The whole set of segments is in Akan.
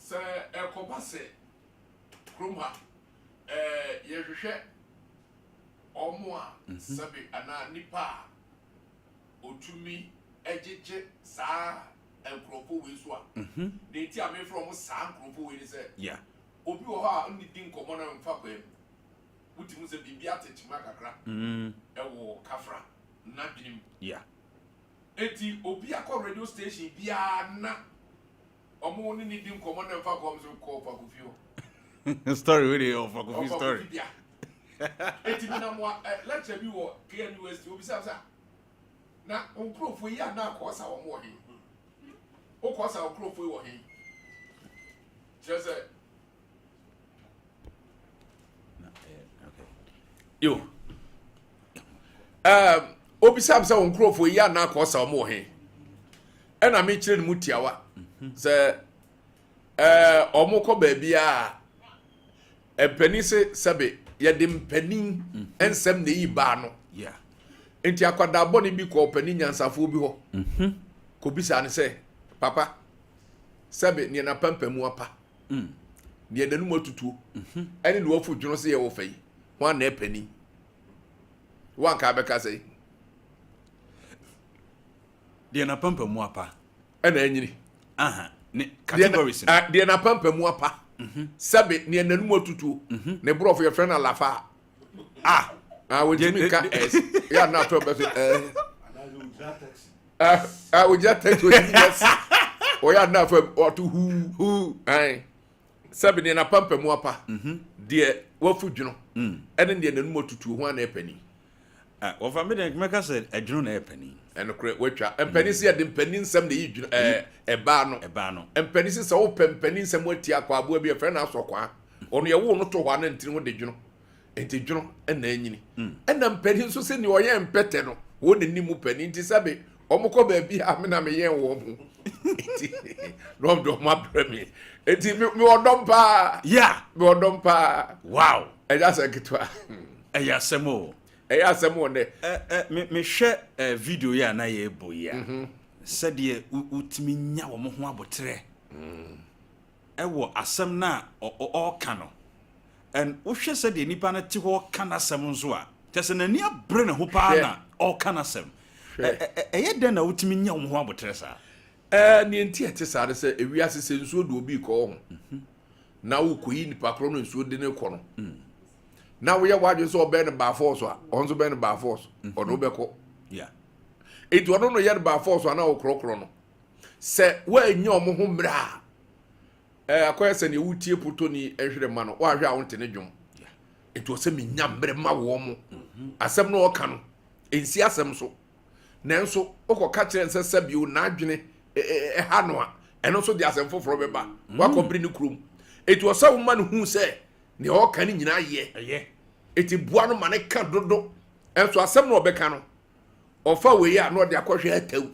Sɛ ɛkɔba sɛ kurom ha ɛɛ yɛhwehwɛ wɔn a sɛbe anaa nipa a otumi gyegye saa nkurɔfoɔ wei so a, deɛ nti a mefrɛ wɔn saa nkurɔfoɔ wei ne sɛ, obi wɔ hɔ a ɔne di nkɔmmɔ no mfa kwan mu, wotumi sɛ biribi ate kyima kakra ɛwɔ kafra n'adwene mu. Eti obi akɔ radio station biara na ɔmo ne ne di nkɔmmɔ na mfa kɔm so kɔ Ɔfa Kofi hɔ. Story wey dey Ɔfa Kofi Ɔfa story. Kofi bia. Eti mi nam wa ɛ lecture bi wɔ KNUST, obi sɛ na nkurɔfoɔ yi a na akɔɔsa wɔn wɔ he, wokɔɔsa nkurɔfoɔ yi wɔ he, kyerɛ sɛ yo obisa sɛ wɔn nkurɔfoɔ yi a na akɔɔsa wɔn wɔ he, ɛna mekyerɛ ne mu tiawa sɛ wɔn kɔ baabi a mpanin se sɛbe yɛde mpanin nsɛm na eyi baa no. Nti akwadaa bɔne bi kɔ ɔpanin nyansafoɔ bi hɔ kɔbisa no sɛ, papa, sɛbe neɛ n'apampamu apa, neɛ n'anum atutuo, ɛne ne wafu dwono sɛ yɛwɔ fa yi ho ana ɛpanin wanka bɛka sɛ Deɛ n'apampamu apa. Ɛna anyini. Aha ne categories no. Deɛ n'apampamu apa, sɛbe neɛ n'anum atutuo, ne borɔfo yɛfrɛ no alafa. Ah. A wɔntumi nka s yɛ ana afɛ bɛ so ɛɛ ogyina taxi, ogyina yes, ɔyɛ ana afɛ ɔto huu huu. Ɛn sɛbi deɛ n'apampamu apa, deɛ wafu dwono, ɛne deɛ n'anum atutuo ho ana ɛpanin? Ah, wɔfa me deɛ mɛka sɛ ɛdwono na ɛyɛ panin. Ɛnokorɛ watwa. Mpanin sɛ yɛde mpanin nsɛm na ɛyi dwono ɛɛ ɛbaa no. Ɛbaa no. Mpanin sɛ wopɛ mpanin nsɛm ati akɔ aboa bi ɛfrɛ no asɔkwaa, ɔno yɛwo no to hɔ a na ntiri ho de dwono, nti dwono ɛna anyini. Ɛna mpanin nso sɛ nea ɔyɛ mpɛtɛ no wɔn n'anim mu panin, nti sɛbe wɔn kɔ baabi a me na meyɛn wɔn ho, nti na wɔn de wɔn abrɛ me, nti me wɔ dɔm paa. Me wɔ dɔm paa. Ɛyɛ asɛm ketewa. Ɛyɛ asɛm o. Ɛyɛ asɛm wɔ dɛ. Ɛ ɛ me mehwɛ video yi a na yɛrebɔ yi a, sɛdeɛ wotumi nya wɔn ho abotrɛ ɛwɔ asɛm no a ɔreka no, and wohwɛ sɛdeɛ nipa no te hɔ ka n'asɛm nso a, kyɛ sɛ n'ani abere ne ho paa na ɔreka n'asɛm. Ɛyɛ dɛn na wotumi nya wɔn ho abotrɛ saa? Nea nti ɛte saa ne sɛ ewiase sɛ nsuo de obi kɔ ho na wokɔyi nipa korɔ no, nsuo de ne kɔ no na woyɛ w'adwene sɛ ɔbɛn no baafɔɔ so a, ɔno nso bɛn no baafɔɔ so, ɔno wobɛkɔ. Enti ɔno no yɛ no baafɔɔ so a na wokorɔkorɔ no sɛ woanya ɔmo ho mmerɛ a akɔyɛ sɛ nea wotie potoni nhwere ma no, woahwɛ a wonte ne dwom. Enti ɔsɛ menya mmerɛ ma wɔ mo asɛm no ɔka no ɛnsi asɛm so, nanso wokɔka kyerɛ nsɛ sɛ bio n'adwene ɛha no a, ɛno nso de asɛm foforɔ bɛba wakɔbere ne kurom. Enti ɔsɛ woma no hu sɛ nea ɔka no nyinaa yɛ. Ɛyɛ. Eti boa no ma ne ka dodo, ɛnso asɛm no ɔbɛka no ɔfa wei a na ɔde akɔhwɛ ataw,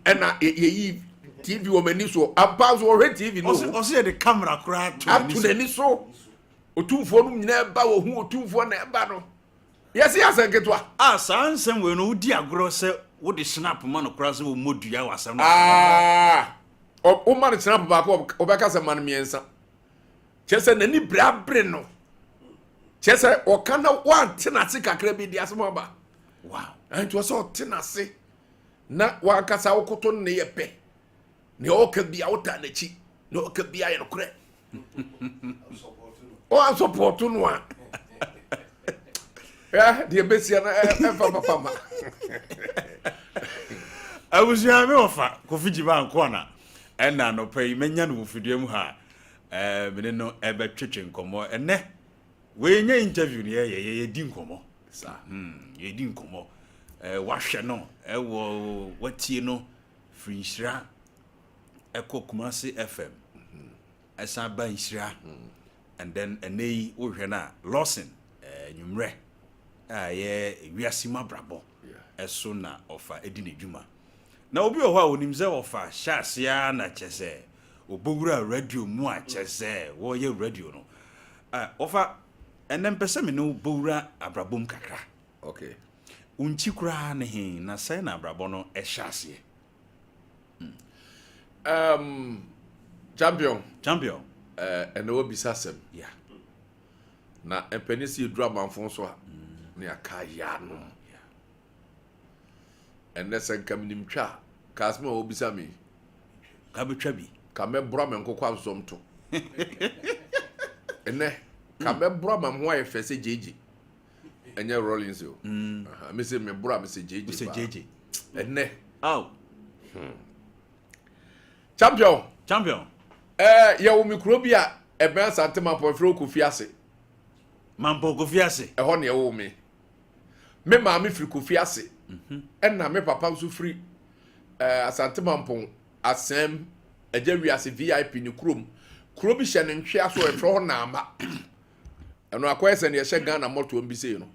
ɛna yɛyi TV wɔ m'ani so ampa nso ɔhwɛ TV no. Ɔsɛ yɛde camera koraa to ato n'ani so, otumfoɔ no nyinaa ɛba wɔ hu otumfoɔ na ɛba no yɛsi asɛm ketewa. A saa nsɛm wei no wodi agorɔ sɛ wode snap ma no koraa sɛ wɔmmɔ dua wɔ asɛm no. Aa, woma no snap baako, ɔbɛka sɛ ma no mmiɛnsa, kyerɛ sɛ n'ani bere abere no, kyerɛ sɛ ɔka na wante n'ase kakra bi de asɛm aba. Nti ɔsɛ ɔte n'ase na wankasa wokoto ne yɛ pɛ, nea ɔka bia wota n'akyi, nea ɔka bia yɛ nokorɛ, ɔansɔpɔto no a deɛ bɛsia no ɛmfa papa ma. Abusua, me wɔfa Kofi Gyima nko na ɛna anɔpa yi manya no wɔ fidua mu ha a mene no ɛbɛtwetwe nkɔmmɔ ɛnɛ. Wei nyɛ interview no, yɛyɛ yɛdi nkɔmmɔ. Saa. Yɛdi nkɔmmɔ. Wahwɛ no ɛwɔ watie no firi Nhyira ɛkɔ Kumase FM, ɛsan ba Nhyira, and then ɛnɛ yi wohwɛ no a Lawson nwummerɛ a ɛyɛ wiase mu abrabɔ ɛso na ɔfa ɛdi ne dwuma. Na obi wɔ hɔ a onim sɛ ɔfa hyɛ aseɛ a na kyɛ sɛ ɔbɔwura radio mu a kyɛ sɛ wɔyɛ radio no. Ɔfa ɛnɛ mpɛ sɛ me ne wo bɔwura abrabɔ mu kakra. Wo nkyi koraa ne he na sɛn na abrabɔ no ɛhyɛ aseɛ? Champion. Champion. Ɛnɛ wabisa asɛm. Na mpanin si eduru amanfo so a, ne aka yɛ anom. Ɛnɛ sɛ nka menim twa a, ka asɛm a wɔbisa me. Ka bɛtwa bi. Ka mɛbora me nkokɔ asosɔm to. Ɛnɛ ka mɛbora ma ho ayɛ fɛ sɛ gyegye. Ɛnyɛ Rollins o. Mese mebora, mese gyegye. Mese gyegye. Ɛnɛ. Aw. Champion. Champion. Yɛwɔ me kuro bi a ɛbɛn Asante Mampɔn, ɛfrɛ Kofi ase. Mampɔn Kofi ase. Ɛhɔ na ɛwɔ me. Me maame firi Kofi ase. Ɛna me papa nso firi Asante Mampɔn Asɛm Agya Wiase VIP ne kurom. Kuro bi hyɛ ne ntwea so, ɛfrɛ hɔ Naama. Ɛno akɔyɛ sɛ nea ɛhyɛ Ghana mmɔtoam bi sei no.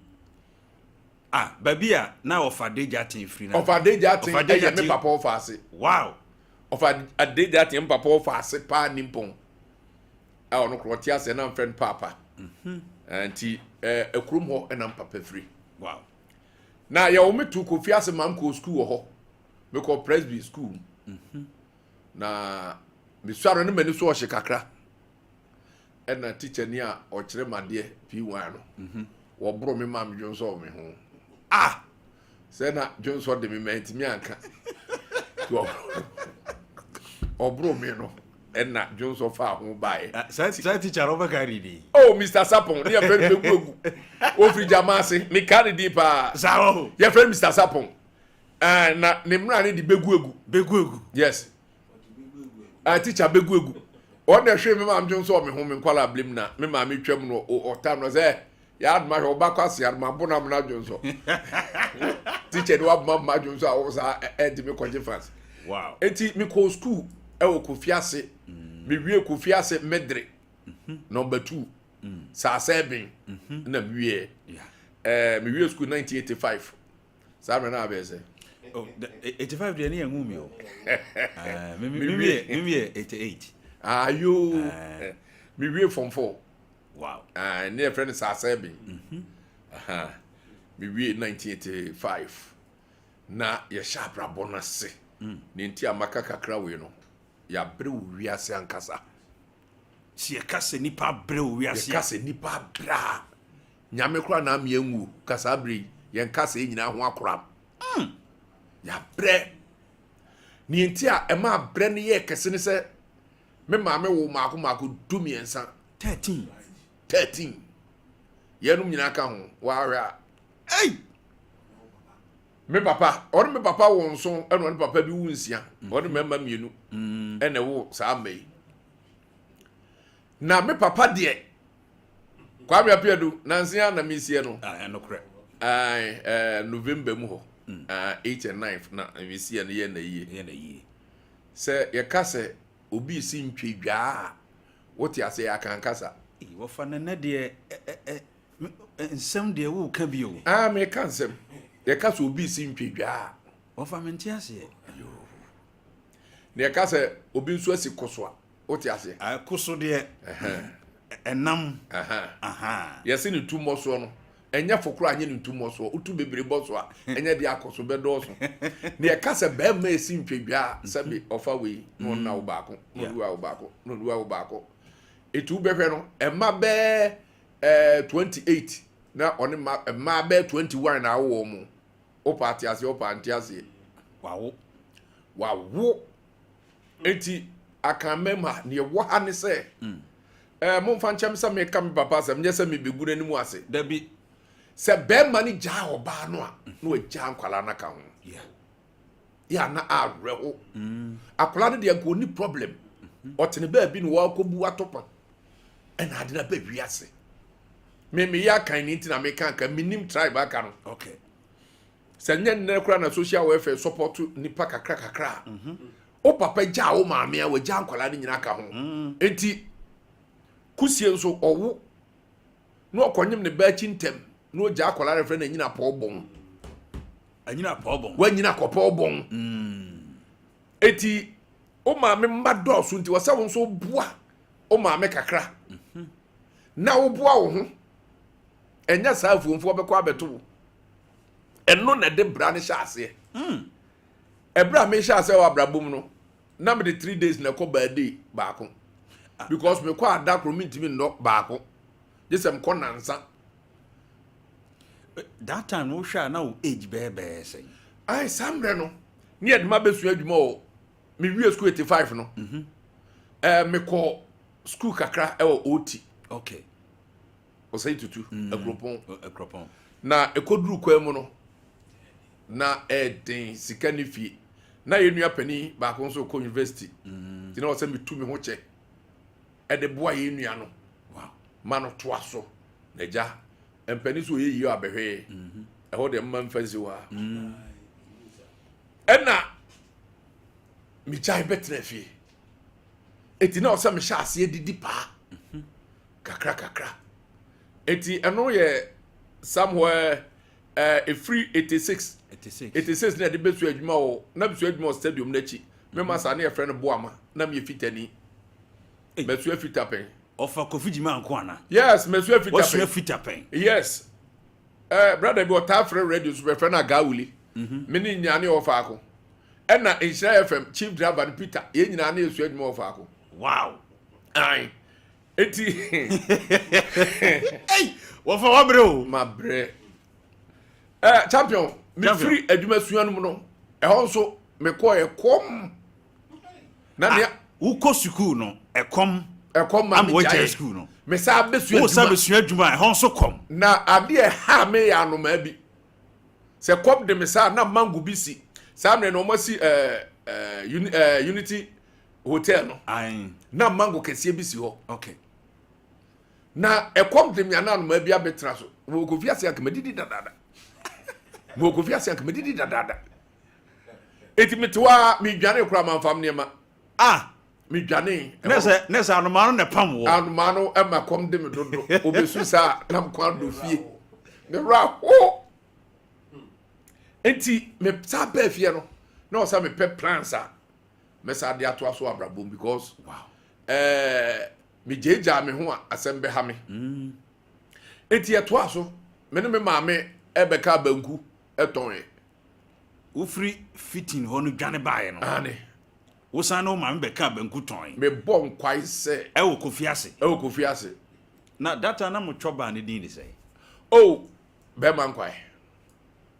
Ah, baabi a na ɔfa Adagya Aten firi na. Ɔfa Adagya Aten ɛyɛ me papa ɔfa ase. Wow. Ɔfa Adagya Aten, me papa ɔfa ase paa nimpɔn. A ɔno korɔ ɔte ase na mfrɛ no paapa. Nti ɛkurom hɔ ɛna papa firi. Wow. Na yɛwɔ me to Kofi ase ma mkɔ school wɔ hɔ. Mekɔ Presby school. Na mesuare no m'ani so ɔhye kakra. Ɛna teacher ni a ɔkyerɛ me adeɛ P1 no. Wɔboro me ma me dwonsɔ me ho. Ah! Sɛ na dwonsɔ de me ma ntumi anka. Ɔboro me no ɛna dwonsɔ fa ho baeɛ. Saa teacher no ɔbɛka ne din. Oh, Mr. Sapon, ne yɛfrɛ no bɛgu agu. Ofiri gyama ase, meka ne din paa. Saa wɔ ho. Yɛfrɛ no Mr. Sapon. Na ne mmara ne de bɛgu agu. Bɛgu agu. Yes. Teacher bɛgu agu. Ɔno na ɛhwee me maame dwonsɔ me ho me nkwala ablim na me maame twam no ɔtam no sɛ yɛ adoma hwɛ ɔba kɔ ase adoma bo na mena dwonsɔ. Teacher ni waboma mma dwonsɔ a wɔwɔ saa ɛnti me kɔgye fans. Wow. Eti me kɔ school ɛwɔ Kofi ase. Me wie Kofi ase medre. Number 2. Saa sɛ na me wie. Me wie school 1985. Saa mmerɛ na abɛyɛ sɛ. Oh, 85 deɛ ne yɛn nwu mi o. Me wie 88. Ayo. Me wie form 4. Wow. Ne yɛ frɛ no saa sɛ ben. Me wie 1985. Na yɛhyɛ abrabɔ no ase. Ne nti a maka kakra wei no, yɛabrɛ wo wiase ankasa. Si yɛka sɛ nipa abrɛ wo wiase. Yɛka sɛ nipa abrɛ a, Nyame koraa na amea nwu ka saa berɛ yi, yɛnka sɛ nyinaa ho akora. Yɛabrɛ. Ne nti a ɛma abrɛ no yɛɛ kɛse ne sɛ, me maame wo maako maako 13. 13. 13. Yɛnom nyinaa ka ho, wɔahwɛ a. Ei! Me papa, ɔne me papa wo nso, ɛna ɔne papa bi wo nsia, ɔne mmarima mmienu, ɛna ɛwo saa mma yi. Na me papa deɛ, Kwame Apiadu, nansi a na mesie no. Ɛnokorɛ. November mu hɔ, 8 and 9 na mesie no yɛ na yie. Yɛ na yie. Sɛ yɛka sɛ obi si ntwedwaa a, wote ase yɛ akankasa. Wɔfa nɛnɛ deɛ nsɛm deɛ woka bi o. Meka nsɛm. Yɛka sɛ obi si ntwedwaa. Wɔfa mente aseɛ. Na yɛka sɛ obi nso asi koso a, wote aseɛ. Koso deɛ ɛnam. Yɛse ne tu mmɔsoɔ no, ɛnyɛ fo koraa anyɛ ne tu mmɔsoɔ. Wotu bebree bɔ so a, ɛnyɛ deɛ akɔ so bɛdɔɔso. Na yɛka sɛ bɛrima esi ntwedwaa, sɛbe ɔfa wei na ɔnna wo baako, na ɔnua wo baako, na ɔnua wo baako. Etu wobɛhwɛ no, ɛma bɛɛ 28 na ɔne mmaa bɛɛ 21 na awowɔ mu. Wopa ate aseɛ, wopa ante aseɛ. Wawo. Wawo. Eti aka mmarima nea ɛwɔ ha ne sɛ, momfa nkyɛm sɛ meka me papa asɛm, nyɛ sɛ mebɛgu n'anim ase. Dabi. Sɛ bɛrima no gyaa ɔbaa no a, na wagyaa nkwalaa no aka ho. Yɛ na awerɛho. Akwalaa no deɛ nka ɔni problem. Ɔtene baabi na wakɔbu atopa. Ɛna ade no aba wiase. Me meyɛ akan ne nti na meka nka menim tribe aka no. Okay. Sɛ nyɛ nnɛ koraa na social welfare support nipa kakra kakra. O papa gyaa wo maame a wagyaa nkwalaa no nyinaa ka ho. Enti kusie nso ɔwo na ɔkɔnyem ne ba akyi ntɛm na ɔgyaa akwalaa no frɛ no anyina pɔw bɔn. Anyina pɔw bɔn. Wanyina kɔpɔw bɔn. Enti o maame mma dɔɔso nti wɔsɛ wo nso boa o maame kakra. Na woboa wo ho. Ɛnyɛ saa afuomfoɔ bɛkɔ abɛto wo. Ɛno na ɛde bra no hyɛ aseɛ. Ɛberɛ a mehyɛ aseɛ wɔ abrabɔ mu no, Na mede 3 days na ɛkɔ birthday baako because mekɔ ada koro, mentumi nnɔ baako gye sɛ mekɔ nansa. That time no, wohwɛ a, na wo age bɛɛ sɛn? Ai, saa mmerɛ no ne yɛde ma bɛsua adwuma wɔ mewie school 85 no, mekɔ school kakra ɛwɔ ot Ɔsɛe Tutu, Akuropɔn. Akuropɔn. Na ɛkɔduru kwan mu no na ɛɛden, sika ne fie na yɛn nua panin baako nso kɔ university, nti na ɔsɛ metu me ho kyɛ ɛde boa yɛn nua no ma no toa so. Na agya mpanin so ɔyɛ yie abɛhwɛ ɛhɔ deɛ, mma mfa nsi hɔ a, ɛna megyae bɛtena fie. Eti na ɔsɛ mehyɛ aseɛ didi paa kakra kakra. Eti ɛno yɛ somewhere efiri 86. 86. 86 na yɛde bɛsua adwuma wɔ, na bɛsua adwuma wɔ stadium n'akyi. Mema saa ne yɛfrɛ no Boama, na meyɛ fitani. Ei. Mɛsua fita pɛn. Ɔfa Kofi Gyima nko ana? Yes, mɛsua fita Wasua pɛn. fita pɛn? Yes. Brother bi ɔtaa frɛ radio so, bɛfrɛ no Agawuli. Me ne nyinaa ne yɛwɔ faako, ɛna Nhyira FM chief driver no Peter, yɛn nyinaa ne yɛsua adwuma wɔ faako. Ae, eti Ei, wɔfa wabrɛ o. Mabrɛ. Champion, mefiri adwuma sua no mu no, ɛhɔ nso mekɔɔ ɛkɔm na nea Wokɔ sukuu no, ɛkɔm ɛkɔm ma ama wagyae megyae sukuu no. Mesaa bɛsua Wosa adwuma. bɛsua adwuma a, ɛhɔ nso kɔm. Na adeɛ ɛha me yɛ anomaa bi sɛ kɔm de me saa na mango bi si saa mmerɛ no, ɔmo asi ɛɛ ɛɛ uni ɛɛ Unity Hotel no. Na mango kɛseɛ bi si hɔ. Na ɛkɔm de me ana anomaa bi abɛtena so wɔ Kofi ase anka madidi dadaada, wɔ Kofi ase anka madidi dadaada. Eti mete hɔ a, medwane koraa manfam nneɛma. Medwane. Ne sɛ anomaa no na ɛpam wɔ. Anomaa no ɛma kɔm de me dodo, obesu saa na mkwan do fie mewura ho. Nti me saa bɛɛ fie no na ɔsɛ mepɛ plans a mɛsa de atoa so abrabɔ mu because megyaagyaa me ho a, asɛm bɛha me. Nti yɛtoa so, me ne me maame ɛbɛka banku ɛtɔn ɛ. Wofiri fitin hɔ no dwane baeɛ no, Ane. Wosan ne wo maame bɛka banku tɔn? Mebɔ nkwae sɛ Ɛwɔ Kofi ase? Ɛwɔ Kofi ase. Na data na motwɔ baa ne din de sɛ? O bɛrima nkwae.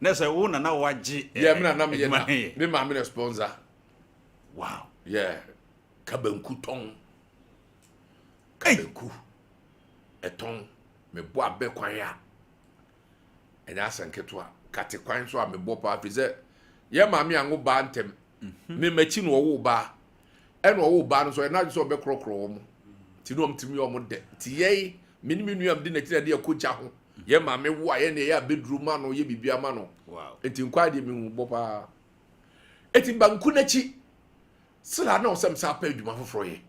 Na sɛ wo nana wagye Yɛ me nana meyɛ adwuma na no yɛ. Me maame na sponsor. Yɛ ka banku tɔn, ka Ei! Banku ɛtɔn, mebɔ abɛ kwan a ɛnyɛ asɛ nketewa, kate kwan so a mebɔ paa, firi sɛ yɛ maame anwo baa ntɛm. Me m'akyi na ɔwo baa, ɛna ɔwo baa no so ɛna adwe sɛ ɔbɛkorɔkorɔ wɔn, nti na wɔn tumi yɛ wɔn dɛ. Nti yɛn, me ne me nua de n'akyi na de ɛkɔ gya ho. Yɛ maame wo a, yɛn na yɛyɛ abɛduro ma no, yɛ biribi ama no. Nti nkwa deɛ mehu bɔ paa. Eti banku n'akyi sila na ɔsɛm saa pɛ adwuma foforɔ yɛ.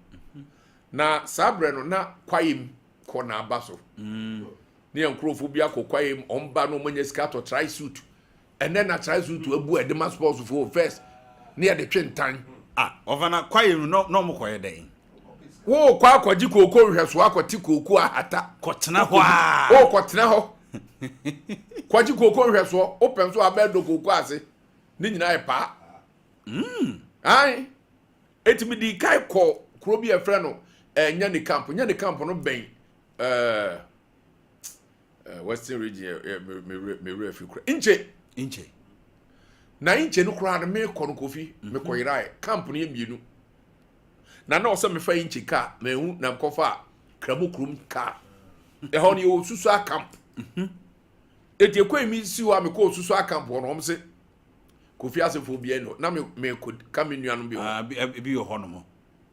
Na saa berɛ no na kwaem kɔ na aba so ne yɛn nkurɔfoɔ bi akɔ kwaem, ɔmba no ɔmanya sika atɔ tri suit. Ɛnɛ na tri suit abu a ɛde ma sports foɔ first ne yɛde twe ntan. Ah, ɔfa na kwaeɛ no na ɔmo kɔyɛ dɛn? Wokɔ akɔgye kooko nhwɛsoɔ, akɔte kooko ahata. Kɔtena hɔ a. Wokɔtena hɔ kɔgye kooko nhwɛsoɔ, wopɛ nso abɛɛdɔ kooko ase ne nyinaa yɛ paa. Ae, eti mi di kae kɔ kuro bi a yɛfrɛ no Nyani Camp. Nyani Camp no bɛn Western Region, ɛ me me me werɛ fi kura Nkye. Nkyɛ. Na Nkye no koraa no, mekɔ no Kofi, mekɔ yerae. Camp no yɛ mmienu na ɔsɛ mefa Nkye kaa mehu na mekɔfa Kramo kurom kaa. Ɛhɔ no yɛwɔ Susua Camp. Eti ekɔ mi si hɔ a, mekɔ Susua Camp hɔ no, wɔn se Kofi asefoɔ bi ɛnɔ na me mekɔ ka me nuanom bi hɔ. Ah, bi wɔ hɔ nom.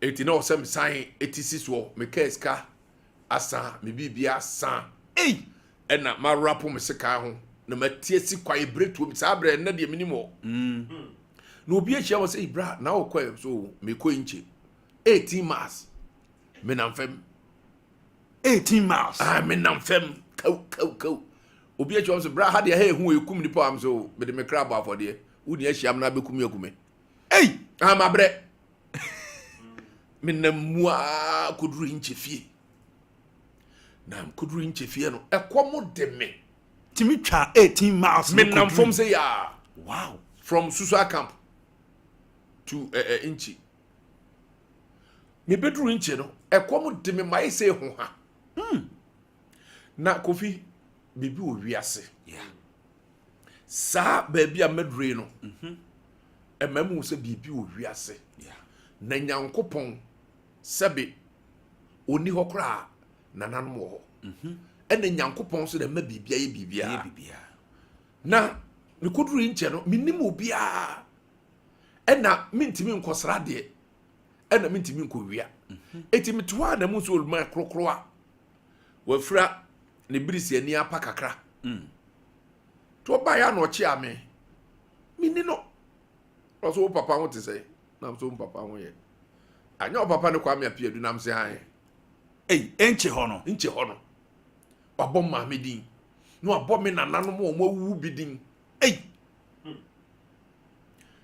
Eti na ɔsɛ mesan eti si soɔ, mekaa sika asa, me biribi asa. Ei! Ɛna marapo me sekan ho na matie si kwae beretuo mi saa berɛ. Ɛnɛ deɛ menim hɔ na obi ahyia wɔ sɛ, "Bra na wokɔ ɛ?" So mekɔ Nkye, 18 miles menam fam. 18 miles? Ah, menam fam kaw kaw kaw. Obi ahyia wɔ sɛ, "Bra ha deɛ, ha ehu, ekum nipa." Am so mede me kra bɔ afɔdeɛ, woni ahyia m na abɛkum yɛ akume. Ei! Ah, mabrɛ. Menam mu a kɔduru Nkye fie, na kɔduru Nkye fie no, ɛkɔm de me. Tumi twa 18 miles no Menam kɔduru. fam sɛ yaa. From Susua Camp to Nkyi. Mebɛduru nkye no, ɛkɔm de me ma ayɛ sɛ ehu ha. Na Kofi, biribi wɔ wiase. Saa baabi a mɛduru yi no, ɛma mu sɛ biribi wɔ wiase. Na Nyankopɔn, sɛbe ɔni hɔ koraa, nananom wɔ hɔ. Ɛna Nyankopɔn nso na ɛma biribi ayɛ biribiara. Ɛyɛ biribiara. Na mekɔduru yi nkyɛn no, menim obiara. Ɛna mentumi nkɔsra deɛ, ɛna mentumi nkɔwia. Eti mete hɔ a na mu nso oluma korokoro a wafira ne birisi ani apa kakra. Nti ɔbaeɛ a na ɔkye ame. Menni no. Ɔsɛ wo papa ho te sɛ, nam sɛ wo papa ho yɛ. Anyɛ wo papa ne Kwame Apiadu, nam sɛ ae. Ei, ɛnkye hɔ no. Nkye hɔ no. Wabɔ maame din. Na wabɔ me nananom a wɔn awuwu bi din. Ei.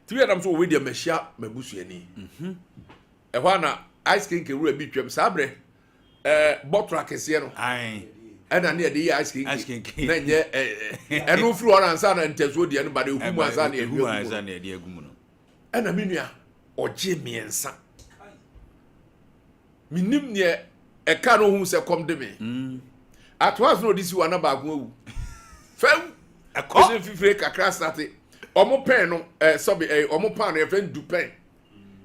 Nti bi nam sɛ wɔwei deɛ mahyia m'abusuani. Ɛhɔ a na ice cream kewura bi twam saa berɛ bɔtoro akɛseɛ no. Ae. Ɛna ne yɛde yɛ ice cream. Ice cream. Na nyɛ ɛno firi hɔ no ansa na ntɛsoɔ deɛ no ba de ehu mu ansa na Ehu yɛde agu mu ansa no. na yɛde agu mu no. Ɛna me nua ɔgye 3. Menim neɛ ɛka no ohun sɛ kɔm de me. Atoa so na ɔde si hɔ ana baako awu. Fɛw. Ɛkɔ. Ɛsɛ fifire kakra sate. Ɔmo pɛn no sɔbi ɔmo pan no yɛfrɛ no du pɛn.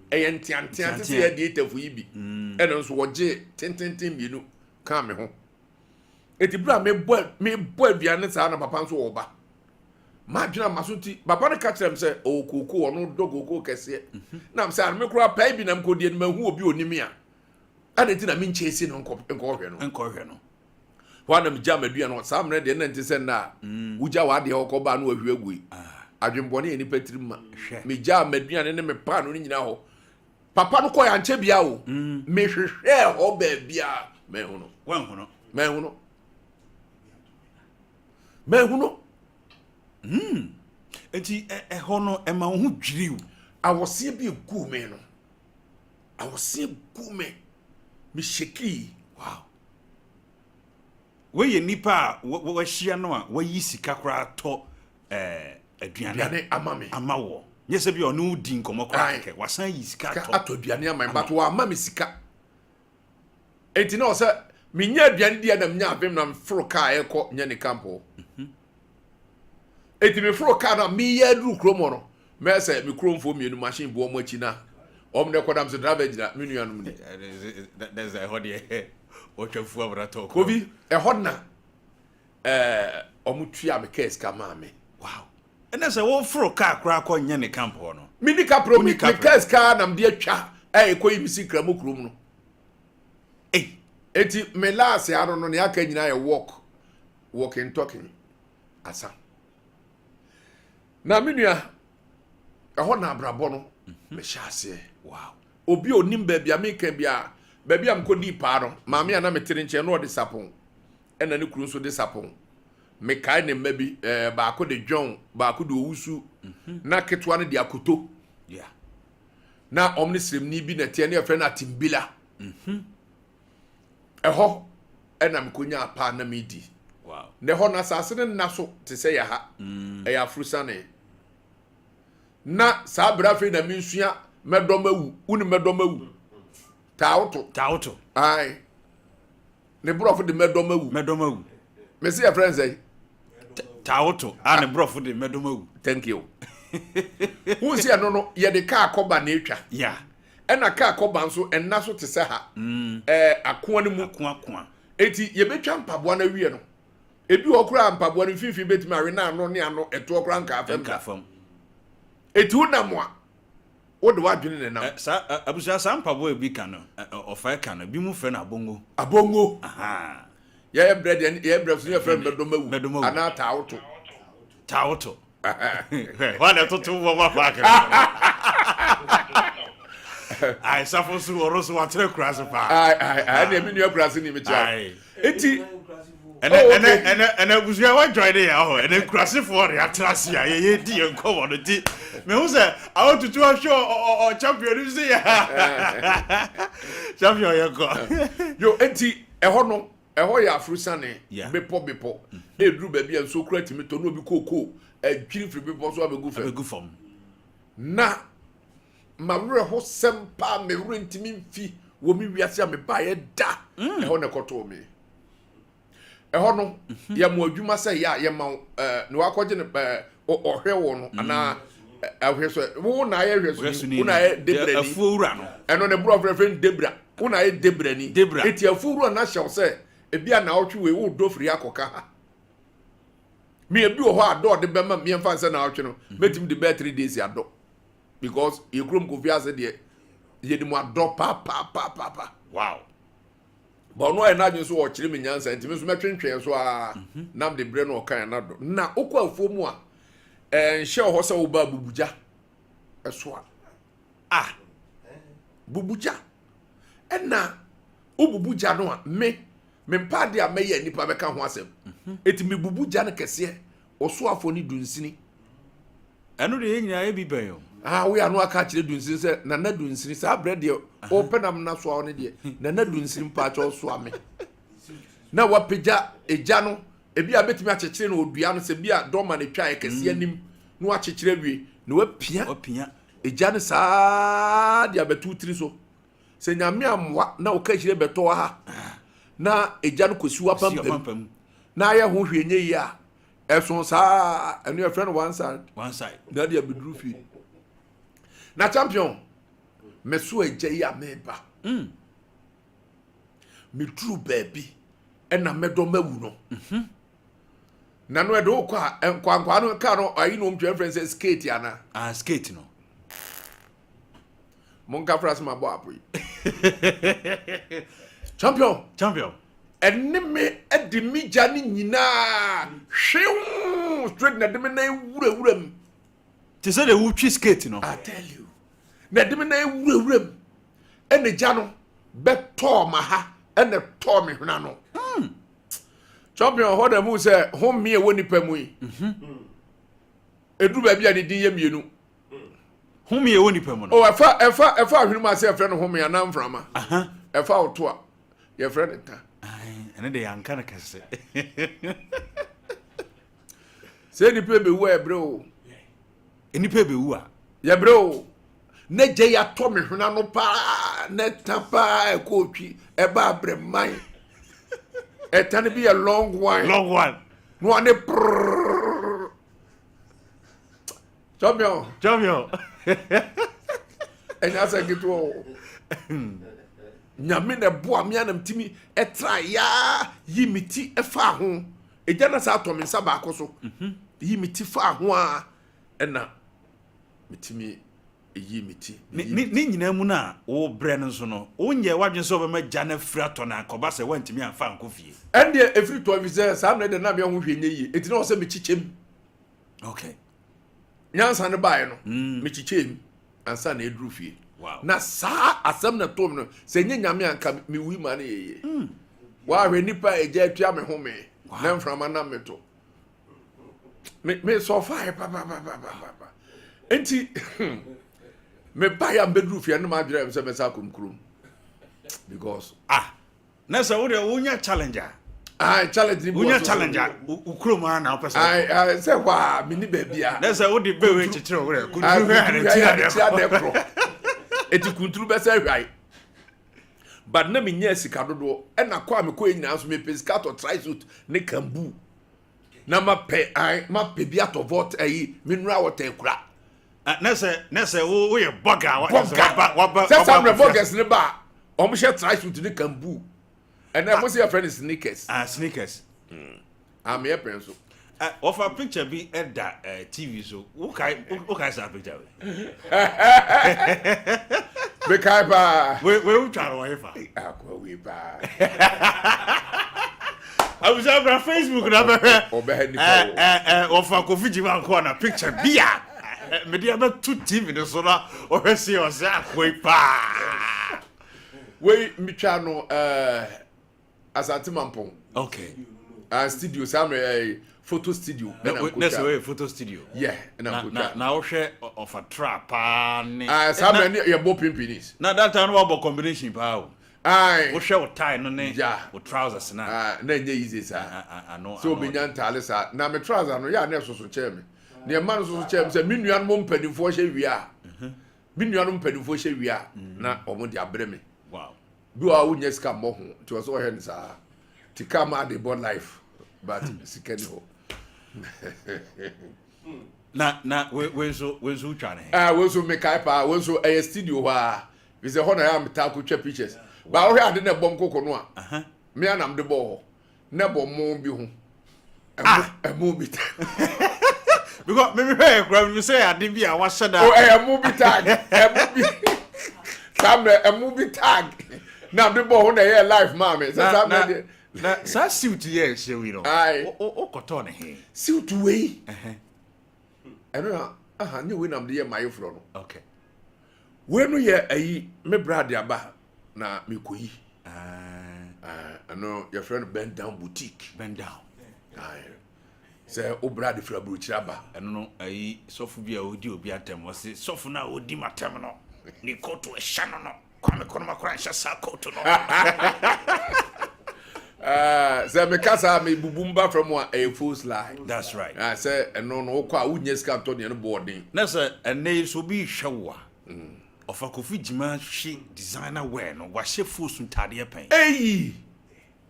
Ɛyɛ nteantea te sɛ yɛde etafo yi bi. Ɛna nso wɔgye tententen 2 kaa me ho. Eti bere a mebɔ aduane saa na papa nso wɔ ba. Madwene ama so nti papa no ka kyerɛ me sɛ ɔwɔ kooko, ɔno dɔ kooko kɛseɛ. Nam sɛ me koraa pae bi nam kɔdie no mahu obi onim a. Ɛna nti na menkyɛ si no nkɔhwɛ no. Nkɔhwɛ no. Hɔ a na megya m'aduane hɔ. Saa mmerɛ deɛ na nte sɛ nna a wogya w'adeɛ hɔ kɔbaa na wahwie agu yi. Adwembɔne yɛ nipa tirim ma. Megyaa m'aduane ne me paano no nyinaa hɔ. Papa no kɔɛ ankyɛ bia o. Mehwehwɛɛ hɔ baabia manhu no. Wanhu no. Manhu no. Manhu no. Nti ɛhɔ no ɛma wo ho dwiriw. Awɔseɛ bi egu me no. Awɔseɛ gu me. Mehyɛkii. Wow. Wei yɛ nipa a wahyia no a wayi sika koraa tɔ aduane ama me. Ama wɔ. Nyɛ sɛ bi a ɔne wo di nkɔmmɔ koraa kɛkɛ. Wasan yi sika atɔ. Atɔ aduane ama me, but wama me sika. Enti na ɔsɛ menya aduane di a na menya avem na mforo kaa ɛkɔ nyɛ ne camp hɔ. Enti meforo kaa na meyɛ aduru kurom hɔ no, mɛyɛ sɛ me kuromfoɔ 2 machine bu wɔn akyi na wɔn de kɔdam sɛ driver gyina me nuanom ni. Ɛhɔ deɛ wɔtwa fuo abena tɔ. Kofi, ɛhɔ na wɔn tua me kaa sika maa me. Wow. Ɛnɛ sɛ wɔforo kaa koraa kɔ nyɛ ne camp hɔ no. Me ni kapro, me kaa sika na mede atwa ɛkɔ yi me si kramu kurom no. Ei. Eti me laase ano no ne aka nyinaa yɛ walk, walking talking asa. Na me nua ɛhɔ na abrabɔ no mehyɛ aseɛ. Wow. Obi a onim baabi a meka bi a baabi a mekɔdii paa no, maame a na mete ne nkyɛn na ɔde sapɔn, ɛna ne kunu nso de sapɔn. Mekae ne mma bi, baako de John, baako de Owusu, na ketewa no de Akoto. Na ɔmo ne sremni bi na ɛteɛ ne yɛfrɛ no Atimbila. Ɛhɔ ɛna mekɔnyaa paa na medi. Wow. Na ɛhɔ no asase no nna so te sɛ yɛ ha. Ɛyɛ afurusane. Na saa berɛ afei na mensua mɛdɔm awu. Wo ne mɛdɔm awu. Taawoto. Taawoto. Ae. Ne borɔfo de mɛdɔm awu. Mɛdɔm awu. Mesi yɛ frɛ nsɛn. Taawoto. A ne borɔfo de mɛdɔm awu. Thank you. Wo si ɛno no yɛde kaa kɔba na etwa. Yeah. Ɛna kaa kɔba nso ɛnna so te sɛ ha. Akoa no mu. Akoa. Eti yɛbɛtwa mpaboa no awie no. Ebi wɔ koraa mpaboa no mfimfini bɛtumi awe na ano ne ano ɛtoɔ koraa nka fam da. Nka fam. Eti wonam a wode w'adwene ne nam. Saa abusua saa mpaboa ebi ka no ɔfa ka no ebi mu frɛ no abongo. Abongo. Aha. Yɛyɛ brɛ deɛ yɛyɛ brɛ so yɛfrɛ no mɛdɔm awu. Mɛdɔm awu. Anaa taawoto. Taawoto. Hɔ na ɛtoto wɔ ma faakere. Ayi safo so ɔno so watena kura ase paa. Ayi ayi ayi ɛnna mi nua kura ase ni mi kyerɛ. Eti. Ɛnɛ ɛnɛ ɛnɛ ɛnɛ abusua wa join ne yɛ hɔ ɛnɛ nkurasefoɔ de atena ase a yɛyɛ di yɛn nkɔmɔ no ti mehu sɛ awo tutu ahwɛ ɔ ɔ ɔ champion no sɛ yɛ champion yɛ kɔ. Yo eti ɛhɔ no ɛhɔ yɛ afurusane bepɔ bepɔ eduru baabi a nsuo kura tumi tɔ na obi kookoo adwiri firi bepɔ so abegu fam. Abegu fam. Na mawerɛ ho sɛm paa me werɛ ntumi mfi. wɔ me wiase a mebaeɛ da. Ɛhɔ na ɛkɔtoo me. Ɛhɔ no, yɛma adwuma sɛ yɛ a yɛma wo ɛɛ na wakɔgye no ɛɛ ɔhwɛ wɔ no anaa ɛhwɛ so wo na ayɛ hwɛ so wo na ayɛ debrani. Afuo wura no. Ɛno ne borɔfo yɛfrɛ no debra. Wo na ayɛ debrani. Debra. Eti afuo wura no ahyɛ wo sɛ ebi a naawɔtwe wei wodɔ firi akɔka ha. Me ebi wɔ hɔ a dɔ ɔde bɛma me yɛmfa nsɛ naawɔtwe no mɛtumi de bɛyɛ 3 days adɔ because yɛ kurom kofi ase deɛ yɛde mu adɔ paapaapaapa. But ɔno ayɛ n'adwene so ɔkyerɛ me nyansa, nti me nso mɛtwentwɛn so aa nam de berɛ no ɔkan na dɔ na wokɔ afuo mu a, ɛnhyɛ wɔ hɔ sɛ woba bubugya ɛso a. Bubugya ɛna wobubu gya no a, me mempa adeɛ a mɛyɛ nipa bɛka ho asɛm, eti mebubu gya no kɛseɛ, ɔsoafoɔ ne dunsini. Ɛno deɛ, yɛn nyinaa yɛ bi bɛn o. Ah, woyɛ ano aka akyerɛ dunsini sɛ nana dunsini, saa berɛ deɛ ɔpɛ nam na soa wo no deɛ, nana dunsini mpaakyɛ ɔsoa me na wapagya egya no. Ebi a bɛtumi akyekyere no odua no sɛ bi a dɔma no twa ɛkɛseɛ anim na wakyekyere awie na wapia wapia egya no saa de abɛto tiri so. Sɛ Nyame amoa na ɔka akyire bɛtɔ ha na egya no kɔsi wapampam wapampam na ayɛ ho hwee nyɛ yie a, ɛso saa, ɛno yɛfrɛ no one side. One side. Na de abɛduru fie na champion, meso agya yi a meba, meduru baabi ɛna mɛdɔ mawu no na no ɛde wokɔ a, nkwankwaa no kaa no ayi na ɔmtwa frɛ sɛ skate ana. Ah, skate no. Monka fra sɛ mabɔ apo yi, champion. Champion. Ɛne me ɛde me gya no nyinaa hwew straight na ɛde me nan wurawura mu. Te sɛ deɛ wotwi skate no. I tell you, na ɛde me nan wurawura mu ɛna gya no bɛtɔɔ ma ha ɛna tɔɔ me hwena no. Champion, hɔ na mu sɛ home a ɛwɔ nipa mu yi, ɛduru baabi a ne din yɛ mmienu. Home a ɛwɔ nipa mu no. O, ɛfa ahwene mu ase, yɛfrɛ no home anaa mframa. Ɛfa woto a, yɛfrɛ no ta. Ɛne de yɛanka no kɛse. Sɛ nipa bɛwu a, yɛbrɛ o. Nipa bɛwu a, yɛbrɛ o. Na gya yi atɔ me hwena no paa na ɛta paa, ɛkɔ otwi ɛba abrɛman, ɛta no bi yɛ long one. Long one. Na wane prrrr, champion. Champion. Ɛnyɛ asɛ ketewa o. Nyame na ɛboa me anam timi ɛtra yaa yi me ti ɛfa ho. Ɛgya na saa atɔ me nsa baako so yi me ti fa ho a, ɛna metumi yi me ti. Ne nyinaa mu no a wobrɛ no nso no, wonyɛ w'adwene sɛ wobɛma gya no afiri atɔ no akɔba sɛ woantumi amfa ankɔ fie. Ɛndeɛ ɛfiri tɔ fi sɛ saa mmerɛ deɛ na meɛ ho hwɛ nyɛ yie, ɛnti na wɔ sɛ mekyekyɛm. Nyansa no baeɛ no, mekyekyɛɛ mu ansa na ɛduru fie. Na saa asɛm na tom no sɛ nyɛ Nyame anka mewui ma no yɛyie. Woahwɛ nipa a ɛgya atua me ho me na mframa nam me to me sɔfae papapapapapa. Nti mebaeɛ a mbɛduru fie no, maadwerɛ m sɛ mɛsa akɔ m kurom because Ah, na sɛ wode wonya challenge a, ah, challenge ni bi wɔ wonya so. Challenge a, wo kurom a na wopɛ sɛ Ai, wokɔ. ai, sɛ hɔ a menni baabi a Na sɛ wode bɛwei kyekyere wo werɛ Ah, kunturu hwɛ a ne kunturu ti hwɛ a ne adeɛ ti adeɛ korɔ, eti kunturu bɛsɛ hwae, but na menya sika dodoɔ ɛna kɔ a mekɔ yɛ nyinaa nso mepɛ sika atɔ trisuit ne kambu na mapɛ, ai, mapɛ bi atɔ vɔt ayi mineral water kura. Ah, na sɛ woyɛ bɔga bɔga waba waba sɛ saa mmerɛ waba. Bɔgas ne ba a wɔn hyɛ trisuit ne kambu, ɛnna ɛmo sɛ yɛfrɛ no sneakers. Ah, sneakers. Ameyɛ pɛn so. Wɔfa picture bi ɛda TV so, wokae saa picture wei? Mekae paa. Wei wotwa no wɔyɛ fa. Akɔ wei paa. Abusa, bra Facebook na bɛhwɛ. Ɔbɛhɛ nipa wɔ. Wɔfa Kofi Gyima nko na picture bi a mede abɛto TV no so na ɔhwɛ se ɔsɛ akoe paa. Wei metwa no Asante Mampɔn. Studio saa mmerɛ photo studio ɛna na sɛ nkotwa. Wɔyɛ photo studio. Yɛ ɛna na nkotwa. Na wohwɛ ɔfa tra paa ne Saa mmerɛ ne yɛbɔ pimpinis. Na that time no wabɔ combination paa o. Aye. Wohwɛ wo tie no ne wo trousers na Na ɛnyɛ easy saa ano sɛ obɛnya ntaale saa. Na me trouser no yɛ a na ɛsoso kyɛn me. Nea ɛma no soso kyɛn me sɛ me nuanom mpanimfoɔ hyɛ wie a, me nuanom mpanimfoɔ hyɛ wie a, na wɔn de abrɛ me. Bi wɔ a wonya sika mmɔ ho, nti wɔ sɛ wɔhwɛ no saa. Nti kaa ma ade bɔ life, but sika ni hɔ. Na wei nso wotwa ne he? Ah, wei nso mekae paa. Wei nso ɛyɛ studio hɔ a, fi sɛ hɔ na yɛ a metaa kɔtwa pictures ba. Wohwɛ ade na ɛbɔ nkoko no a, me anam de bɔɔ hɔ na ɛbɔ mo bi ho, ɛmo bi ta. Because mehwɛ yɛ kora mi sɛ ade bi a wahyɛ da. O, ɛyɛ ɛmo bi tag, ɛmo bi saa mmerɛ, ɛmo bi tag na de bɔɔ hɔ na ɛyɛ life maa me sɛ saa mmerɛ deɛ. Na saa suit yɛ ɛhyɛ wi no, wokɔtɔɔ ne he? Suit wei, ɛno na aha ne wei nam de yɛ mayeforɔ no. Wei no yɛ ayi, me bra de aba na mekɔyi. Ah. Ɛno yɛfrɛ no Bend Down Boutique. Bend Down. Aye. Sɛ wo bra de firi aburokyire aba. Ɛno no, ayi, sɔfo bi a ɔdi obi atɛm, ɔse sɔfo no a ɔdi m'atɛm no, ne koto ɛhyɛ no, Kwame Nkrumah koraa nhyɛ saa koto no. Ah, sɛ meka saa mebubu mba fam a, ɛyɛ false lie. That's right. Ah, sɛ ɛno no wokɔ a wonya sika ntɔ deɛ no bɔɔden. Na sɛ ɛnɛ yi so obi hwɛ wo a, ɔfa Kofi Gyima hwe designer wear no, wahyɛ fos ntadeɛ pɛn? Eyi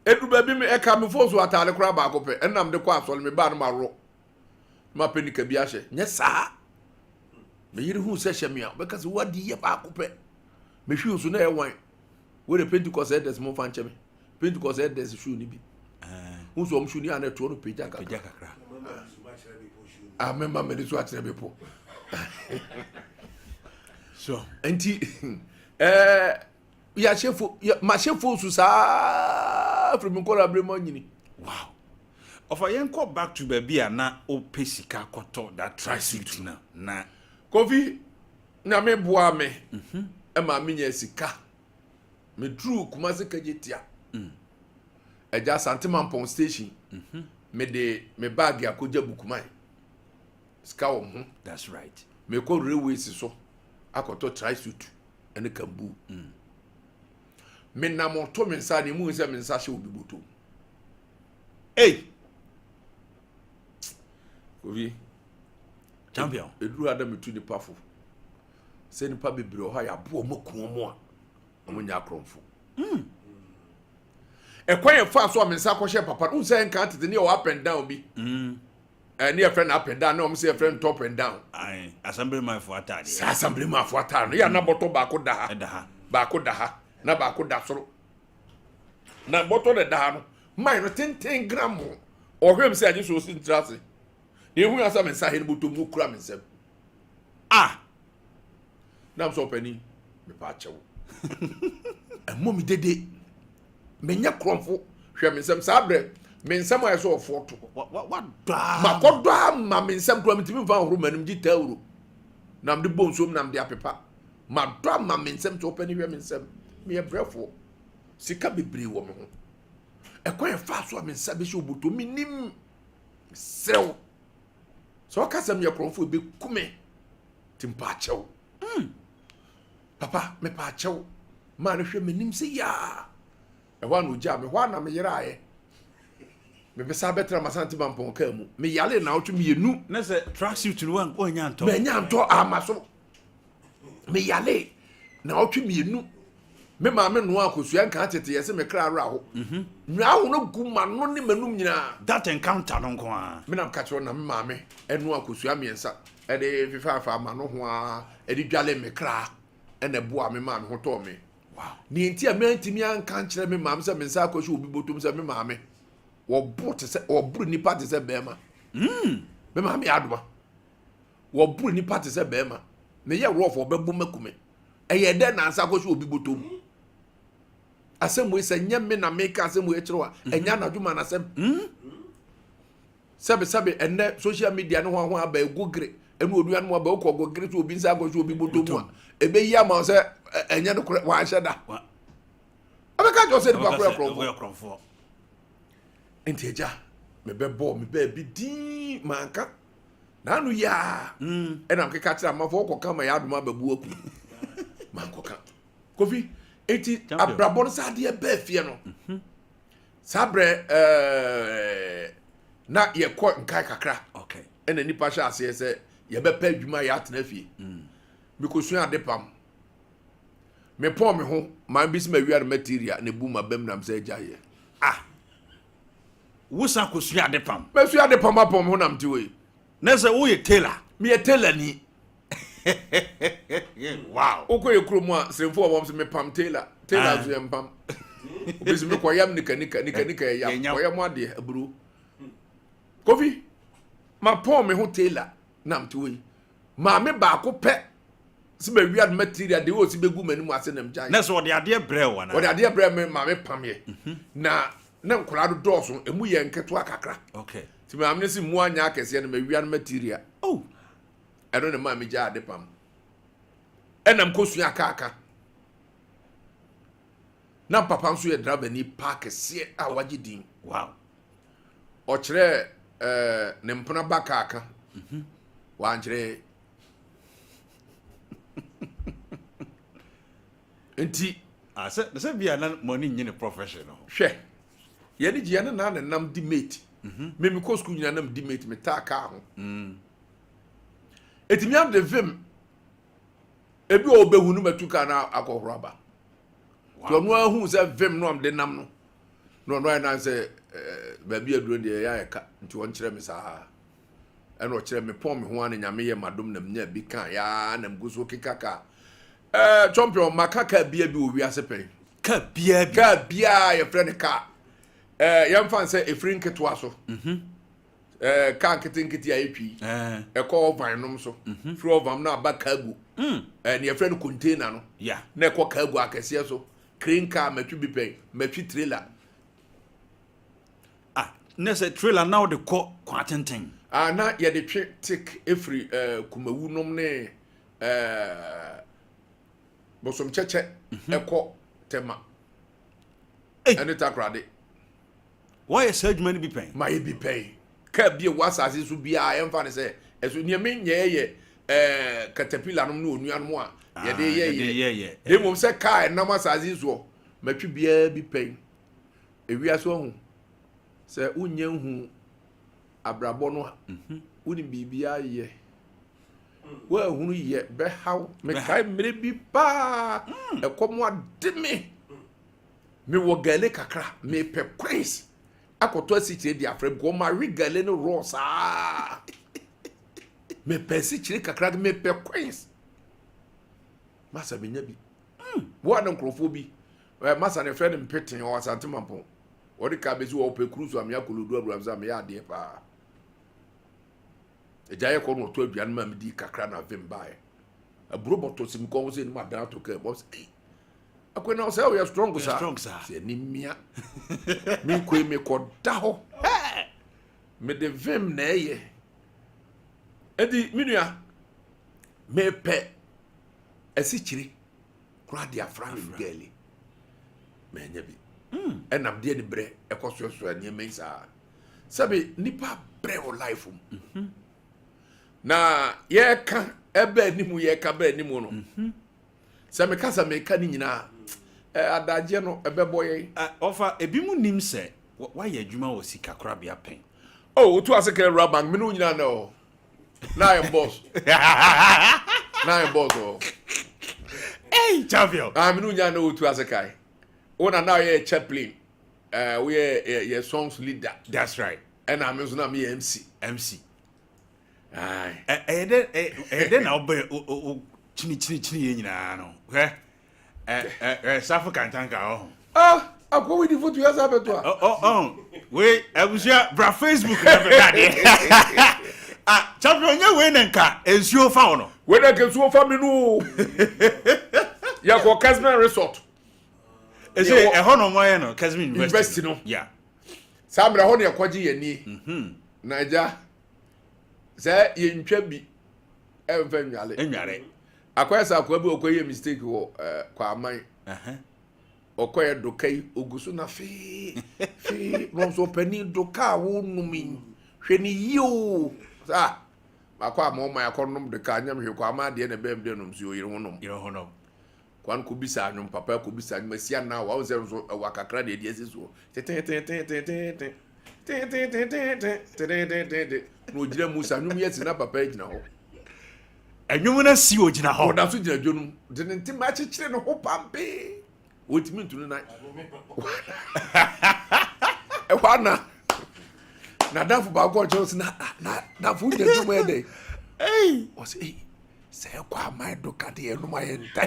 edu baabi me ɛka me fo so ataade koraa baako pɛ ɛnam de kɔ asɔre. Me baa no ma worɔ ma pɛ nika bi ahyɛ. Nyɛ saa me yere hu sɛ hyɛ me a, ɔbɛka sɛ wadi yɛ baako pɛ. Mehwi so na ɛyɛ wan wei de. Pentecost elders, mo nfa nkyɛ me. Pentecost elders shoe ni bi hu sɛ ɔmo shoe ni a na ɛtoɔ no pagya kakra. Pagya kakra. A mɛma mɛde so akyerɛ bepɔ. So nti yɛahyɛ fo mahyɛ fo so saa firi me nkɔla abere mu anyini. Wow, ɔfa yɛnkɔ back to baabi a na wopɛ sika kɔtɔ that tracksuit no na. Kofi, Nyame boa me ɛma menya sika. Meduru Kumase Kagye Tia agya Asante Mampɔn station, mede me bag akɔgya Bukuman, sika wɔ m ho. That's right. Mekɔ railways so akɔtɔ tracksuit ɛne kambu. Menam ɔto me nsa ne mu sɛ me nsa hyɛ obi bɔtɔ mu. Hey. Kofi. Champion. Eduru ha da metu nipa fo sɛ nipa bebree wɔ hɔ a yɛaboa ɔmo aku ɔmo a ɔmo nyɛ akorɔmfo. Ɛkwan yɛ fa so a me nsa akɔhyɛ papa no sɛ nka tete ne yɛwɔ up and down bi, ɛne yɛfrɛ no up and down, na ɔmo sɛ yɛfrɛ no top and down. Aye, assemblymanfoɔ ataadeɛ. Saa assemblymanfoɔ ataade no yɛ ana bɔtɔ baako da ha. Ɛda ha. Baako da ha na baako da soro, na bɔtɔ na da ha no man no tenten gram ho. Ɔhwɛ mu sɛ agye so osi ntira ase na ehu yɛ sɛ me nsa he no bɔtɔ mu kura me nsam. Ah. Nam sɛ ɔpani mepa akyɛw, ɛmmɔ me dede, menyɛ korɔmfo. Hwɛ me nsɛm saa berɛ, me nsɛm ayɛ sɛ ɔfoɔ to. Wadɔ. Makɔdɔ ama me nsɛm kora metumi mfa ahoro m'anim gye tawuro na mede bɔ nsuom na mede apepa. Madɔ ama me nsɛm sɛ ɔpani hwɛ me nsɛm, meyɛ brɛfoɔ, sika bebree wɔ me ho. Ɛkwan yɛ fa so a me nsa bɛhyɛ oboto menim. Serɛw sɛ ɔka sɛ meyɛ korɔmfoɔ ɛbɛku me, nti mpaakyɛw papa, mepaakyɛw. Maa no hwɛ m'anim sɛ yaa ɛhɔ a na ogyaa me hɔ a na meyeraeɛ. Mebɛsa bɛtena Masante Mampɔn kaa mu. Meyare naawɔtwe 2. Na sɛ tracksuit no woanya ntɔ? Manya ntɔ ama so. Meyare naawɔtwe 2. Me maame noa akosua nka tete yɛ sɛ me kra awerɛ aho. Nwaa ho no gu m'ano ne m'anum nyinaa. That encounter no nko a. Menam ka kyerɛ na me maame ɛnoa akosua mmiɛnsa ɛde fefaafa ama no ho a ɛde dwale me kra, ɛna ɛboa me maa me ho tɔɔ me. Nea nti a mantumi anka nkyerɛ me maame sɛ me nsa akɔhyɛ obi bɔtɔm sɛ me maame wɔbo te sɛ wɔboro nipa te sɛ bɛrima. Me maame yɛ adoma, wɔboro nipa te sɛ bɛrima. Meyɛ rɔfo ɔbɛbo maku me. Ɛyɛ dɛ nansa akɔhyɛ obi bɔtɔm. Asɛm wei sɛ nyɛ me na meka asɛm wei kyerɛ wa, ɛnyɛ anadwo ma n'asɛm. Sɛbesɛbe ɛnɛ social media ne ho aho aba egogere ɛne onua no mu aba wokɔ gogere so obi nsa akɔhyɛ obi bɔtɔ mu a, ɛbɛyi ama wo sɛ ɛnyɛ no korɛ. Wanhyɛ da ɔbɛka kyerɛ wo sɛ nipa korɛ korɔmfoɔ. Korɔmfoɔ. Nti agya mebɛbɔɔ me baabi din manka naano yaa ɛna mekeka kyerɛ amanfoɔ wokɔka ma yɛ adom abɛbu aku mankɔka. Kofi, enti Champion. Abrabɔ no sɛ adeɛ bɛɛ fie no saa berɛ na yɛkɔ nkae kakra. Ɛna nipa hyɛ aseɛ sɛ yɛbɛpɛ adwuma yɛ atena fie. Mekɔsua ade pam. Mepɔn me ho, maame bi sɛ mawia no material na ebu m'abam nam sɛ agya yɛ. Ah! Wo san kɔsua ade pam? Masua ade pam apɔn me ho nam te wei. Na sɛ woyɛ tailor? Meyɛ tailor ni. Wow! Wokɔ yɛ kurom a, seremfo wɔ hɔ sɛ mepam tailor. Tailor Ah. nso yɛ mpam. Obi sɛ mekɔyam nika nika, nika nika yɛ yam. Kɔyam adeɛ, aburo. Kofi, mapɔn me ho tailor nam te wei. Maame baako pɛ sɛ mawia no material de ɔsi bɛgu m'anim ase na megyae. Na sɛ ɔde adeɛ brɛ wo anaa? Ɔde adeɛ brɛ me maame pameɛ. Na na nkwadaa no dɔɔso, emu yɛ nketewa kakra. Okay. Nti maame no sɛ mu anyɛ akɛseɛ no mawia no material. Oh. Ɛno ne maa megyaa ade pam. Ɛna mekɔsua kaaka. Na papa nso yɛ driver ni paa kɛseɛ a wagye din. Wow. Ɔkyerɛɛ eh, ne mpena ba kaaka. Wankyerɛ nti. Ah, sɛ sɛ bia na mo ani nye ne profession no ho. Hwɛ, yɛne gye yɛne naa ne nam di mate. Me mekɔ sukuu nyinaa nam di mate, metaa kaa ho. Ɛtumi ade vim ebi wɔ ɔbɛhu no matu kaa no akɔhoro aba. Nti ɔno ahu sɛ vim no a mede nam no na ɔno ayɛ nan sɛ baabi aduro deɛ ɛyɛ ayɛ ka nti ɔnkyerɛ me saa. Ɛna ɔkyerɛ me pɔn me ho a na Nyame yɛ m'adom na menya bi ka yaa na megu so keka kaa. Ɛɛ champion maka kaa bia bi wɔ wiase pɛn. Kaa bia bi. Kaa bia yɛfrɛ no kaa. Ɛɛ yɛmfa nsɛ efiri nketewa so. Mhm. Ɛɛ kaa nketenkete a yɛtwi. Ɛkɔ ɔvan nom so. Mhm. Firi ɔvan no aba cargo. Ɛɛ ne yɛfrɛ no container no. Yeah. Na ɛkɔ cargo akɛseɛ so. Crane car matwi bi pɛn. Matwi trailer. Ah, na sɛ trailer na wode kɔ kwan tenten. Ah, na yɛde twe tik efiri eh, Kumawu nom ne eh, Bosomkyɛkyɛ ɛkɔ Tema ɛne Takoradi. Woayɛ saa adwuma no bi pɛn? Mayɛ bi pɛn. Kaa bi a ɛwɔ asase so biara yɛmfa no sɛ ɛso nea menyɛɛ yɛ eh, katapila nom ne onua nom a yɛde Ah, yɛ yɛde yɛ. yɛ yɛ. Na mmom sɛ kaa ɛnam asase soɔ matwi biara bi pɛn. Ewiase wahu sɛ wonnya nhu abrabɔ no a, wonim biribiara yɛ. Woahunu yɛ bɛhaw. Mekae mmerɛ bi paa, ɛkɔm ade me. Mewɔ gale kakra, mepɛ coins akɔtɔ asikyire de afrɛ because mawe gale no raw saa. Mepɛ asikyire kakra, mepɛ coins. Masa menya bi. Boa ne nkurɔfoɔ bi. Ɛ masa no yɛfrɛ no Mpeten, ɔwɔ Asante Mampɔn. Ɔde kaa bɛsi hɔ, ɔpɛ kuru so a meyɛ akɔlɔdu abura sɛ meyɛ adeɛ paa. Agya yɛ kɔ na ɔtɔ aduane ma medi kakra na vim baeɛ. Aburo bɔtɔ si me kɔn ho sɛ anim adan ato kaa mu. Ɔsɛ ei, akɔ na ɔsɛ ɔyɛ strong saa. Strong saa. Sɛ ani mia. Menkɔ yi mekɔda hɔ. Mede vim na ɛyɛ. Enti me nua, mepɛ asikyire koraa de afra me gɛli manya bi ɛnam deɛ ne berɛ ɛkɔ soɛsoɛ nneɛma yi saa sɛbe nipa brɛ wɔ life mu mhm. Na yɛka ɛbɛ anim yɛka bɛ anim no sɛ meka sɛ meka ne nyinaa adagyeɛ no ɛbɛbɔ yɛn. Ɔfa ebi mu nim sɛ woayɛ adwuma wɔ sikakorabea pɛn. Oh, wotu ase kɛ Rural Bank, mene wo nyinaa na ɛwɔ hɔ. Na I am boss. Na I am boss wɔ hɔ. Hey, champion. Ah, mene wo nyinaa na wotu ase kae. Wo na na woyɛ chaplain. Eh, woyɛ yɛ songs leader. That's right. Ɛna me nso na meyɛ MC. MC. Aye. Ɛyɛ dɛ ɛyɛ dɛ na wobɛ wo kyini kyini kyini yɛ nyinaa no. Hwɛ. Ɛ ɛ Safo Kantanka ɔho. Ah, akɔ wei di foto yɛ sa bɛto a. Ɔ ɔ wei abusua bra Facebook na bɛhwɛ adeɛ. Ah, champion nyɛ wei na nka nsuo fa wo no. Wei na nka nsuo fa mi no. Yɛkɔ Kesman Resort. Ɛsɛ ɛhɔ na ɔmo ayɛ no Kesman University no. Yeah. Saa mmerɛ hɔ na yɛkɔgye yɛn ni. Na agya sɛ yɛntwa bi ɛmfa nnwale. Nnware. Akɔyɛ sɛ akoa bi ɔkɔyɛ mistake wɔ ɛɛ Kwaman. Ɔkɔyɛ doka yi ogu so na fee fee na ɔnso ɔpanin doka a wonom yi hwɛ ne yie o saa makɔ ama ɔman akɔ nom doka anyam hwɛ Kwaman adeɛ na ɛbɛn mu dɛ nom si oyere ho nom. Yere ho nom. Kwan kɔ bisa anwom papa kɔ bisa anwom asi anaa wa sɛ nso ɛwɔ akakra deɛ ɛde asi soɔ tetetetetetete tetetetete tetetete na ogyina mu sa anwom yɛ si na papa gyina hɔ. Ɛnwom no asi, ogyina hɔ. Ɔda so gyina dwa no mu de ne ntoma akyekyere ne ho pampee, wɔntumi ntu ne nan. Ɛhɔ ana n'adamfo baako ɔkyerɛ sɛ na na damfo wogyina dwa mu yɛ dɛ? Ɔsɛ ei, sɛ ɛkɔ aman do ka de yɛnom ayɛ nta,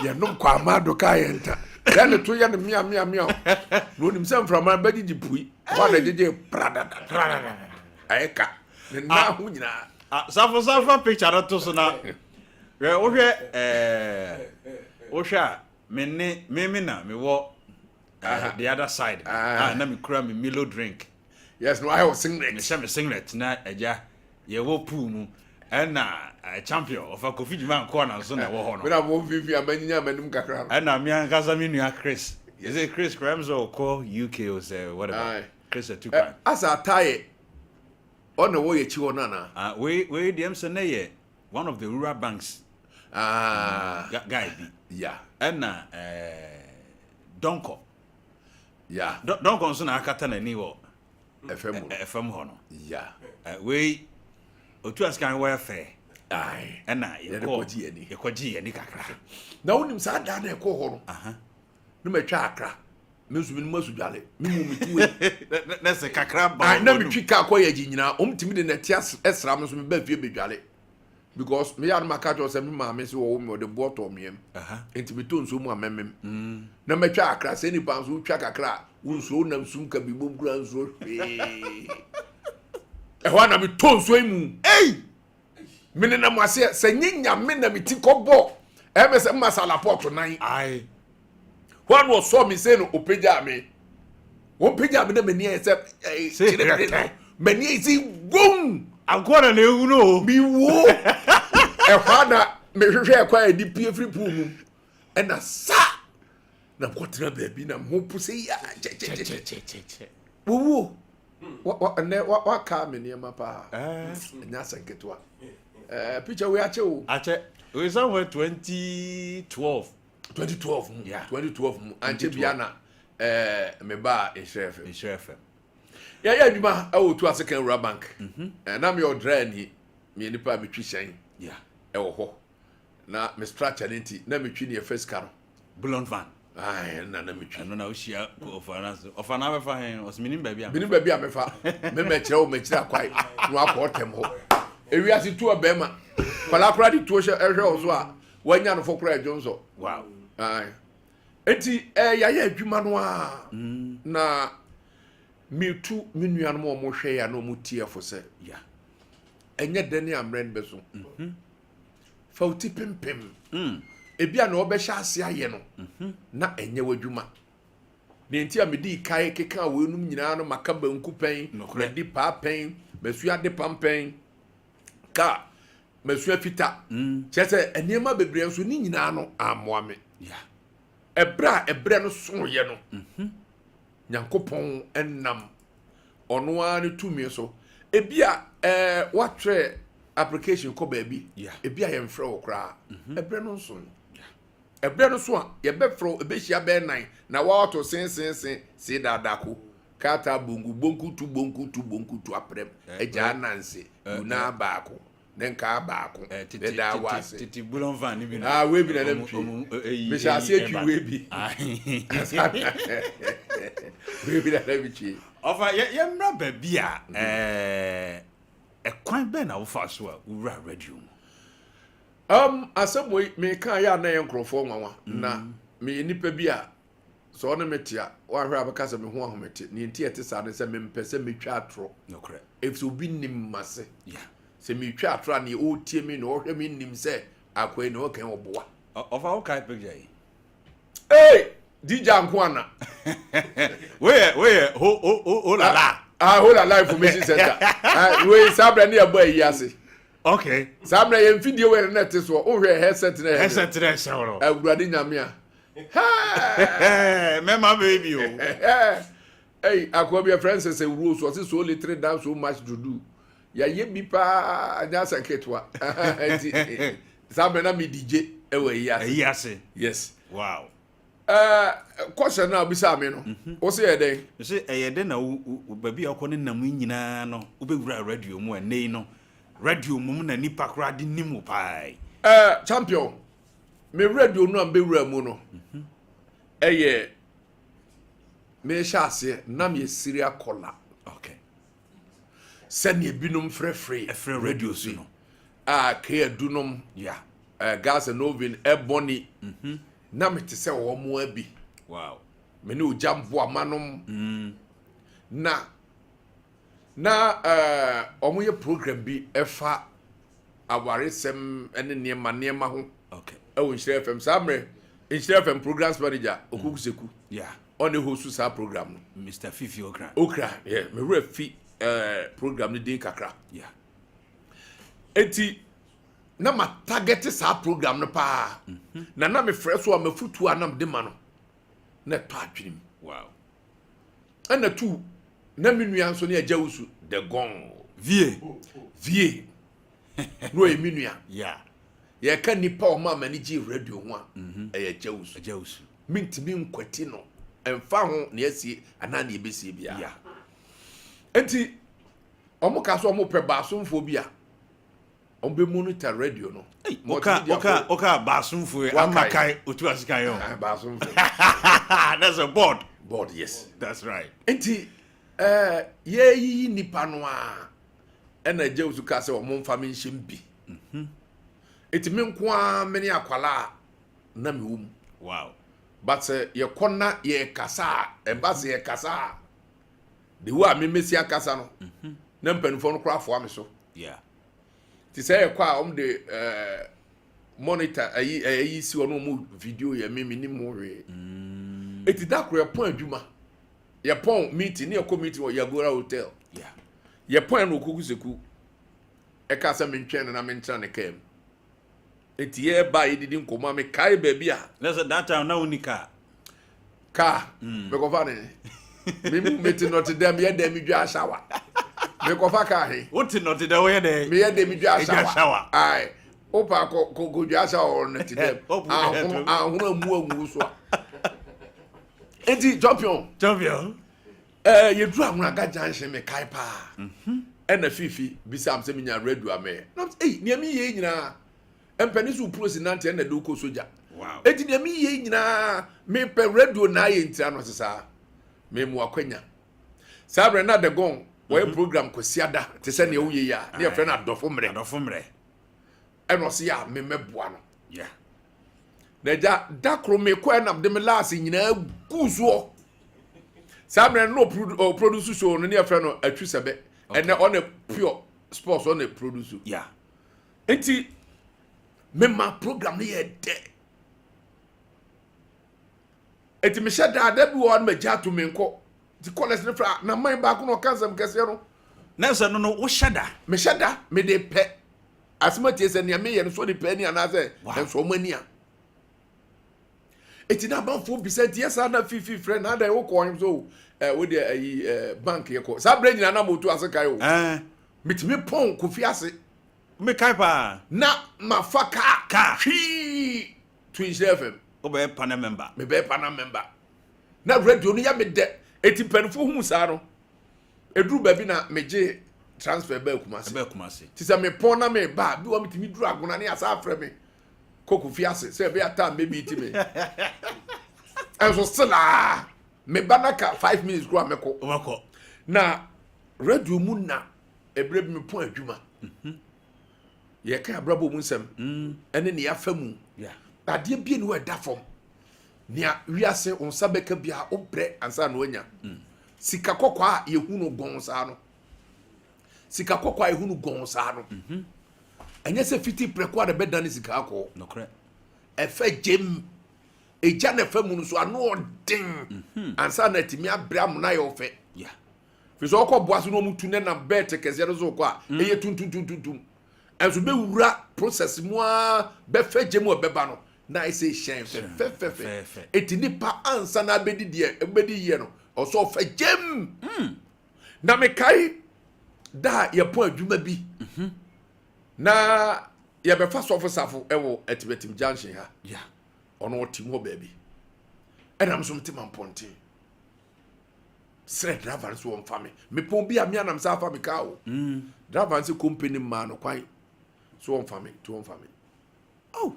yɛnom kɔ aman do ka ayɛ nta. Dɛ ne to yɛ no mea mea mea na onim sɛ mframa bɛgyegye pui hɔ a na gyegye pradada ayɛ ka ne nan ho nyinaa. Safo, safa picture no to so na hwɛ. Wohwɛ ɛɛ wohwɛ a, me ne me na mewɔ the other side a na mekura me Milo drink. Yes, no, ayɛ wɔ singlet. Mehyɛ me singlet na agya yɛwɔ pool mu, ɛna champion ɔfa Kofi Dwuma nkoa na nso na ɛwɔ hɔ no. Mena mo mfimfini a manyinya m'anim kakra no. Ɛna me ankasa me nua Chris, yɛsɛ Chris kora m sɛ ɔkɔ UK o sɛ whatever. Chris atu kwan. Asa ataayɛ ɔna ɛwɔ yɛ akyi hɔ no anaa? Ah, wei deɛ m sɛ ne yɛ one of the rural banks guy bi. Ɛna Dɔnkɔ Dɔnkɔ nso na akata n'ani wɔ ɛfɛ mu. Ɛfam hɔ no. Wei otu asika wɔ ɛfɛ. Ɛna yɛde yɛkɔ kɔgye yɛn ani. Yɛkɔgye yɛn ani kakra. Na wonim saa daa na ɛkɔɔ hɔ no, ne matwa akra, me nso menom asudwale, me mu metu wei. Na sɛ kakra ba Ah, na wɔ metwi kaa kɔ yɛ agyi nyinaa, ɔmtumi de nɛte ɛsra me so meba fie bɛdwale because meyɛ a no maka kyerɛ sɛ me maame sɛ wɔwo me ɔde boɔ tɔɔ meɛm nti metɔ nsuo mu a mɛmem na mɛtwa akra sɛ nipa nso wotwa kakra a wo nsuo wonam sum ka bibom kura nsuo hwee. Ɛhɔ a na metɔ nsuo yi mu. Ei! Menenam aseɛ sɛ nye Nyame na meti kɔbɔ ɛmɛ sɛ mma salapɔto nan. Hɔ a na ɔsɔɔ me sɛ no ɔpagyaa me, wɔpagyaa me na m'ani ayɛ sɛ Sɛ kyerɛ hwɛ. M'ani ayɛ sɛ wom. Ankoa na ewu no o. Mewuo. Ɛhɔ a na mehwehwɛ ɛkwan a yɛde pie firi pool mu, ɛna sa na mekɔtena baabi na meho po sɛ yia kyɛkyɛkyɛ. Kyɛkyɛkyɛ. Wɔwuo. Ɛnɛ waka me nneɛma paa, ɛnyɛ asɛ nketewa. Picture wei akyɛ o. Akyɛ, wei somewhere 2012. 2012 mu. 2012 mu, ankyɛ bia na mebaa Nhyerɛ FM. Nhyerɛ FM. Yɛyɛ adwuma ɛwɔ Otu Ase kan Wura Bank. Na meyɛ ɔdra ni, meyɛ nipa a metwi hyɛn ɛwɔ hɔ na me structure ne nti na metwi ne yɛfɛ sika no. Bullion van. Ae, na metwi. Ɛno na wohyia ɔfa no ase, ɔfa no abɛfa hɛn, ɔsɛ menim baabi a menim baabi a mefa memɛkyerɛ wo mɛkyerɛ akwae na wakɔ ɔtɛm hɔ. Ewiase tuo bɛrima kwalaa koraa de tuo hyɛ ɛhwɛ wo so a wanya no fo koraa ɛdwo nsɔ. Ae. Enti yɛayɛ adwuma no a na metu me nuanom a wɔhwɛ yɛ a na wɔn tie fo sɛ ɛnyɛ dɛ ne ammerɛ no bɛso. Fa wo ti pempem. Ebi a na wɔbɛhyɛ ase ayɛ no na ɛnyɛ w'adwuma. Nea nti a medii kae keka weinom nyinaa no, maka banku pɛn, madi paa pɛn, masua adepam pɛn, kaa masua fita. Kyerɛ sɛ nneɛma bebree nso ne nyinaa no ammoa me. Ɛberɛ a ɛberɛ no soeɛ no, Nyankopɔn nam ɔno ara ne tumi so. Ebi a watwerɛ application kɔ baabi, ebi a yɛmfrɛ wo koraa. Ɛberɛ no nso ɛberɛ no so a yɛbɛfrɛ wo, ɛbɛhyia bɛɛ nan na wawato sensensen see daadaako kata bonku bonku tu bonku tu bonku tu aprɛm agyaa nanse yunaa baako ne nkaa baako ne daa wɔ ase. Tete bullion van ni bi na. Ah, wei bi na nam twi. Mehyɛ aseɛ twi wei bi. Wei bi na nam twi. Ɔfa yɛmmra baabi a ɛkwan bɛn na wofa so a wowura radio mu? Asɛm wei meka yɛ a na yɛ nkurɔfoɔ nwanwa na meyɛ nipa bi a sɛ ɔne me te a wahwɛ a bɛka sɛ me ho ahomete. Ne nti ɛte saa ne sɛ mempɛ sɛ metwa atorɔ. Ɛfisɛ obi nim m'ase. Sɛ metwa atorɔ a neɛ ɔretie me na ɔhwɛ me nim sɛ akoa yi na ɔka ɔboa. Ɔfa wo kae picture yi. Hey! DJ anko ana. Weyɛ ho ho ho ho la la. Ah, ho la la information center. Ah, wei saa berɛ ne yɛbɔ ayi ase. Saa berɛ yɛn mfidie wei na ɛte soɔ. Wohwɛ headset na ɛyɛ. Headset na ɛhyɛ wo no. Awurade Nyame a. Mɛma baby o. Hey, akoa bi a friend sɛ sɛ rose ɔse so little done so much to do. Yɛayɛ bi paa nyɛ asɛ nketewa. Nti saa berɛ na me DJ ɛwɔ ayi ase. Ayi ase. Yes. Wow. Kɔhyɛ no a wobisaa me no, wo se yɛ dɛn? Sɛ ɛyɛ dɛn na wo baabi a wokɔ ne nam nyinaa no wobɛwura radio mu a nnɛ yi no? Radio mom na nipa koraa de nim wo paa yi. Champion, me radio no a mbɛwura mu no, ɛyɛ mehyɛ aseɛ na meyɛ serial caller. Sɛnea ebinom frɛfrɛ Ɛfrɛ radio so no. A keadu nom, Gas and Oven ɛbɔne, na mete sɛ wɔn mo abi. Me ne ogya mboama nom na wɔn yɛ program bi ɛfa awaresɛm ne nneɛma nneɛma ho ɛwɔ Nhyira FM. Saa mmerɛ Nhyira FM programs manager Okuku Seku, ɔne host saa program no. Mr Fifi Okra. Okra, yeah, me werɛ fi program no din kakra. Eti na ma target saa program no paa na mefrɛ so a, mafutuo a na mede ma no na ɛtɔ adwene mu. Ɛna tu na me nua nso ne Agya Wusu the Gong. Vie. Vie na ɔyɛ me nua. Yɛka nipa a ɔma amani gye radio ho a, ɛyɛ Agya Wusu. Agya Wusu. Mentumi nkwati no, ɛmfa ho nea asie anaa nea ɛbɛsie biara. Nti ɔmo ka so ɔmo pɛ baasomfoɔ bi a ɔmo bɛ monitor radio no. Oka oka oka baasomfo yi ama kai otu ase kan yɛ. Ah, baasomfoɔ. That's a board. Board, yes. That's right. Nti yɛyiyi nipa no a, ɛna Agya Wusu ka sɛ ɔmo nfa me nhyɛm bi. Nti me nko ara me ne akwala a na me wɔ mu. But sɛ yɛkɔ na yɛkasa a, ɛba sɛ yɛkasa a, the way a me mesi akasa no, na mpanimfoɔ no koraa afoa me so. Nti sɛ yɛkɔ a, ɔmo de monitor ayi ɛyi si hɔ na ɔmo video yɛ me nim ho hwee. Eti da koro yɛpɔn adwuma, yɛpɔn meeting ne yɛkɔ meeting wɔ Yagora Hotel. Yɛpɔn no, Okuku Seku ɛka sɛ mentwɛn no na mentena ne kaa mu. Eti yɛba yɛdidi nkɔmɔ a, mekae baabi a That's that time na woni car. Kaa mekɔfa ne me mu mete nɔte dɛm yɛ dɛm dwa ahyɛwa, mekɔfa kaa he? Wote nɔte dɛ woyɛ dɛ. Meyɛ dɛm dwa Edwa ahyɛwa. shower. Ae, wopa kɔ kɔ kɔ dwa ahyɛwa wɔ nɔte dɛm. Ɔpo dɛ ahono to. ahono amu angu so a, enti champion, Champion. Yɛduru Ahonaga Junction, mekae paa, ɛna Fifi bisa m sɛ menya radio a mɛyɛ na sɛ ei, nea meyɛ nyinaa mpɛne so wopuro si nante ɛna de wokɔ sogya. Enti nea meyɛ nyinaa mepɛ radio na ayɛ ntira no sɛ saa memu akwanya. Saa berɛ na The Gong wɔyɛ program Kwasiada te sɛ nea woyɛ yi a ne yɛfrɛ no Adɔfo Mmerɛ. Adɔfo Mmerɛ. Ɛna ɔse yɛ a memmɛboa no. Na agya, da koro mekɔ ɛnam de me laase nyinaa gu soɔ. Saa mmerɛ no na ɔproduce show no ne yɛfrɛ no Atwi Sɛbɛ. Ɛnɛ ɔne Pure Sports ɔne produce. Nti mema program no yɛ dɛ. Nti mehyɛ daada bi wɔ hɔ no, magya ato me nkɔ. Nti callers no frɛ a, na man baako na ɔka nsɛm kɛseɛ no. Na sɛ no wohyɛ da. Mehyɛ da, mede pɛ asɛm atie sɛ nea meyɛ no so de pɛ ani anaasɛ ɛnsɔ ɔmo ani a. Eti na amanfoɔ bisa nti yɛ saa na fifi frɛ na adan wokɔ ɔhem so wo deɛ ayi bank yɛkɔ saa berɛ nyinaa na motu ase kae o. Metumi pɔn Kofi ase. Mekae paa. Na mafa kaa. Kaa. Hwii to Nhyira FM. Wobɛyɛ panel member. Mebɛyɛ panel member. Na radio no yɛ me dɛ. Eti mpanimfoɔ hu saa no, eduru baabi na megye transfer bɛɛ Kumase. Ɛbɛɛ Kumase. Ti sɛ mepɔn na meba a, bi wɔ metumi duru Agona ne asa afrɛ me kɔ Kofi ase sɛ ɛbɛyɛ ata mbɛbi ti me. Ɛnso still a meba na ka 5 minutes kora mɛkɔ. Wobɛkɔ. Na radio mu na ebere bi mepɔn adwuma. Yɛka abrabɔ mu nsɛm ɛne nea afa mu. Adeɛ bie ne wɔ ɛda fam. Nea wiase wo nsa bɛka bia, wobrɛ ansa na wanya. Sika kɔkɔɔ a yɛhu no gɔn saa no, sika kɔkɔɔ a yɛhu no gɔn saa no, ɛnyɛ sɛ fiti prɛko a na ɛbɛdane sika akɔɔ. Nokorɛ. Ɛfɛ gyem egya na ɛfɛ mu no so ano ɔden ansa na atumi abrɛ amona yɛ ɔfɛ. Fi sɛ ɔkɔ boa so na ɔmo tu ne nam bɛɛte kɛseɛ no so kɔ a, ɛyɛ tuntuntuntuntum, ɛnso bɛwura process mu a bɛfɛ gye mu a ɛbɛba no na ayɛ sɛ hyɛn fɛfɛɛfɛ. Fɛfɛ. Eti nipa ansa na abɛdi deɛ ɛbɛdi yie no, ɔsɔ ɔfɛ gyem. Na mekae da a yɛpɔn adwuma bi na yɛbɛfa Sɔfo Safo ɛwɔ Atimatim Junction ha. Ɔno ɔte mu hɔ baabi, ɛna nso mete ma mpɔnten. Srɛ driver no so wɔmfa me. Mepɔn bi a me anam sɛ afa me kaa o. Driver no sɛ company mmaa no kwan so wɔmfa me, nti wɔmfa me. Oh.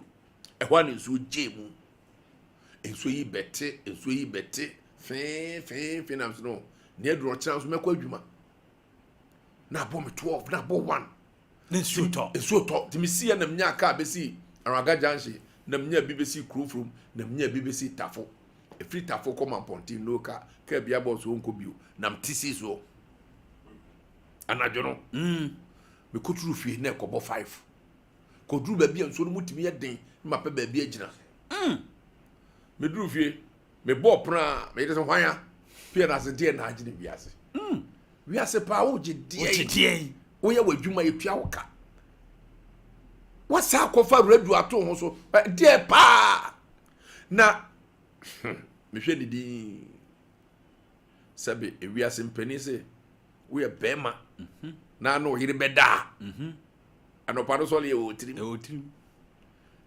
Ɛhɔ a na nsuo gyee mu. Nsuo yi bɛte, nsuo yi bɛte, fee fee fee nam so no. Nea aduru ɔkyena nso mɛkɔ adwuma. Na abɔ me 12, na abɔ 1. Ne nsuo tɔ. Nsuo tɔ. Nti mesiiɛ na menyaa kaa bɛsi Araga Junction, na menyaa bi bɛsi Kurofurom, na menyaa bi bɛsi Tafo. Ɛfiri Tafo kɔ Mampɔnten no ka kaa bi abɔ so ɔnkɔ bio. Na mete sii soɔ. Anadwo no, mekɔduru fie na ɛkɔbɔ 5. Kɔduru baabi a nsuo no mu tumi yɛ den na mapɛ baabi agyina. Meduru fie, mebɔɔ pono a, meyere sɛ hwan a? Pia no ase deɛ na agye ne wiase. Wiase paa wogye deɛ yi. Woyɛ w'adwuma yɛtua wo ka. Wasa akɔfa radio ato ho so deɛ paa. Na mehwɛ ne din sɛbe ewiase mpanin se woyɛ bɛrima na na ɔyere bɛda a anɔpa no sɔre yɛ wɔ tirim. Ɛwɔ tirim.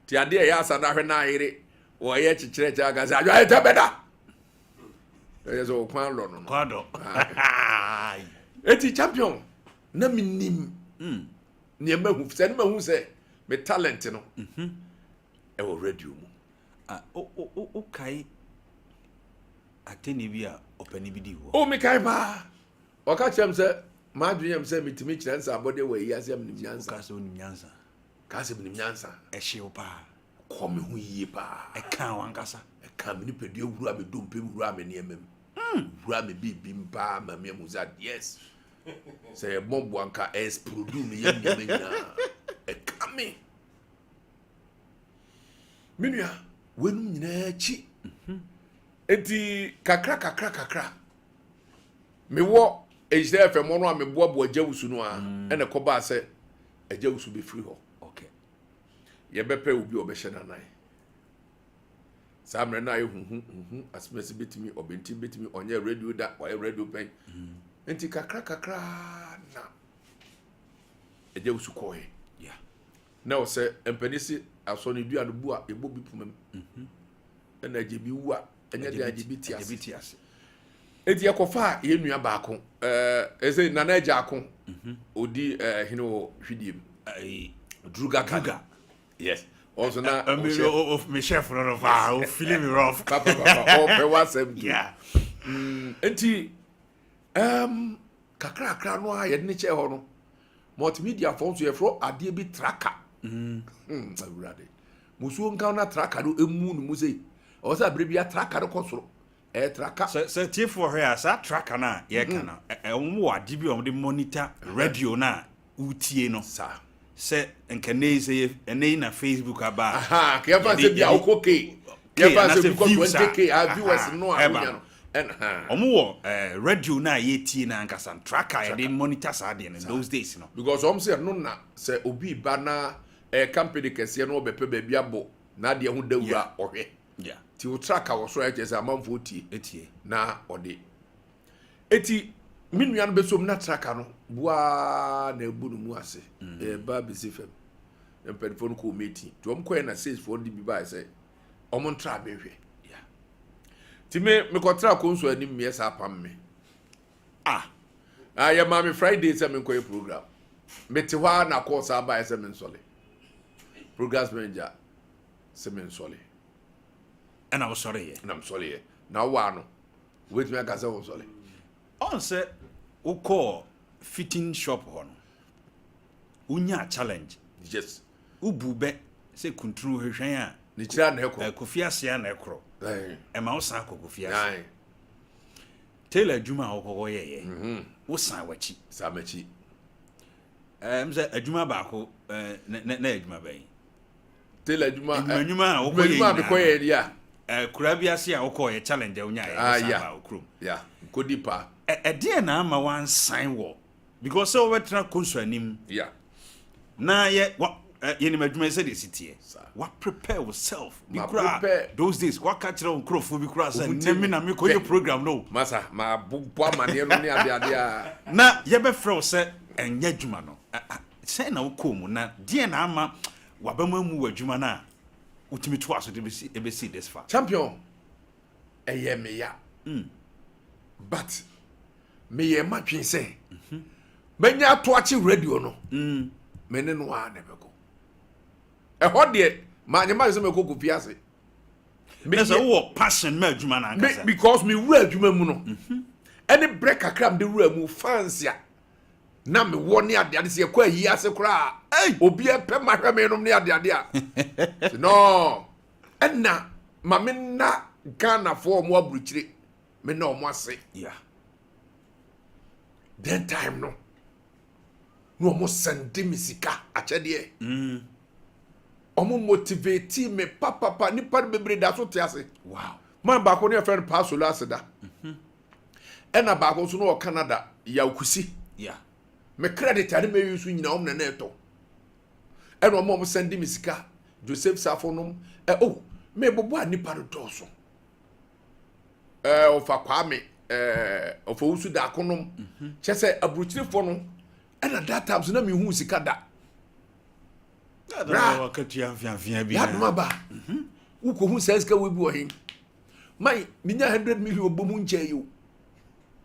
Ti adeɛ ɛyɛ asa na ahwɛ na ayere wɔyɛ kyekyerɛ kyɛ aka sɛ adwa ayɛ bɛda. Ɛyɛ sɛ ɔkwan lɔ no no. Kwan dɔ. Eti champion na menim nea mahu sɛ ne mahu sɛ me talent no ɛwɔ radio mu. Wokae atɛnni bi a ɔpani bi di wɔ? O mekae paa. Ɔka kyerɛ m sɛ m'adwene yam sɛ metumi kyerɛ nsa abɔdeɛ wɔ ayi ase a menim nyansa. Woka sɛ wonim nyansa. Ka sɛ menim nyansa. Ɛhye wo paa. Kɔ me ho yie paa. Ɛka wankasa. Ɛka me nipadua wura me dompe mu, wura me nneɛma mu. Wura me biribi mu paa ma me ahu sɛ yes. Sɛ yɛbɔ boa nka ɛsprodu me yɛ nneɛma nyinaa. Ɛka me. Me nua, weinom nyinaa akyi. Nti kakra kakra kakra mewɔ Nhyira FM no a meboaboa Agya Wusu no a ɛna ɛkɔbaa sɛ Agya Wusu bɛfiri hɔ. Okay. Yɛbɛpɛ obi a ɔbɛhyɛ n'anan. Saa mmerɛ no ayɛ huhu huhu asomasi bɛtumi ɔbɛntim bɛtumi ɔnyɛ radio da wayɛ radio pɛn. Nti kakra kakra na Agya Wusu kɔɔɛ. Yeah. Na ɛwɔ sɛ mpanin se asɔ ne dua no bu a yɛbɔ bi poma mu. Ɛna agye bi wu a ɛnyɛ de agye bi te ase. Eti yɛkɔfa yɛn nua baako ɛsɛ Nana Agya Ako odi hene wɔ hwidie mu. Druga Druga. Yes. Ɔnso na ɔhyɛ. Me chef no no paa o feeling me rough. Papa papa ɔpɛ w'asɛm tu. Nti kakrakra no a yɛde ne kyɛɛ hɔ no multimedia fɔ nso yɛfrɛ adeɛ bi traka. Awurade. Musuo nka na traka no emu no mu sei. Ɔwɔ sɛ abere bi a traka no kɔ soro. Ɛyɛ traka. Sɛ tiefoɔ hwɛ a saa traka no a yɛka no wɔn wɔ ade bi a wɔde monitor radio no a wotie no. Saa. Sɛ nka ɛnɛ yi sɛ yɛ ɛnɛ yi na Facebook aba a. Aha kɛ yɛfa sɛ bi a wokɔ K. Yɛfa sɛ bi kɔ 20K a viewers no a wonya no. Wɔn wɔ radio no a yɛtie no ankasa tracker a yɛde monitor saa adeɛ no those days no. Because wɔn sɛ ɛno na sɛ obi ba na ɛyɛ company kɛseɛ na ɔbɛpɛ baabi abɔ n'adeɛ ho dawuro a ɔhwɛ. Ti wo tracker wɔ soro a ɛkyerɛ sɛ amanfoɔ tie. Tie. Na ɔde. Eti me nua no bɛsom na tracker no buaa na ebu no mu ase. Ɛba bɛsi fam. Na mpanimfoɔ no kɔɔ meeting. Nti wɔn kɔɛ na salesfoɔ no de bi baeɛ sɛ wɔn ntra bɛhwɛ. Nti me mekɔtra konso anim meyɛ saa pam me. Ah. Ah, yɛ maa me Friday sɛ menkɔyɛ program. Mete hɔ a na kɔɔ saa baeɛ sɛ mensɔle. Programs manager sɛ mensɔle. Ɛna wosɔreyɛ? Ɛna mesɔreyɛ. Na wowaa no, wobɛtumi aka sɛ wonsɔle. Ɔn sɛ wokɔɔ fitting shop hɔ no, wonyaa challenge. Yes. Wobu bɛ sɛ kuntunu hwehwɛn a. Ne kyerɛ na ɛkɔ. Kofi ase a na ɛkorɔ. Ɛma wosan kɔ Kofi ase. Tailor adwuma a wokɔkɔ yɛyɛ, wosan w'akyi. San m'akyi. Sɛ adwuma baako na adwuma bɛn? Tailor adwuma. Adwuma a wokɔ yɛ nyinaa. Adwuma a mekɔ yɛ ya. Kura bi ase a wokɔ yɛ challenge a wonya yɛ wosan ba wo kurom. Ya, nkɔdi paa. Ɛdeɛn na ama wansan wɔ because sɛ wobɛtena konso anim. Ya. Na yɛ wa yɛnim adwuma yi sɛdeɛ ɛsi teɛ. Wa prepare yourself. Bi kura those days waka kyerɛ wo nkurɔfoɔ bi kura sɛ nnɛ me na mekɔyɛ program no. Masa ma bobɔ amaneɛ no ne adeade a. Na yɛbɛfrɛ wo sɛ ɛnyɛ adwuma no. Sɛn na wokɔɔ mu na deɛn na ama wabɛma mu wɔ adwuma no a wotumi toa so de bɛsi this far? Champion, ɛyɛ me ya. But. Meyɛ madwen sɛ mɛnya ato akye radio no, me ne no a na ɛbɛkɔ ɛhɔ deɛ, maanyɛ madwen sɛ mɛkɔ Kofi ase. Na sɛ wowɔ passion ma adwuma no ankasa. Because me wura adwuma mu no, ɛne brɛ kakra mede wura mu, fans a na mewɔ ne adeade, sɛ yɛkɔ ayi ase koraa, obi pɛ mahwɛ me nom ne adeade a no, ɛna ma me nna Ghanafoɔ ɔmo aburukyire, me na ɔmo ase. Then time no na ɔmo send me sika akyɛdeɛ, ɔmo motivate me papapa. Nipa no bebree da so te ase. Man baako ne yɛfrɛ no Paasolo Aseda, ɛna baako nso no wɔ Canada, Yawkusi. Me credit a ne mɛyi so nyinaa, ɔmo na na ɛtɔ, ɛna ɔmo send me sika, Joseph Safo nom ɛ o me bɔbɔ a nipa no dɔɔso, ɔfa Kwame, ɔfa Wusu Daako nom, kyɛ sɛ aburukyirefoɔ no. Ɛna that time so na mi hu sika da. Bra. Wakatua mfiamfia bi. Yadum aba, wokɔhu saa sika wei bi wɔ he? Man, menya 100 million bɔ mu nkyɛn yi o,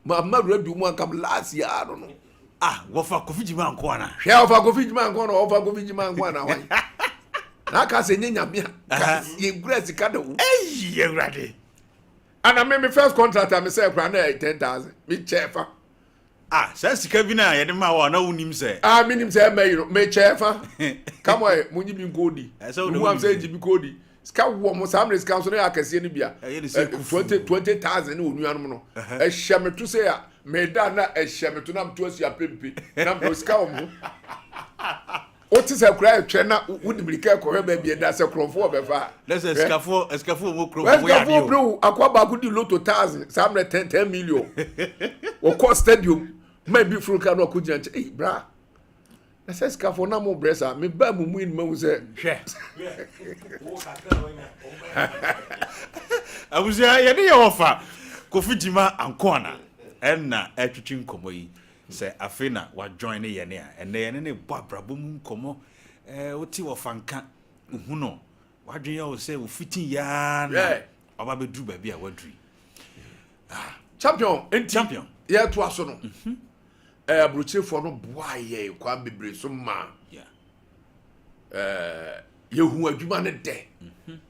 ma ma radio mu ankam last year no. Ah, wɔfa Kofi Gyima nko ana? Hwɛ, ɔfa Kofi Gyima nko na ɔfa Kofi Gyima nko ana hwan na aka sɛ nye Nyame a ka yɛnkura sika da wo. Eyi, Awurade. Ana me first contract a mesɛ kora na ɛyɛ 10,000, mekyɛɛ fa. Ah, saa sika bi na yɛde ma wɔ na wonim sɛ Ah, menim sɛ ɛma yi no, mekyɛɛ fa kama ɛ monyi bi nkɔɔdi. Ɛsɛ wode mehu am wonim sɛ sɛ. gye bi kɔɔdi sika wɔ mo saa mmerɛ, sika nso no yɛ akɛseɛ no bia. Ɛyɛ de sɛ kufu. 20,000 ne onuanom no ɛhyɛ me to sɛ a meda na ɛhyɛ me to na meto asi apempe na mede sika wɔ mo ho. Wote sɛ kora ɛtwɛ na wode mirika kɔhwɛ baabi ɛda sɛ korɔmfoɔ ɔbɛfa a. Na sɛ sikafoɔ wɔ kurom mo yɛ sikafoɔ adeɛ o. bere wo akoa baako di lotto thousand saa mmerɛ, 10 10 million, wɔkɔ stadium ma bi furu ka na ɔkɔ gyina nkyɛn. Ei bra, na sɛ sikafoɔ na mo brɛ saa, me ba mu mu yi ma hu sɛ Hwɛ, abusua, yɛde yɛ wɔfa Kofi Gyima Ankoana ɛna ɛtwitwi nkɔmmɔ yi. Sɛ afei na wajoin ne yɛne a, ɛnɛ yɛne ne bɔ abrabɔ mu nkɔmmɔ. Wote wɔfa nka ohu no, wadwene yɛ wo sɛ wofiti yaa na waba bɛduru baabi a waduru yi. Champion, nti Champion. yɛtoa so no, aburokyerefoɔ no boa yɛ kwan bebree so ma yɛhu adwuma no dɛ,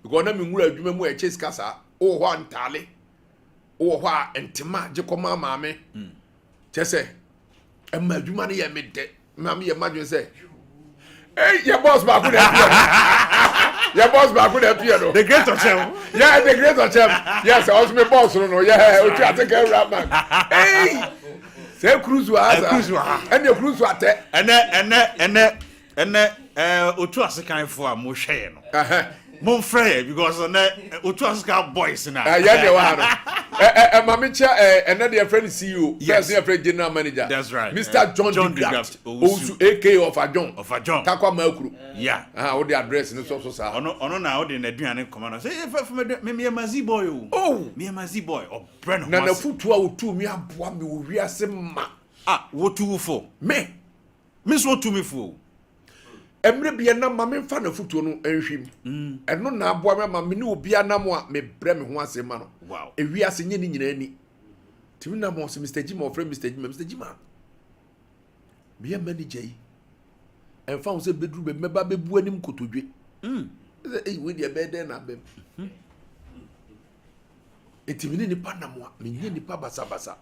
because na menwura adwuma mu a ɛkyɛ sika saa. Wowɔ hɔ a ntaale, wowɔ hɔ a ntema gye kɔma maame, kyɛ sɛ ɛma adwuma no yɛ me dɛ na meyɛ madwene sɛ, ei, yɛ boss baako na apia no, yɛ boss baako na apia no. The Great Ɔkyɛm. Yeah, The Great Ɔkyɛm, yes, ɔso me boss no, yeah, otu ate ka awura man, ei, sɛ cruise wɔ ha saa. Cruise wɔ ha. Ɛne cruise atɛ. Ɛnɛ Otu Asekanfoɔ a mohwɛ yɛ no, momfrɛ yɛ because ɛnɛ Otu Asekan boys na Yɛ deɛ wɔ ha no, ɛ ɛ maame kyɛ ɛ ɛnɛ deɛ yɛfrɛ no CEO. Yes. First yɛfrɛ general manager. That's right. Mr. John, John DeGraft DeGraft Owusu. Owusu, aka Ɔfa John. Ɔfa John. Takwa Makuro. Ah, wode address no sɔ so saa. Ɔno na ɔde n'aduane kɔma no sɛ fɛ fɛ me, meyɛ mazi boy o. Oh. Meyɛ mazi boy, ɔbrɛ ne Na ho ase. N'afotuo a wotu mi aboa mi wɔ wiase ma. Ah, wotu wo fo. Me. Me nso wotu me fo o. Mmerɛ bi ɛnam ma memfa n'afotuo no nhwim, ɛno na aboa me ama me ne obi anam a mebrɛ me ho ase ma no. Ewiase nye ne nyinaa ni tìmi nam hɔ sɛ Mr Jima, ɔfrɛ Mr Jima, Mr Jima, meyɛ manager yi, ɛmfa ho sɛ bɛduru baabi mɛba bɛbu anim kotodwe sɛ eyi wei deɛ ɛbɛyɛ dɛn na abɛm. Nti me ne nipa nam a menyɛ nipa basabasa,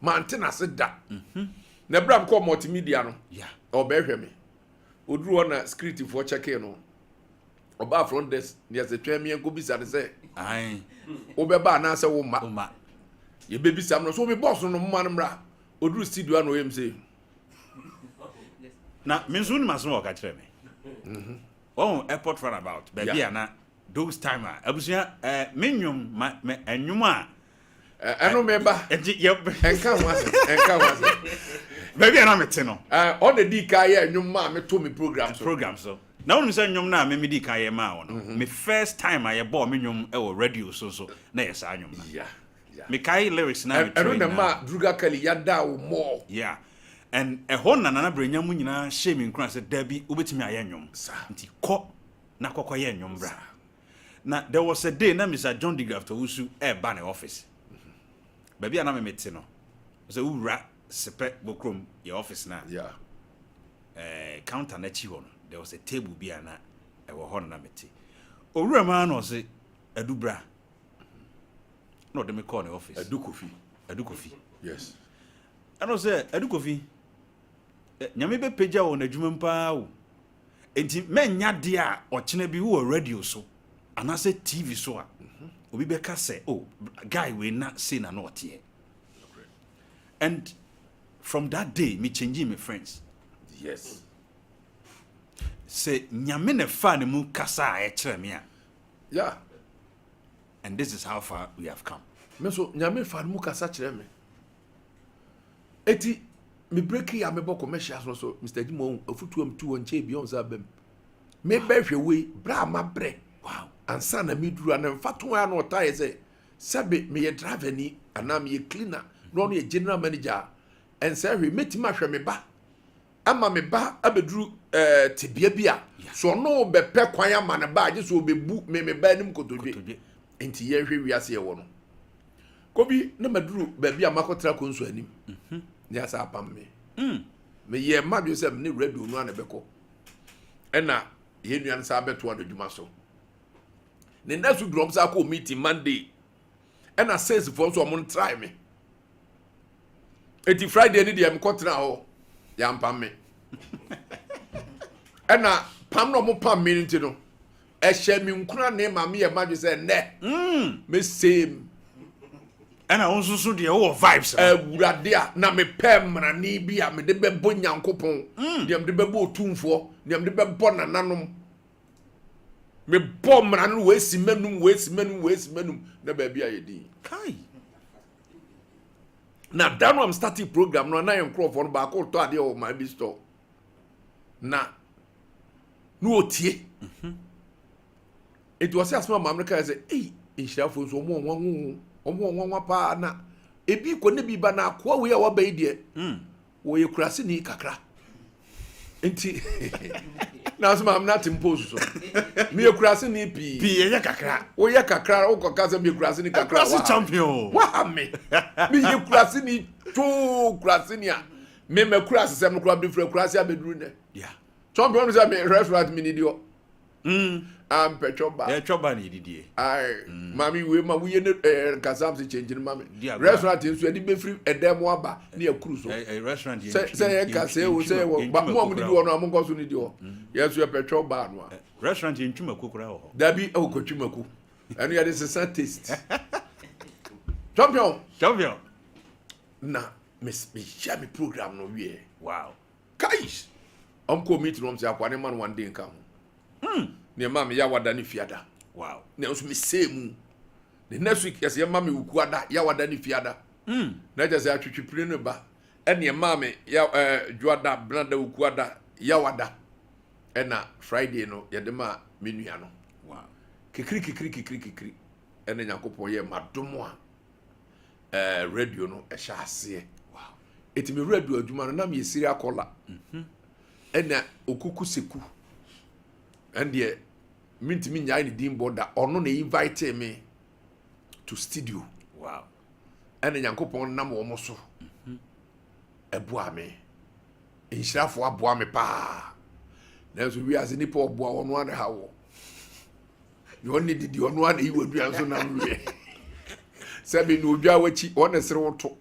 mante n'ase da. Na ɛberɛ a mekɔɔ Multimedia no, ɔbɛhwɛ me, oduru hɔ na securityfoɔ kyɛkee no, ɔbaa front desk ne yɛsɛ twɛn me yɛnkɔ bisa no sɛ wobɛba anaasɛ womma. Oma. Yɛbɛbisa no so me boss no moma no mmra. Oduru studio a na ɔyɛ m sɛ Na me nso wonim asɛm a wɔka kyerɛ me. Wɔn airport runabout baabi a na those time a abusua me nnwom ma me nnwom a Ɛno meba. Nti yɛ ɛnka ho asɛm, ɛnka ho asɛm. Baabi a na mete no. Ɔna di ka yɛ nnwom maa meto me program so. Program so na wonim sɛ nnwom no a meme di kan yɛ maa wɔ no, me first time a yɛbɔɔ me nnwom wɔ radio so nso na yɛ saa nnwom no. Mekae lyrics na ɛno metwerɛ na nyinaa. Ma Druga Kelly yada wo mɔɔ. Yeah, and ɛhɔ na Nana Brenya mu nyinaa hyɛɛ me nkura sɛ dabi, wobɛtumi ayɛ nnwom. Nti kɔ na kɔkɔyɛ nnwom bra. Na there was a day na Mr John DeGraft Owusu ɛreba ne office baabi a na memete no. Sɛ wowura Sepɛ Bokrom yɛ office no a, counter no akyi hɔ no, there was a table bi a na ɛwɔ hɔ no na mete. Owura mu ara na ɔse, "Adu, bra." Na ɔde me kɔɔ ne office. Adu Kofi. Adu Kofi. Yes. Ɛna ɔsɛ, "Adu Kofi, Nyame bɛpagya wɔ n'adwuma mu paa o. Enti mɛnya deɛ a ɔkyena bi wowɔ radio so anaasɛ TV so a, obi bɛka sɛ, 'Oh, guy wei na sei na na ɔteɛ.'" And from that day, me changing my friends. Sɛ Nyame na fa ne mu kasa a ɛkyerɛ me a, and this is how far we have come. Me nso Nyame fa no mu kasa kyerɛ me. Eti me break yi a mebɔ commercials no so, Mr Jimoh, afutuo a metu wɔ nkyɛn bi ɔn sɛ aba mu. Mebɛhwɛ wei berɛ a mabrɛ ansa na meduru a na mfa to a na ɔtaeɛ sɛ sɛbe meyɛ driver ni anaa meyɛ cleaner na ɔno yɛ general manager a, ɛnsɛ hwee mɛtumi ahwɛ me ba ama me ba abɛduru tebea bi a so ɔno bɛpɛ kwan ama ne ba agye so ɔbɛbu me me ba anim kotodwe. Kotodwe. Nti yɛnhwɛ wiase yɛwɔ no, Kobi, na maduru baabi a makɔtena konso anim ne asa apam me. Meyɛ mmadwe sɛ mene radio no a na ɛbɛkɔ, ɛna yɛn nua no saa bɛtoa no adwuma so. Ne nna so duru, ɔm saa kɔɔ meeting Monday, ɛna salesfoɔ nso ɔmo ntrae me. Eti Friday ni deɛ mekɔtena hɔ, yɛampam me. Ɛna pam na ɔmo pam me no nti no, ɛhyɛ me nkura ne ma meyɛ madwe sɛ nnɛ mesɛm. Ɛna wo nso so deɛ, wowɔ vibes no. Awurade a na mepɛ mmarane bi a mede bɛbɔ Nyankopɔn, deɛ mede bɛbɔ Otumfoɔ, deɛ mede bɛbɔ nananom. Mebɔ mmara no, wɔasi m'anum, wɔasi m'anum, wɔasi m'anum, na baabi a yɛdin kai. Na da no am starting program no, na yɛ nkurɔfoɔ no baako tɔ adeɛ wɔ maa bi store na ɔtie. Nti ɔsɛ asɛm a maame no kaa sɛ, "Ei, nhyirafoɔ nso ɔmo ɔnwanwa o, ɔmo ɔnwanwa paa na ebi kɔ ne bi ba na akoa wei a waba yi deɛ, wɔyɛ kuraseni kakra." Nti nanso maame no ate mpo so meyɛ kuraseni pii. Pii ɛyɛ kakra. Woyɛ kakra, wokɔka sɛ meyɛ kuraseni kakra. Kurase champion. Waha me, meyɛ kuraseni too, kuraseni a mema kurase sɛm no koraa bɛfiri kurase abɛduru nnɛ. Champion no sɛ me restaurant menidi hɔ ampɛ twɔba. Yɛ twɔba na yɛdidie. Ai, maame wei ma woyɛ ne nkasa sɛ kyɛnkyɛn ma me. Di agorɔ. Restaurant nso yɛde bɛfiri ɛdan mu aba ne yɛkuru so. Restaurant sɛ sɛ yɛka sɛ o sɛ wɔ ba mo a mo didi hɔ no a, monkɔ so ne di hɔ, yɛn nso yɛpɛ twɔba no a. Restaurant yɛntwi mako koraa wɔ hɔ. Dabi, ɛwɔ kɔtwi mako, ɛno yɛde sesa taste, champion. Champion. Na mehyɛ me program no wie. Kais ɔmkɔ meeting, ɔm sɛ akoa ne ma no one day nka ho nea ma me yawada ne fiada. Na nso mesɛɛ mu the next week, yɛsɛ yɛma me wukuada, yawada ne fiada. Na kyerɛ sɛ atwitwipire no ba, ɛne ɛmaa me ya dwoada, benada, wukuada, yawada, ɛna Friday no yɛde ma me nua no. Kikiri kikiri kikiri kikiri, ɛna Nyankopɔn yɛ madom a radio no ɛhyɛ aseɛ. Ɛti me radio adwuma no na meyɛ serial caller, ɛna Okuku Seku, ɛndeɛ mentumi nyae ne din bɔ da. Ɔno na invite me to studio. Ɛna Nyankopɔn nam wɔn so ɛboa me. Nhyirafoɔ aboa me paa, nanso wiase nipa ɔboa wɔn ana ha wɔ deɛ ɔne didi, ɔno ana yi wadua nso nam wie sɛbi na odwa w'akyi, ɔne sere wo to.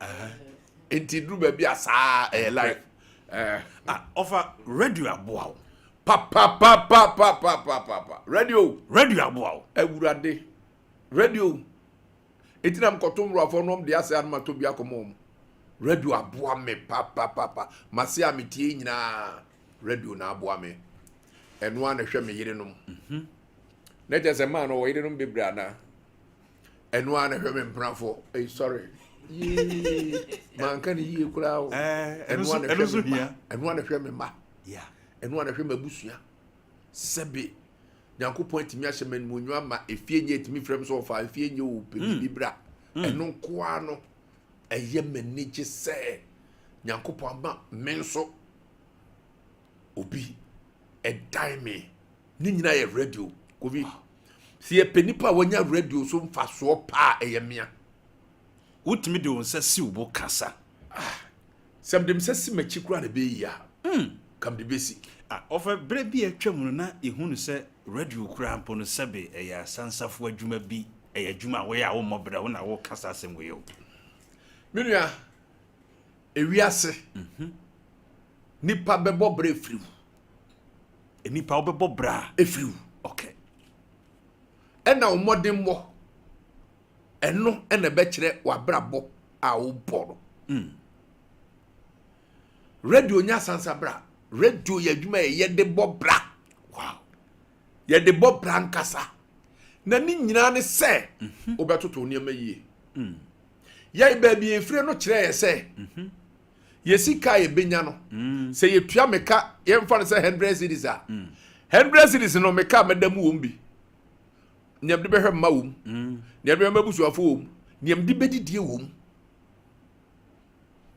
Nti duru baabi a saa ɛyɛ life. Ah, ɔfa radio aboa wo. Papapapapapapapa, radio. Radio aboa wo. Awurade, radio eti na mkɔto nwurafoɔ nom de asɛ anoma to bi akɔmɔ wɔn. Radio aboa me papapapa. Mase a metie nyinaa, radio na aboa me. Ɛno a na hwɛ me yerenom na kyerɛ sɛ maa no wɔ yerenom bebree anaa. Ɛno a na hwɛ me mpenafoɔ. Ɛyi, sorry, yee, manka ne yie koraa o. Ɛno ɛno a na ɛno nso hwɛ me mma hia. Ɛno a na hwɛ me mma. Ɛno a na hwɛ m'abusua. Sɛbe Nyankopɔn atumi ahyɛ me animuonyam ama efie nyɛ etumi frɛ me sɛ ɔfa efie nyɛ o, pɛ biribi bra. Ɛno nkoa no ɛyɛ m'ani gye sɛ Nyankopɔn ama me nso obi ɛdan me. Ne nyinaa yɛ radio. Kobi, sɛ yɛpɛ nipa a wanya radio so mfasoɔ paa, ɛyɛ mmea. Wotumi de wo nsa si wo bo kasa. Sɛ mede me nsa si m'akyi koraa na ɛbɛyɛ yie a, ka mede bɛsi. Ah, ɔfa berɛ bi a atwam no na yɛhu no sɛ radio koraa mpo no sɛbe ɛyɛ asansafo adwuma bi, ɛyɛ adwuma a woyɛ a wommɔ bra, wo na woka saa asɛm wei o. Me nua, ewiase nipa bɛbɔ bra efiri wo. Nipa wobɛbɔ bra efiri wo. Okay. Ɛna wo mmɔdenmmɔ, ɛno ɛna ɛbɛkyerɛ w'abrabɔ a wobɔ no. Radio nyɛ asansa bra. Radio yɛ adwuma yɛ yɛde bɔ bra. Wow. Yɛde bɔ bra nkasa. Na ne nyinaa ne sɛ wobɛtoto nneɛma yie. Yɛn baabi efire no kyerɛ yɛ sɛ yɛ sika a yɛbɛnya no, sɛ yɛtua meka, yɛmfa no sɛ 100 cedis a, 100 cedis no, meka a mɛda mu wɔm bi, nea mede bɛhwɛ mma wɔm, nea mede bɛma abusuafo wɔm, nea mede bɛdidie wɔm,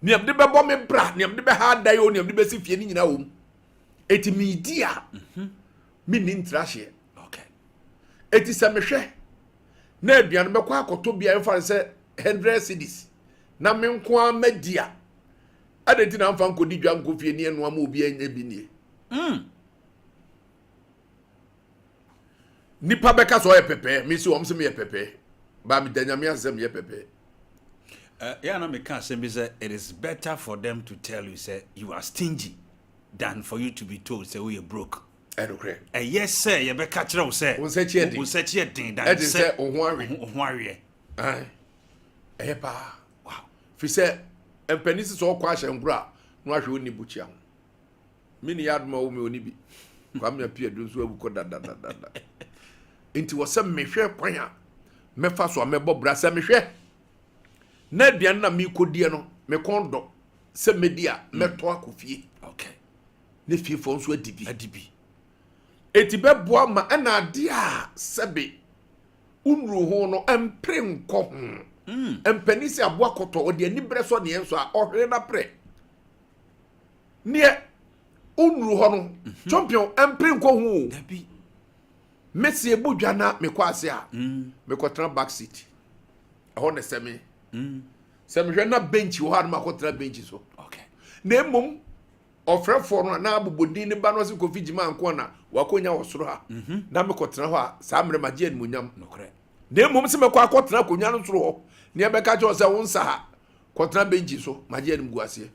nea mede bɛbɔ me bra, nea mede bɛha adan o, nea mede bɛsi fie no nyinaa wɔm. Eti meedi a, menni ntrahyeɛ. Eti sɛ mehwɛ na aduane bɛkɔ akɔtɔ bi a yɛmfa no sɛ 100 cedis na me nko ara madi a, adɛn nti na mfa nkɔdi dwa nkɔ fie ne ɛnoa ma obi anya bi nie? Nipa bɛka sɛ ɔyɛ pɛpɛɛ, me si wɔn sɛ meyɛ pɛpɛɛ, ba meda Nyame ase sɛ meyɛ pɛpɛɛ. Yeah, na meka asɛm bi sɛ it is better for them to tell you sɛ you are stingy than for you to be told sɛ woyɛ broke. Ɛnokorɛ. Ɛyɛ sɛ yɛbɛka kyerɛ wo sɛ wo nsa kyi ɛden, wo nsa kyi ɛden than ɛden sɛ wo ho awe. Wo ho aweɛ. Ae, ɛyɛ paa. Wow. Fi sɛ mpanin sɛ ɔkɔ ahyɛ nkoro a na wahwɛ onni bukyia ho. Me ni yɛ adoma wo me oni bi. Kwame Apia du nso awu kɔ dadadadada. Nti wɔ sɛ mehwɛ kwan a mɛfa so a mɛbɔ bra, sɛ mehwɛ na aduane na mekɔdiɛ no mekɔn dɔ sɛ mɛdi a, mɛtɔ akɔ fie. Ne fiefoɔ nso adi bi. Adi bi. Eti bɛboa ma ɛna adeɛ a sɛbe wonuru ho no mpere nkɔ ho. Mpanin sɛ aboa kɔtɔ ɔde aniberɛ sɔ neɛ nso a ɔhwere na prɛ. Neɛ wonuru hɔ no, champion, mpere nkɔ ho o. Dabi. Mesi ebu dwa na mekɔ ase a, mekɔtena back seat. Ɛhɔ na ɛsɛ me. Sɛ mehwɛ na bench wɔ hɔ a, na makɔtena bench so. Na mmom ɔfrɛfoɔ no a na abobɔdin ne ba no ɔse Kofi Gyima nko a na wakɔnya wɔ soro ha, na mekɔtena hɔ a, saa mmerɛ magye animonyam. Na mmom sɛ mɛkɔ akɔtena akonnwa no soro hɔ ne ɛbɛka kyerɛ wo sɛ wo nsa ha kɔtena bench so, magye animguaseɛ.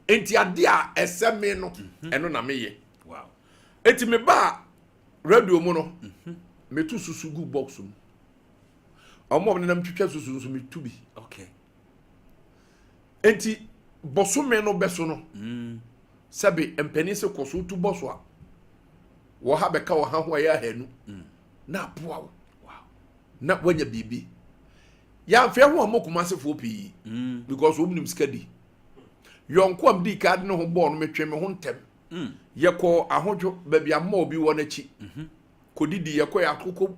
Enti adeɛ a ɛsɛ me no, ɛno na meyɛ. Enti mebaa radio mu no, metu susu gu box mu. Ɔmo a nenam twitwa susu nso metu bi. Enti bɔsome no bɛso no, sɛbe mpanin sɛ kɔ so tu bɔ so a, wɔ ha bɛka wɔ ha ho a ɛyɛ 200 na aboa wo. Na woanya biribi. Yɛamfɛ ho a mo Kumasefoɔ pii because wɔn nim sika di. Yɔnko a medi ka de ne ho bɔɔ no, metwe me ho ntɛm. Yɛkɔ ahodwo baabi a mma obi wɔ n'akyi. Kɔdidi, yɛkɔ yɛ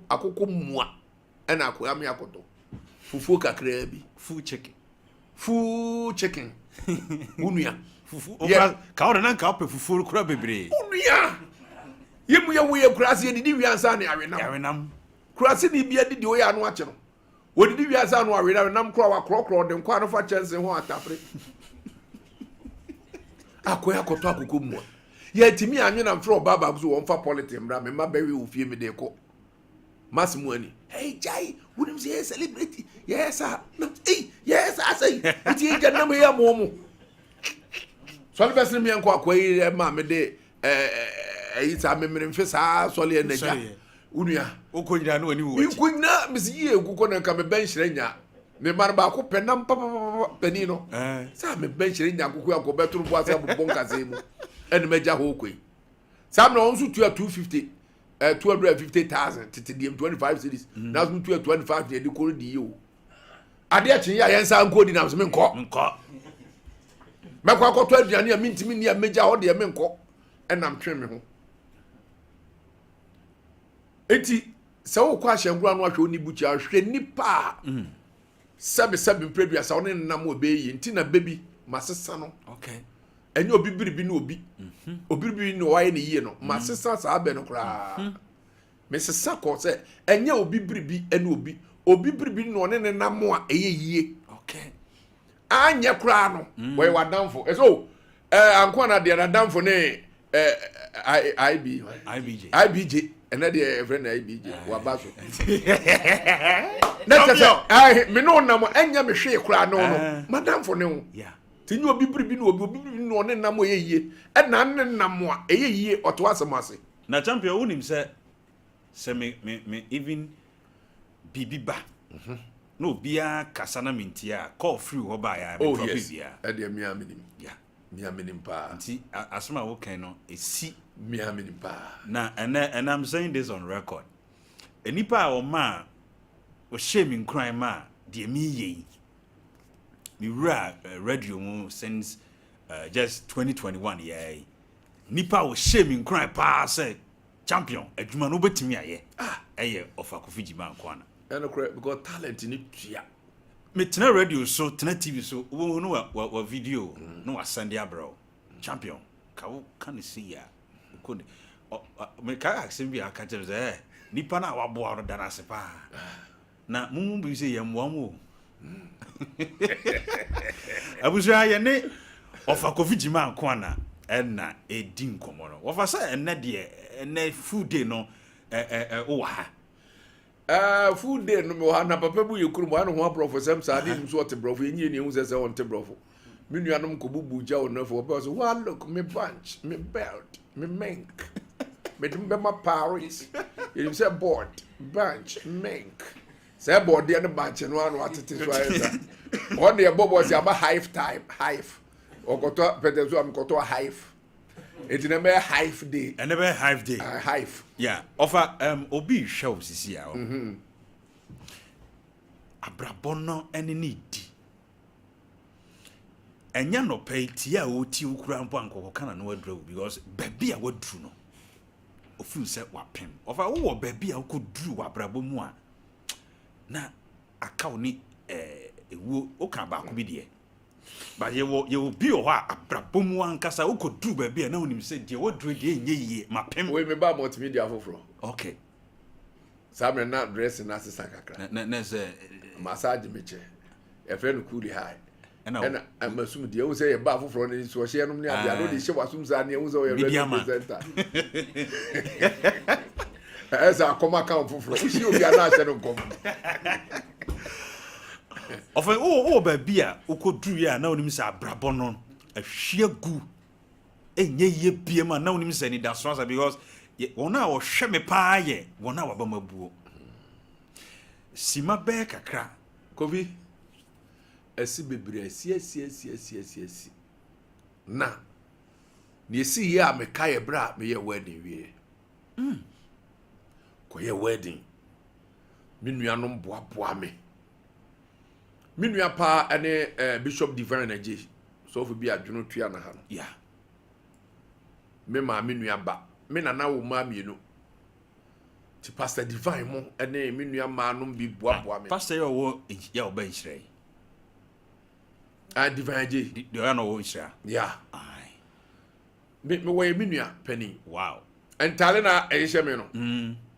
akokɔ mua ɛna akoya me akɔtɔ fufuo kakraa bi. Full chicken. Full chicken. Wo nua. Fufu. Okra ka wo na nka wopɛ fufuo kura bebree. Wo nua. Yɛ mu yɛ wo yɛ kura se yɛdidi wia ansa ne awenam. Awenam. Kura se ne bi adidi oyɛ ano akye no. Wɔdidi wia ansa no awenam nam kora wakorɔkorɔ ɔde nkwa no fa kyɛnse ho atafere. Akoya akɔtɔ akokɔ mua. Yɛntumi anwena mfrɛ ɔbaa baako so wɔmfa politics mmra me mma bɛwe wɔ fie mede kɔ. Mas mu ani. Hey jai, wonim sɛ yɛyɛ celebrity, yɛyɛ saa. Na ei, yɛyɛ saa sɛ yi. Nti yɛgya nam yɛ mo mo. Sɔle bɛsene meɛ nkɔ akoa yi ma mede ɛyi saa memere mfe saa sɔle ɛna gya. Wo nua. Wokɔ nyinaa na w'ani wɔ w'akyi. Nkɔ nyinaa mesi yie nkokɔ na nka mebɛ nhyerɛ nya. Me mma no baako pɛ nam papapapa panin no. Saa mebɛ nhyerɛ nya akoko akɔ bɛtoro bo ase abobɔ nkasɛɛ mu. Ɛna magya hɔ kɔ yi. Saa mmerɛ wɔn nso tua 250 250,000 tete deɛ 25 cedis. Na so tua 25 deɛ de kɔrɔ di yie o. Adeɛ kye yɛ a yɛn nsa nkɔ di nam so menkɔ. Nkɔ. Mɛkɔ akɔtɔ aduane a mentumi nni a mɛgya hɔ deɛ menkɔ. Ɛnam twe me ho. Eti sɛ wokɔ ahyɛnkora no ahwɛ wo ne bukyia, hwɛ nipa a sɛbesɛbe mprɛduasa wo ne nenam wɔ ɛbɛyɛ yie nti na bɛbi masesa no. Ɛnyɛ obi biribi ne obi. Obi biribi ne wayɛ ne yie no. Masesa saa bɛ no koraa. Mesesa kɔ sɛ ɛnyɛ obi biribi ne obi. Obi biribi ne ɔne nenam a ɛyɛ yie. Anyɛ koraa no, wɔyɛ w'adamfo. Ɛsɛ o, anko na deɛ n'adamfo ne IB. IBJ. IBJ. Ɛnɛ deɛ ɛfrɛ no IBJ. Waba so. Na kyɛ sɛ, me ne wo nam ɛnyɛ me hwee koraa no no. M'adamfo ne wo. Ti nye obi biribi na obi biribi na ɔne nam ɛyɛ yie. Ɛna ne nam a ɛyɛ yie ɔte w'asɛm ase. Na champion, wonim sɛ me even biribi ba na obiara kasa na mentie a, call firi hɔ ba a, Oh me drop yes. biara. Ɛdeɛ mea menim. Mea menim paa. Nti asɛm a wokan no ɛsi. Mea menim paa. Na ɛnɛ, and I'm saying this on record, nipa a ɔma a ɔhyɛ me nkuran ma a deɛ meyɛ yi, mewura radio mu since just 2021 yɛi, nipa a ɔhyɛ me nkuran paa sɛ champion, adwuma no wobɛtumi ayɛ, ɛyɛ Ɔfa Kofi Gyima Nkoana. Ɛno korɛ, because talent ni tua. Metena radio so, tena TV so, wobɛhu no wa video na wasɛnde abrɛ wo, champion, ka wo ka ne sei a wokɔ ne mekae asɛm bi a aka kyerɛ me sɛ nipa no a waboa no da no ase paa na momu bi sɛ yɛmmoa mu o. Abusua, yɛne Ɔfa Kofi Gyima Nkoana ɛna ɛdi nkɔmmɔ no. Wɔfa sɛ ɛnɛ deɛ, ɛnɛ full day no wowɔ ha. Full day no mewɔ ha na papa bu yɛ kurom ha ne ho aborɔfo sɛm saa ne nim so ɔte borɔfo. Yɛnyie ne ɛhu sɛ ɔnte borɔfo. Me nuanom kɔbubu gya wɔ nafo ɔbɛ sɛ wa look me bunch, me belt, me mink, mede bɛma Paris. Yɛnim sɛ board, bunch, mink, sɛ bɔɔdeɛ no bankye no ano atete so ayɛ sa. Ɔne ɛbɔ bɔ sɛ aba hive time, hive ɔkɔtɔ pɛtɛ so a mekɔtɔ hive, enti na mɛyɛ hive day. Ɛnɛ bɛyɛ hive day. Hive. Yeah, ɔfa obi hwɛ wo sisi a abrabɔ no ɛne ne di ɛnyɛ nɔpɛ yi tie a ɔtie wo kura mpo ankɔkɔ ka na no waduru wo, because baabi a waduru no ofiri sɛ wapem. Ɔfa, wowɔ baabi a wokɔduru wɔ abrabɔ mu a na aka wo ne ɛwuo, woka baako bi deɛ, but yɛwɔ bi wɔ hɔ a abrabɔ mu ankasa wokɔduru baabi a na wonim sɛ deɛ waduru deɛ ɛnyɛ yie, mapem. Wei meba multimedia foforɔ. Saa mmerɛ na dressing no asesa kakra. Na sɛ massage me kyɛ yɛfrɛ no cool high. Ɛna ɛna masum deɛ ɛhu sɛ yɛba foforɔ no nso ɔhyɛ nom ne adeɛ ano de hyɛ w'asom saa ne ɛhu sɛ ɔyɛ Media radio man. presenter. Ɛyɛ sɛ akɔm aka wo foforɔ wohyia obi a na ahyɛ no nkɔm. Ɔfɛ wowɔ baabi a wokɔduru yɛ a na wonim sɛ abrabɔ no ahwie gu, ɛnyɛ yie biem a na wonim sɛ anidaso asa, because wɔn a wɔhwɛ me paa yɛ wɔn a waba mu abuo sima bɛɛ kakra. Kofi, ɛsi bebree asi asi asi asi asi asi na nea esi yie a meka yɛ berɛ a meyɛ wedding wie, kɔyɛ wedding, me nuanom boaboa me. Me nua paa ɛne Bishop Divine Agye, sɔfo bi adwono tua na ha no. Me maame nua ba, me nana wo mmaa mmienu, ti Pastor Divine mo ɛne me nua mmaa nom bi boaboa me. Pastor yɛ ɔwɔ yɛ ɔbɛ nhyira yi? Ah, Divine Agye. Deɛ ɔyɛ na ɔwɔ nhyira? Yeah. Aye. Me wɔyɛ me nua panin. Ntaale na ɛhyehyɛ me no,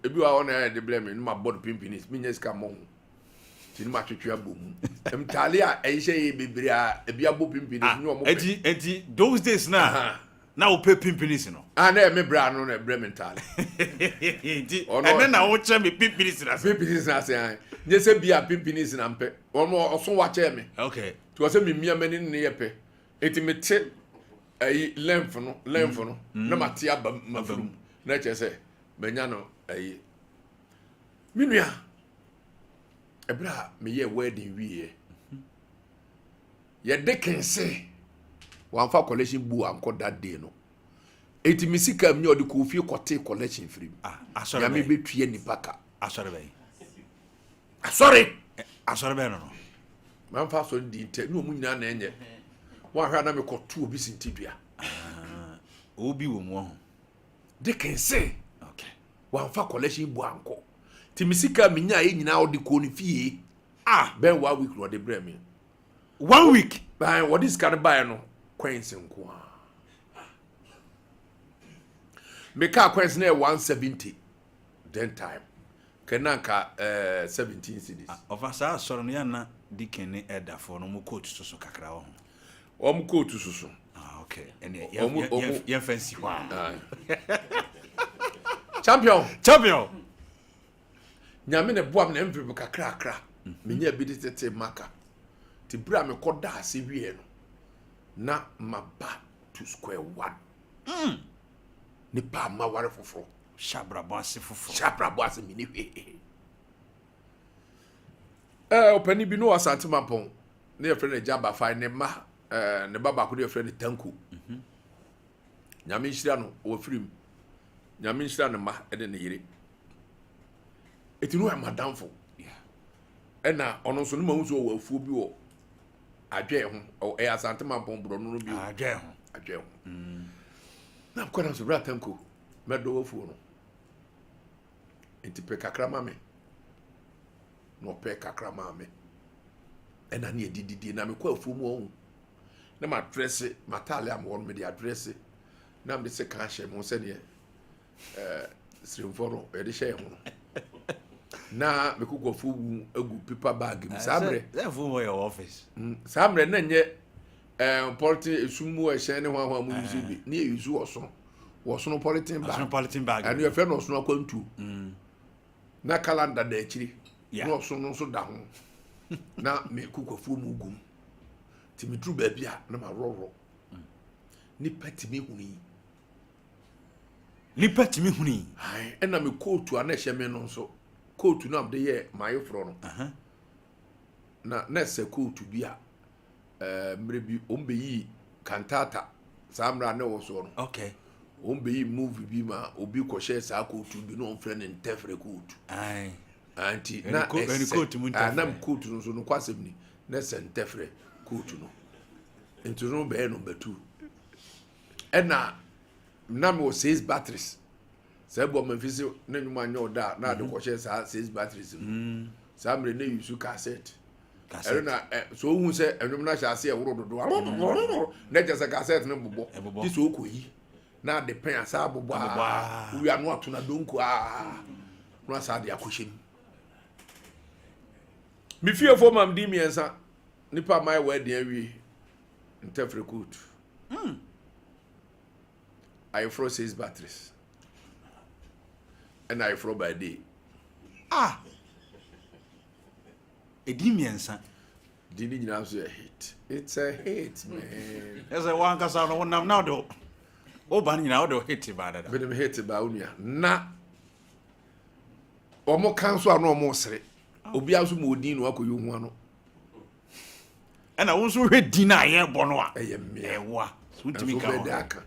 ebi wɔ hɔ na ɛyɛ de blɛ me ne ma bɔ no pimpini, mi nya sika mmɔ ho nti ne ma twetwe abɔ mu. Ntaale a ɛhyehyɛ yɛ bebree a ebi abɔ pimpini Ah, ne wɔn pɛ. Eti those days na na wopɛ pimpinis no? Ah, na ɛyɛ me bra no na ɛbrɛ me ntaale. Nti Ɔno- ɛnɛ na wokyerɛ me pimpinis na sɛ Pimpini na ase an nye sɛ bi a pimpini na mpɛ wɔn ɔso wakyɛ me. Tí wọ́n sɛ mi mia m'ani ne yɛ pɛ, eti mi te ɛyi length no na ma te aba ma furu na kyerɛ sɛ manya no. Ɛyi mi nua, ɛberɛ a meyɛ wedding wieɛ, yɛde kense wamfa collection bu ankɔ that day no, eti mi sika mi ɔde kɔ ofie kɔte collection firi mu. Ah, asɔre Nyame bɛn? bɛtua nipa ka. Asɔre bɛn? Asɔre. Asɔre bɛn no? Mamfa asɔre di ntɛ ne ɔmu nyinaa na ɛnyɛ wɔahwɛ a na mekɔto obi sintidua. Obi wɔ mu ɔho. De kense wamfa collection bu ankɔ, nti me sika menya yɛ nyinaa ɔde kɔɔ ne fie. Bɛn one week na ɔde brɛ me. One week? Ban wɔde sika no baeɛ no, coins nko a meka coins no yɛ 170 then time kɛna nka 17 cedis. Ɔfa, saa asɔre no yɛna Deacon ne elderfoɔ no, ɔmo coat soso kakra wɔ ho. Wɔn coat soso. Ah, okay. Ɛnneɛ yɛmfa nsi hɔ a. Champion. Champion. Nyame na ɛboa me na mfiri kakrakra. Menya bi de tete maka. Nti berɛ a mekɔ da ase wieɛ no, na maba to square one. Nipa a maware foforɔ. Hyɛ abrabɔ ase foforɔ. Hyɛ abrabɔ ase, mene hwee. Ɔpanin bi no wɔ Asante Mampɔn ne yɛfrɛ no Agya Bafae, ne mma ne ba baako ne yɛfrɛ no Tanko. Nyame nhyira no, ɔwɔ firim. Nyame nhyira ne mma ne ne yere. Eti no yɛ madamfo. Ɛna ɔno nso ne ma nso ɔwɔ afuo bi wɔ Adwɛn ho. Ɛyɛ Asante Mampɔn borɔno no bi. Adwɛn ho. Adwɛn ho. Na mkɔ na nso bra Tanko, mɛdɔ afuo no. Nti pɛ kakra ma me. Na ɔpɛ kakra maa me. Ɛna ne yɛde didie na mekɔ afuo mu ɔho. Na madrɛse m'ataale a mewɔ no, mede adrɛse na mede se kan hyɛ mo sɛdeɛ siremfoɔ no yɛde hyɛ yɛn ho no. Na mekokɔ afuo wu agu paper bag mu saa mmerɛ. Sɛ afuo hɔ yɛ office. Saa mmerɛ na nyɛ polythene esum mu ɛhyɛn ne ho ahoa mu yusu bi ne yɛ yusu ɔsono wɔsono polythene bag. Ɔsono polythene bag. Ɛno yɛfrɛ no ɔsono akwantuo. Na calendar da akyiri. Na ɔsono no nso da ho. Na mekokɔ afuo mu gum. Nti meduru baabi a na maworɔworɔ. Nipa tumi hunu yi. Nipa tumi hunu yi. Ɛna me kootu a na ɛhyɛ me no nso, kootu no a mede yɛ m'ayeforɔ no, na ɛsɛ kootu bi a mmerɛ bi wɔn bɛyii kantata saa mmerɛ a na ɛwɔ soɔ no. Wɔn bɛyii movie bi ma obi kɔhyɛ saa kootu bi na wɔn frɛ no ntɛfrɛ kootu. Nti na ɛsɛ na kootu no nso no kɔ asɛm ni na ɛsɛ ntɛfrɛ kootu no nti no bɛyɛ number 2. Ɛna na mewɔ 6 batteries saa bu ɔmanfi se ne nnwuma nyɛ ɔda a na ade kɔhyɛ saa 6 batteries mu. Saa mmerɛ ne yusu cassette. Ɛno na so ohun sɛ ɛnwom no ahyɛ ase ɛworo dodo na kyerɛ sɛ cassette no bobɔ gye sɛ okɔyi na ade pɛn asa abobɔ a wowia no ato na donko a na asa de akɔhyɛ mu. Me fiefoɔ mam din 3 nipa ma ɛwɔ adi awie ntɛfrɛ coat. Ayeforɔ 6 batteries ɛna ayeforɔ by day. Ah, ɛdi 3. Di ne nyinaa nso yɛ hit. It's a hit, man. Ɛsɛ wankasa no wonam na wode woba no nyinaa wode hit ba dada. Mede me hit ba wo nua. Na ɔmo ka nso a na ɔmo sere. Obiara nso ma odin na wakɔyɛ ohu ano. Ɛna wo nso hwɛ din a yɛrebɔ no a. Ɛyɛ mmea. Ɛwoa. So wontumi nka ho. Ɛnso bɛda aka.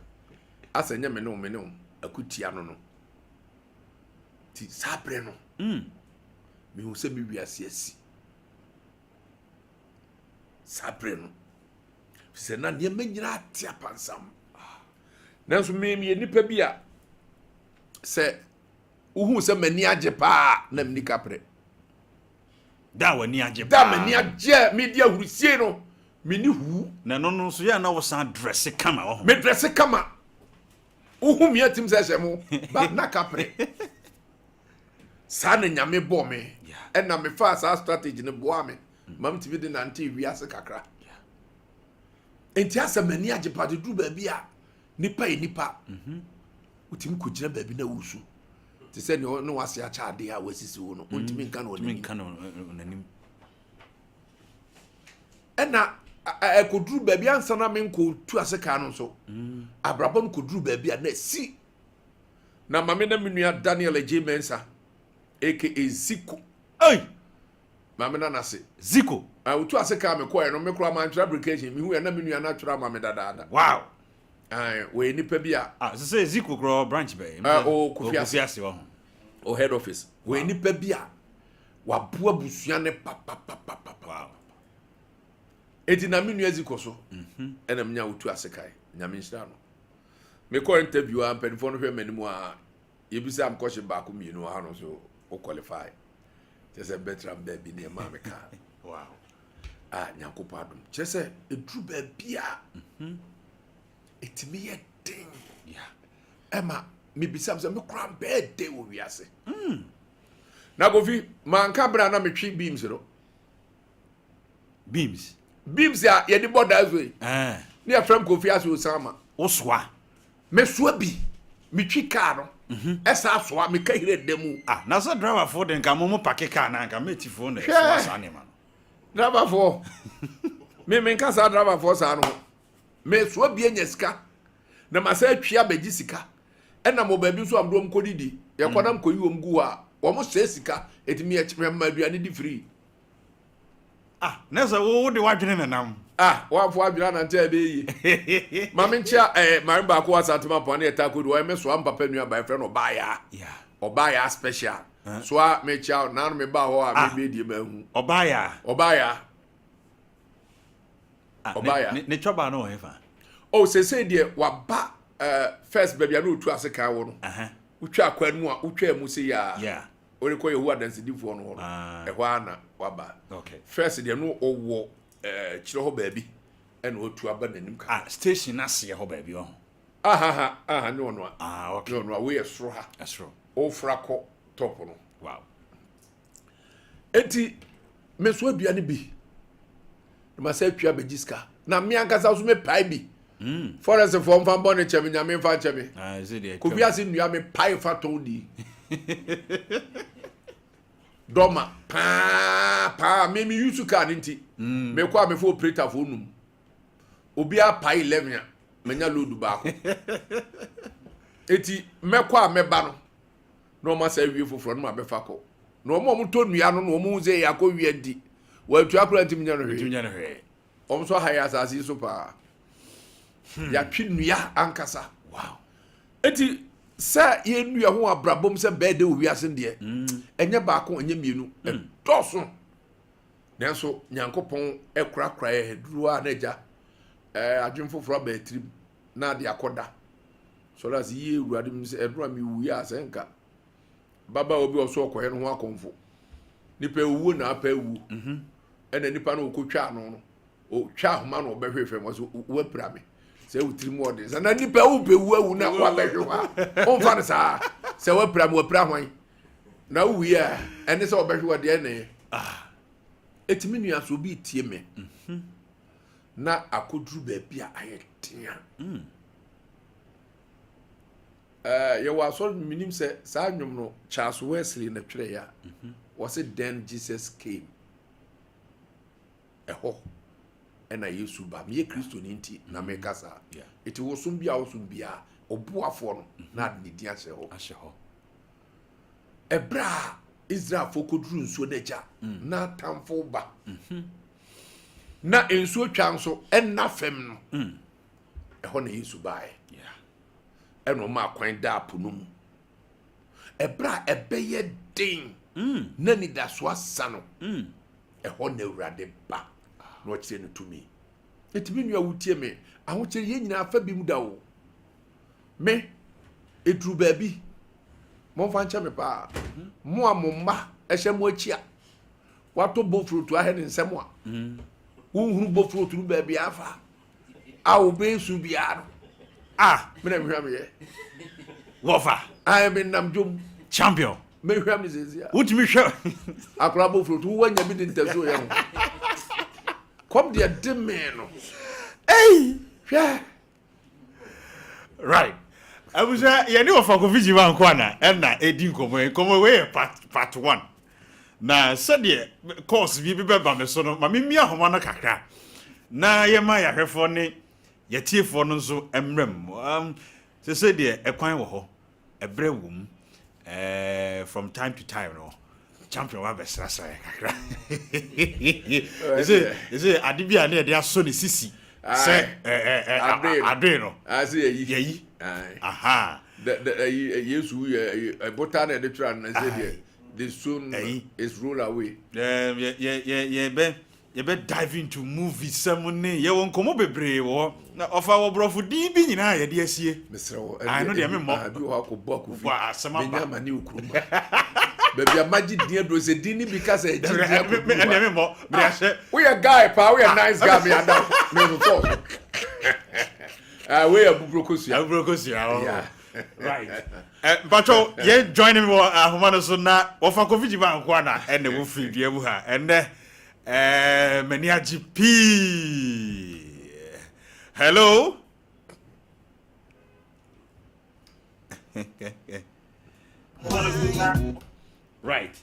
Asɛ nyɛ me ne wo, me ne wo akutia no no. Ti saa berɛ no. Mehu sɛ me wiase asi. Saa berɛ no. Sɛ na nneɛma nyinaa te apansam. Nanso me meyɛ nipa bi a sɛ wohu sɛ m'ani agye paa na menni kaprɛ. Da w'ani agye paa. Da m'ani agye medi ahurusie no menni huu. Na ɛno no nso yɛ na wosan dresse kama wɔ ho. Me dresse kama. Wohu me atim sɛ hyɛ mo ba na kaprɛ. Saa na Nyame bɔ me. Ɛna mefaa saa strategy no boa me. Ma metumi de nante wiase kakra. Enti asɛ m'ani agye paa de duru baabi a nipa yɛ nipa. Wotumi kɔgyina baabi na wusu. Te sɛ nea ne wase akyɛ adeɛ a wasisi wo no, wontumi nka no n'anim. Ɛna ɛkɔduru baabi ansa na menkɔtu ase kaa no nso. Abrabɔ no kɔduru baabi a na asi. Na maame na me nua Daniel Agye Mensah aka Zico. Hey! Maame na nase. Zico. Otu ase kaa me kɔɛ no, me koraa mantwerɛ application. Mehu yɛ na me nua no atwerɛ ama me dadaada. Wow. Wɔyɛ nipa bi a. Ah, sɛ Zico koraa branch bɛyɛ. O Kofi ase. Kofi ase wɔ ho. O head office. Wɔyɛ nipa bi a waboa busua ne papapapapa. Wow. Eti na me nua Zico so. Ɛna menya otu ase kae. Nyame nhyira no. Mekɔ interview a mpanimfoɔ no hwɛ m'anim a yɛbisa m kɔhye baako mmienu ha no so wo qualify. Kyerɛ sɛ bɛtram baabi ne ɛma me ka. Wow. Ah, Nyankopɔn adom. Kyerɛ sɛ ɛduru baabi a ɛtumi yɛ den. Ɛma mebisa m sɛ mekora bɛɛ den wɔ wiase. Na Kofi, manka berɛ a na metwe beams no. Beams. Beams a yɛde bɔ dan so yi. Eh. Ne yɛfrɛ m Kofi ase Osama. Wosoa. Mesoa bi. Metwi kaa no. Ɛsa soa meka hira da mu. Ah, na sɛ driverfoɔ de nka mo mo park kaa na nka metifoɔ na Hwɛ. ɛsoa saa nneɛma no. Driverfoɔ. Me menka saa driverfoɔ saa no ho. Mesoa bi anya sika. Na masa atwi abɛgye sika. Ɛna mo baabi nso a mede wɔn kɔdidi. Yɛkɔ nam kɔyi wɔn gu hɔ a, wɔn sɛe sika. Eti me mma aduane di free. Ah, na sɛ wo wode w'adwene nenam. Ah, wamfo adwene anante a ɛbɛyɛ yie. Ma menkyea eh, maame baako wɔ Asante Mampɔn ne yɛtaa kɔdu ɔyɛ me soa mpapa nua ba yɛfrɛ no Ɔbaayaa. Yeah. Ɔbaayaa special. Soa mekyea wo, naano mebaa hɔ a Ah. mebɛdie mahu. Ɔbaayaa. Ɔbaayaa. Ah, ne- Ɔbaayaa. Ne, ne twɔbaa no wɔ hefa? Oh, seesei deɛ waba eh, first baabi a na ɔtu ase kan wɔ no. Aha. Wotwa akwan mu a wotwaa mu se yaa. Yeah. Worekɔ Yehowa Adansidifoɔ no hɔ no, Ah. ɛhɔ ara na waba. Okay. First deɛ no ɔwɔ eh, kyerɛ hɔ baabi ɛna watu aba n'anim kakra. Ah, station aseɛ hɔ baabi wɔ ho. Ahaha, aha, nyɛ ɔno a. Ah, okay. Nyɛ ɔno a, wei yɛ soro ha. Ɛsoro. Wofra kɔ top no. Wow. Enti, me nso aduane bi. Na ma sɛ atwa abɛgye sika. Na me ankasa nso mepae bi. Forest foɔ mfa mbɔ ne kyɛ me, Nyame mfa nkyɛ me. Ah, ɛsɛ deɛ Kofi ase nnua me pae fa tɔn di. Dɔma paa paa me me use car ne nti. Me kɔ a me fo operator fo num. Obi apae 11 a manya load baako. Eti mɛkɔ a mɛba no na wɔn asa awie foforɔ no ma bɛfa kɔ. Na wɔn a wɔtɔ nnua no na wɔn hu sɛ yɛakɔ wia nti wɔatua koraa ntumi nya no hwee. Ntumi nya no hwee. Wɔn nso aha yɛ asase yi so paa. Yɛatwe nnua ankasa. Wow. Eti sɛ yɛnnua ho abrabom sɛ bɛɛ de wɔ wiase deɛ, ɛnyɛ baako ɛnyɛ mmienu, ɛdɔɔso. Nanso Nyankopɔn ɛkorakora yɛ duro a na agya ɛɛ adwene foforɔ aba atirim na ade akɔda. Sɔrɔ ase yie Awurade mi sɛ ɛduro a mewu yɛ a sɛ nka babaawa bi ɔso ɔkɔyɛ no ho akɔmfo. Nipa ewuo na apɛ ewuo. Ɛna nipa no ɔkɔtwa ano no ɔtwa ahoma na ɔbɛhwe fam ɔsɛ wapira me sɛ wo tirim ɔden sɛ na nipa wopɛ wu awu na wabɛhwe hɔ a ɔmfa no saa sɛ wapira me wapira hwan na wowie a ɛne sɛ ɔbɛhwe wɔ deɛ ne ɛtumi nua so obi tie me na akɔduru baabi a ayɛ den a yɛwɔ asɔre no menim sɛ saa nnwom no Charles Wesley na twerɛeɛ a wɔse then Jesus came. Ɛhɔ ɛna Yesu ba. Meyɛ Kristoni nti na meka saa. Eti wosom bi a wosom biara, ɔboafoɔ no na ade ne din ahyɛ hɔ. Ahyɛ hɔ. Ɛberɛ a Israelfoɔ kɔduru nsuo no agya na atamfo ba na nsuo twa nso ɛnna fam no, ɛhɔ na Yesu baeɛ. Ɛna ɔmaa kwan daa po no mu. Ɛberɛ a ɛbɛyɛ den na anidasoɔ asa no, ɛhɔ na Awurade ba na ɔkyerɛ no tumi. Enti me nua wotie me, ahokyere yɛn nyinaa fa bi mu da o. Me, ɛduru baabi, momfa nkyɛ me paa. Mo a mo mma ɛhyɛ mo akyi a, watɔ bofrotu ahɛ ne nsɛm a, wonhunu bofrotu no baabi afa a wobɛsu biara no. Ah, me na mehwɛ meyɛ. Wɔfa. Ayɛ me nam dwom. Champion. Mehwɛ me sɛsi a. Wotumi hwɛ. Akora bofrotu wowanya bi de ntasuo yɛ ho. Kɔm deɛ de me no. Ei! Hwɛ. Right. Abusua, yɛne wɔfa Kofi Gyima nko ana ɛna ɛdi nkɔmmɔ yi. Nkɔmmɔ wei yɛ part 1. Na sɛdeɛ course bi bɛba me so no, ma memmia ahoma no kakra na yɛma yɛahwɛfoɔ ne yɛtiefoɔ no nso mmerɛ mu. Sɛ deɛ ɛkwan wɔ hɔ, ɛberɛ wɔ mu. From time to time no, champion wa bɛsrasra yɛ kakra. Ɛsɛ ade bi a ne yɛde asɔ ne sisi sɛ adoe no yɛyi. Aye. Aha. Yesu yɛ ɛbota na yɛde twerɛ no na sɛ deɛ the stone is roll away. Yɛbɛ yɛbɛ dive into movie sɛm ne yɛwɔ nkɔmmɔ bebree wɔ hɔ na ɔfa wɔ borɔfo din bi nyinaa yɛde asie. Mesrɛ wo, ɛno deɛ memmɔ. Bi wɔ hɔ akɔbɔ akofi. Bɔ asɛm aba. Menya ama ne okuro ma. Baabi a magye din aduro sɛ din ne bi ka sɛ ɛgye din akɔduru hɔ. Ɛndeɛ memmɔ. Mede ahyɛ. Woyɛ guy paa, woyɛ nice guy, me ada me sosɔ so. Wei yɛ abuburo kosua. Abuburo kosua. Oh. Yeah. Right. Mpatwɔ yɛn join me wɔ ahoma no so na wɔfa Kofi Gyima nko ana ɛna wɔ firi dua mu ha ɛnɛ. M'ani agye pii. Hello. Right.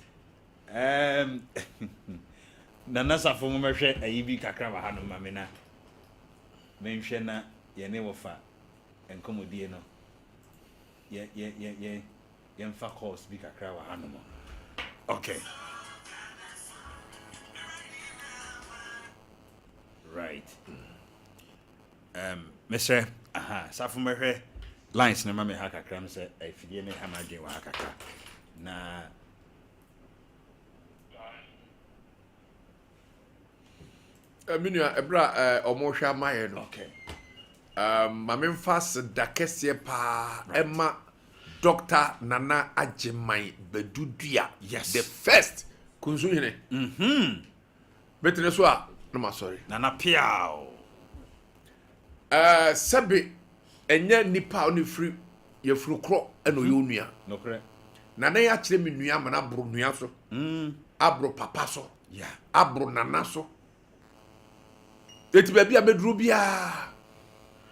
Nana Safo mo mɛhwɛ ayi bi kakra wɔ ha no ma me na menhwɛ na yɛne wɔfa nkɔmmɔdie no yɛ yɛ yɛ yɛ yɛmfa calls bi kakra wɔ ha nom. Okay. Right. Um, mesrɛ, aha, safo mɛhwɛ lines no ma me ha kakra m sɛ afidie no ha m'adwene wɔ ha kakra. Na Me nua, ɛberɛ a wɔrehwɛ ama yɛn no, okay. Ma memfa aseda kɛseɛ paa ɛma Dr. Nana Agyeman Badu Dua, yes. The first Kunsuhene. Metene so a na masɔre. Nana Piao. Sɛbe ɛnyɛ nipa a ɔne firi yɛfuru korɔ ɛna ɔyɛ onua. Nokorɛ. Nana yɛ akyerɛ me nua ama no aboro nua so. Aboro papa so. Yeah. Aboro nana so. Eti baabi a mɛduru biara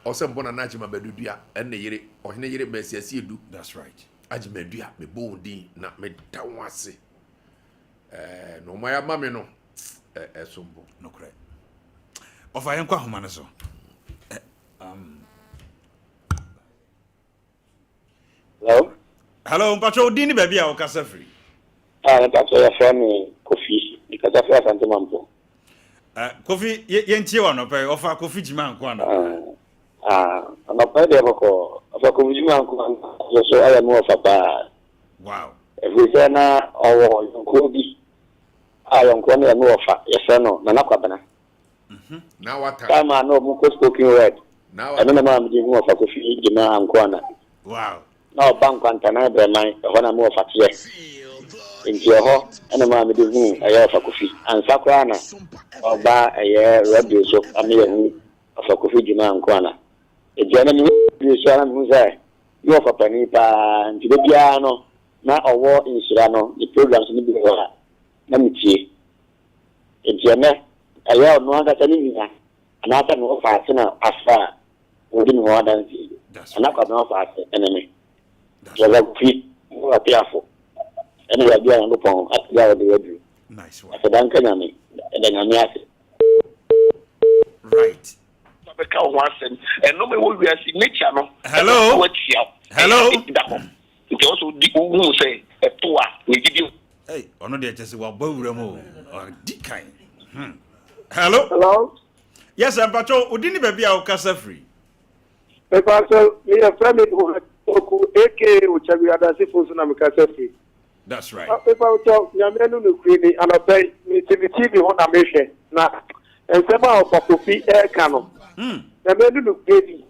ɔsɛ mbɔ Nana Agyema Badu Dua ɛne ne yere ɔhene yere Mercy Asiedu. That's right. Agyema Dua mebɔ wɔn din na meda wɔn ase. Ɛɛ na wɔn ayɛ ama me no ɛsom bo. Nokorɛ. Ɔfa yɛn kɔ ahoma no so. Hello. Hello, mpatsɔ wo din ne baabi a wokasa firi. Ah, mpatsɔ yɛfrɛ me Kofi. Mekasa firi Asante Mampong. Uh, Kofi, yɛntie wɔ anɔpa yi. Ɔfa Kofi Gyima nko anɔpa. Ah, anɔpa yi deɛ bɔkɔ. Ɔfa Kofi Gyima nko anɔpa so ayɛ me wɔfa paa. Wow. Ɛfiri sɛ na ɔwɔ yɔnkoɔ bi a yɔnkoɔ no yɛ me wɔfa. Yɛfrɛ no Nana Kwabena. Na wata. Time a na ɔmo kɔ spoken word. Na Ɛno na maa mede hu ɔfa Kofi Gyima Ankoana. Wow. Na ɔba Nkwantanan Brɛman, ɛhɔ na me wɔfa teɛ. Nti ɛhɔ na maa mede hu ɛyɛ ɔfa Kofi. Ansa koraa na ɔba ɛyɛ radio so ama yɛhu ɔfa Kofi Gyima Ankoana. Nti ɛno mehu radio so a na mehu sɛ me wɔfa panin paa. Nti da biara no na ɔwɔ nhyira no, ne programs no bi wɔ hɔ a na metie. Nti ɛnɛ ɛyɛ ɔno ankasa ne nua anaasɛ ne wɔfa ase na afa a wɔdi ne ho adanse yi. That's Nana right. Kwabena wɔfa ase ɛne me. That's Yɛwɔ right. Kofi ne Ɔpeafo ɛne baabi a Nyankopɔn apagya a wɔde waduru. Nice one. Aseda nka Nyame. Ɛda Nyame ase. Right. Bɛka wo ho asɛm. Ɛnɔma ɛwɔ wiase nature no. Hello. Ɛbɛto atia wo. Hello. Ɛyɛ da hɔ. Nti ɛwɔ sɛ wodi wohu sɛ ɛto a ne gyidi. Hey, ɔno deɛ kyɛ sɛ wabɔ wura mu o. Ɔdi kan. Hello. Hello. Yes, mpatsɔ wo din ne baabi a wokasa firi. Mepa me yɛfrɛ me Oku aka Okyɛbi Adasefo so na mekasa firi. That's right. Mepa kyɛw Nyame no nokuri ni anɔpa yi mete me TV ho na mehwɛ na nsɛm a ɔfa Kofi ɛreka no Nyame no nokuri ni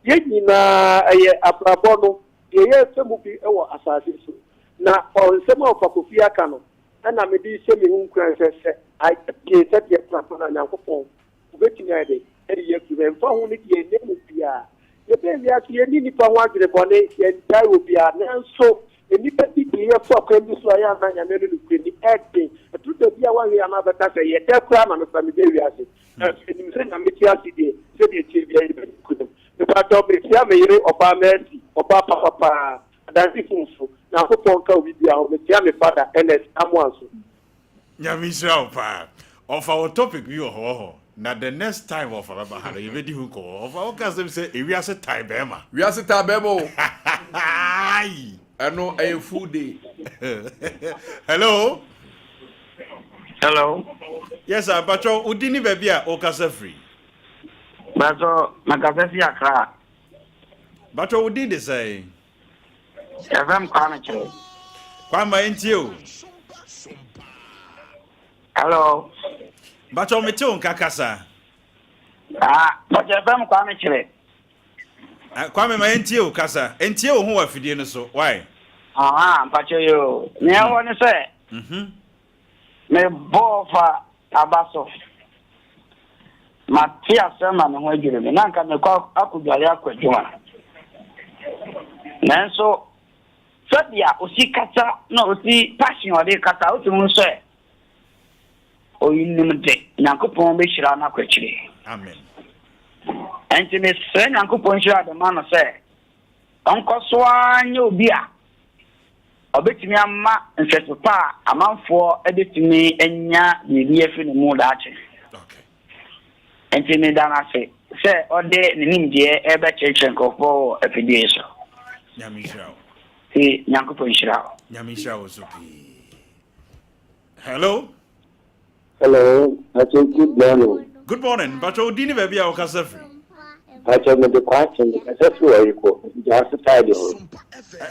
yɛn nyinaa ɛyɛ abrabɔ no deɛ yɛrefa mu bi wɔ asase so na nsɛm a ɔfa Kofi aka no ɛna mede hyɛ me ho nkuran sɛ sɛ ayɛ pie sɛdeɛ prapra na Nyankopɔn wobɛtumi ayɛ dɛ ɛde yɛ afiri mu ɛmfa ho ne deɛ ɛnɛ mu biara yɛbɛn wiase yɛnni nnipa ho adwene bɔne yɛntae wɔ biara nanso nnipa bi de yɛfa kwan bi so a yɛ ana Nyame no nokuri ni ɛden ɛduru da bi a woahwɛ ana bɛka sɛ yɛdɛ koraa na mefa mebɛ wiase nanso ɛnim sɛ Nyame te ase deɛ sɛdeɛ tie bia yɛbɛdi nkonim. Mepatɔ mekyia me yere ɔbaa Mercy ɔbaa papapaa adanse fomfo Nyankopɔn ka obi bia ho mekyia me father Ernest Amoah nso. Nyame nhyira wo paa. Ɔfa wo topic bi wɔ hɔ hɔ na the next time ɔfa bɛba ha no yɛbɛdi ho nkɔmmɔ. Ɔfa wo ka asɛm sɛ ewiase tae bɛrima. Wiase taa bɛrima o. Ai. Ɛno ɛyɛ full day. Hello. Hello. Yes, sir. Mpatsɔ wo din ne baabi a wokasa firi. Mpatsɔ makasa fi Accra. Mpatsɔ wo din de sɛn? Yɛfrɛ me Kwame Kyerɛ. Kwame ma yɛntie o. Hello. Mpatsɔ mete wo nka kasa. Ah, mpatsɔ yɛfrɛ me Kwame Kyerɛ. Kwame ma yɛntie o kasa. Ntie wo ho wɔ afidie no so. Why? Aha, mpatsɔ yi o. Nea ɛwɔ ne sɛ. Mebɔɔ fa aba so. Mate asɛm ma me ho adwiri me. Na nka mekɔ akɔdware akɔ adwuma. Nanso sɛdeɛ osi kasa na osi passion ɔde kasa wotumi hu sɛ Ɔnim de, Nyankopɔn bɛhyira no akɔ akyire. Amen. Ɛnti mesrɛ Nyankopɔn nhyira de ma no sɛ ɔnkɔ so ara nyɛ obi a ɔbɛtumi ama nhwɛso pa a amanfoɔ bɛtumi anya biribi afiri ne mu daakye. Okay. Nti meda no ase sɛ ɔde ne nimdeɛ rebɛkyerɛkyerɛ nkurɔfoɔ wɔ afidie yi so. Nyame nhyira wo. Nti Nyankopɔn nhyira wo. Nyame nhyira wo so pii. Hello. Hello, Pacho, good morning. Good morning. Pacho, wo din ne baabi a wokasa firi? Pacho, mede Kwakye, mekasa firi Ɔyeko, Gyaase side hɔ.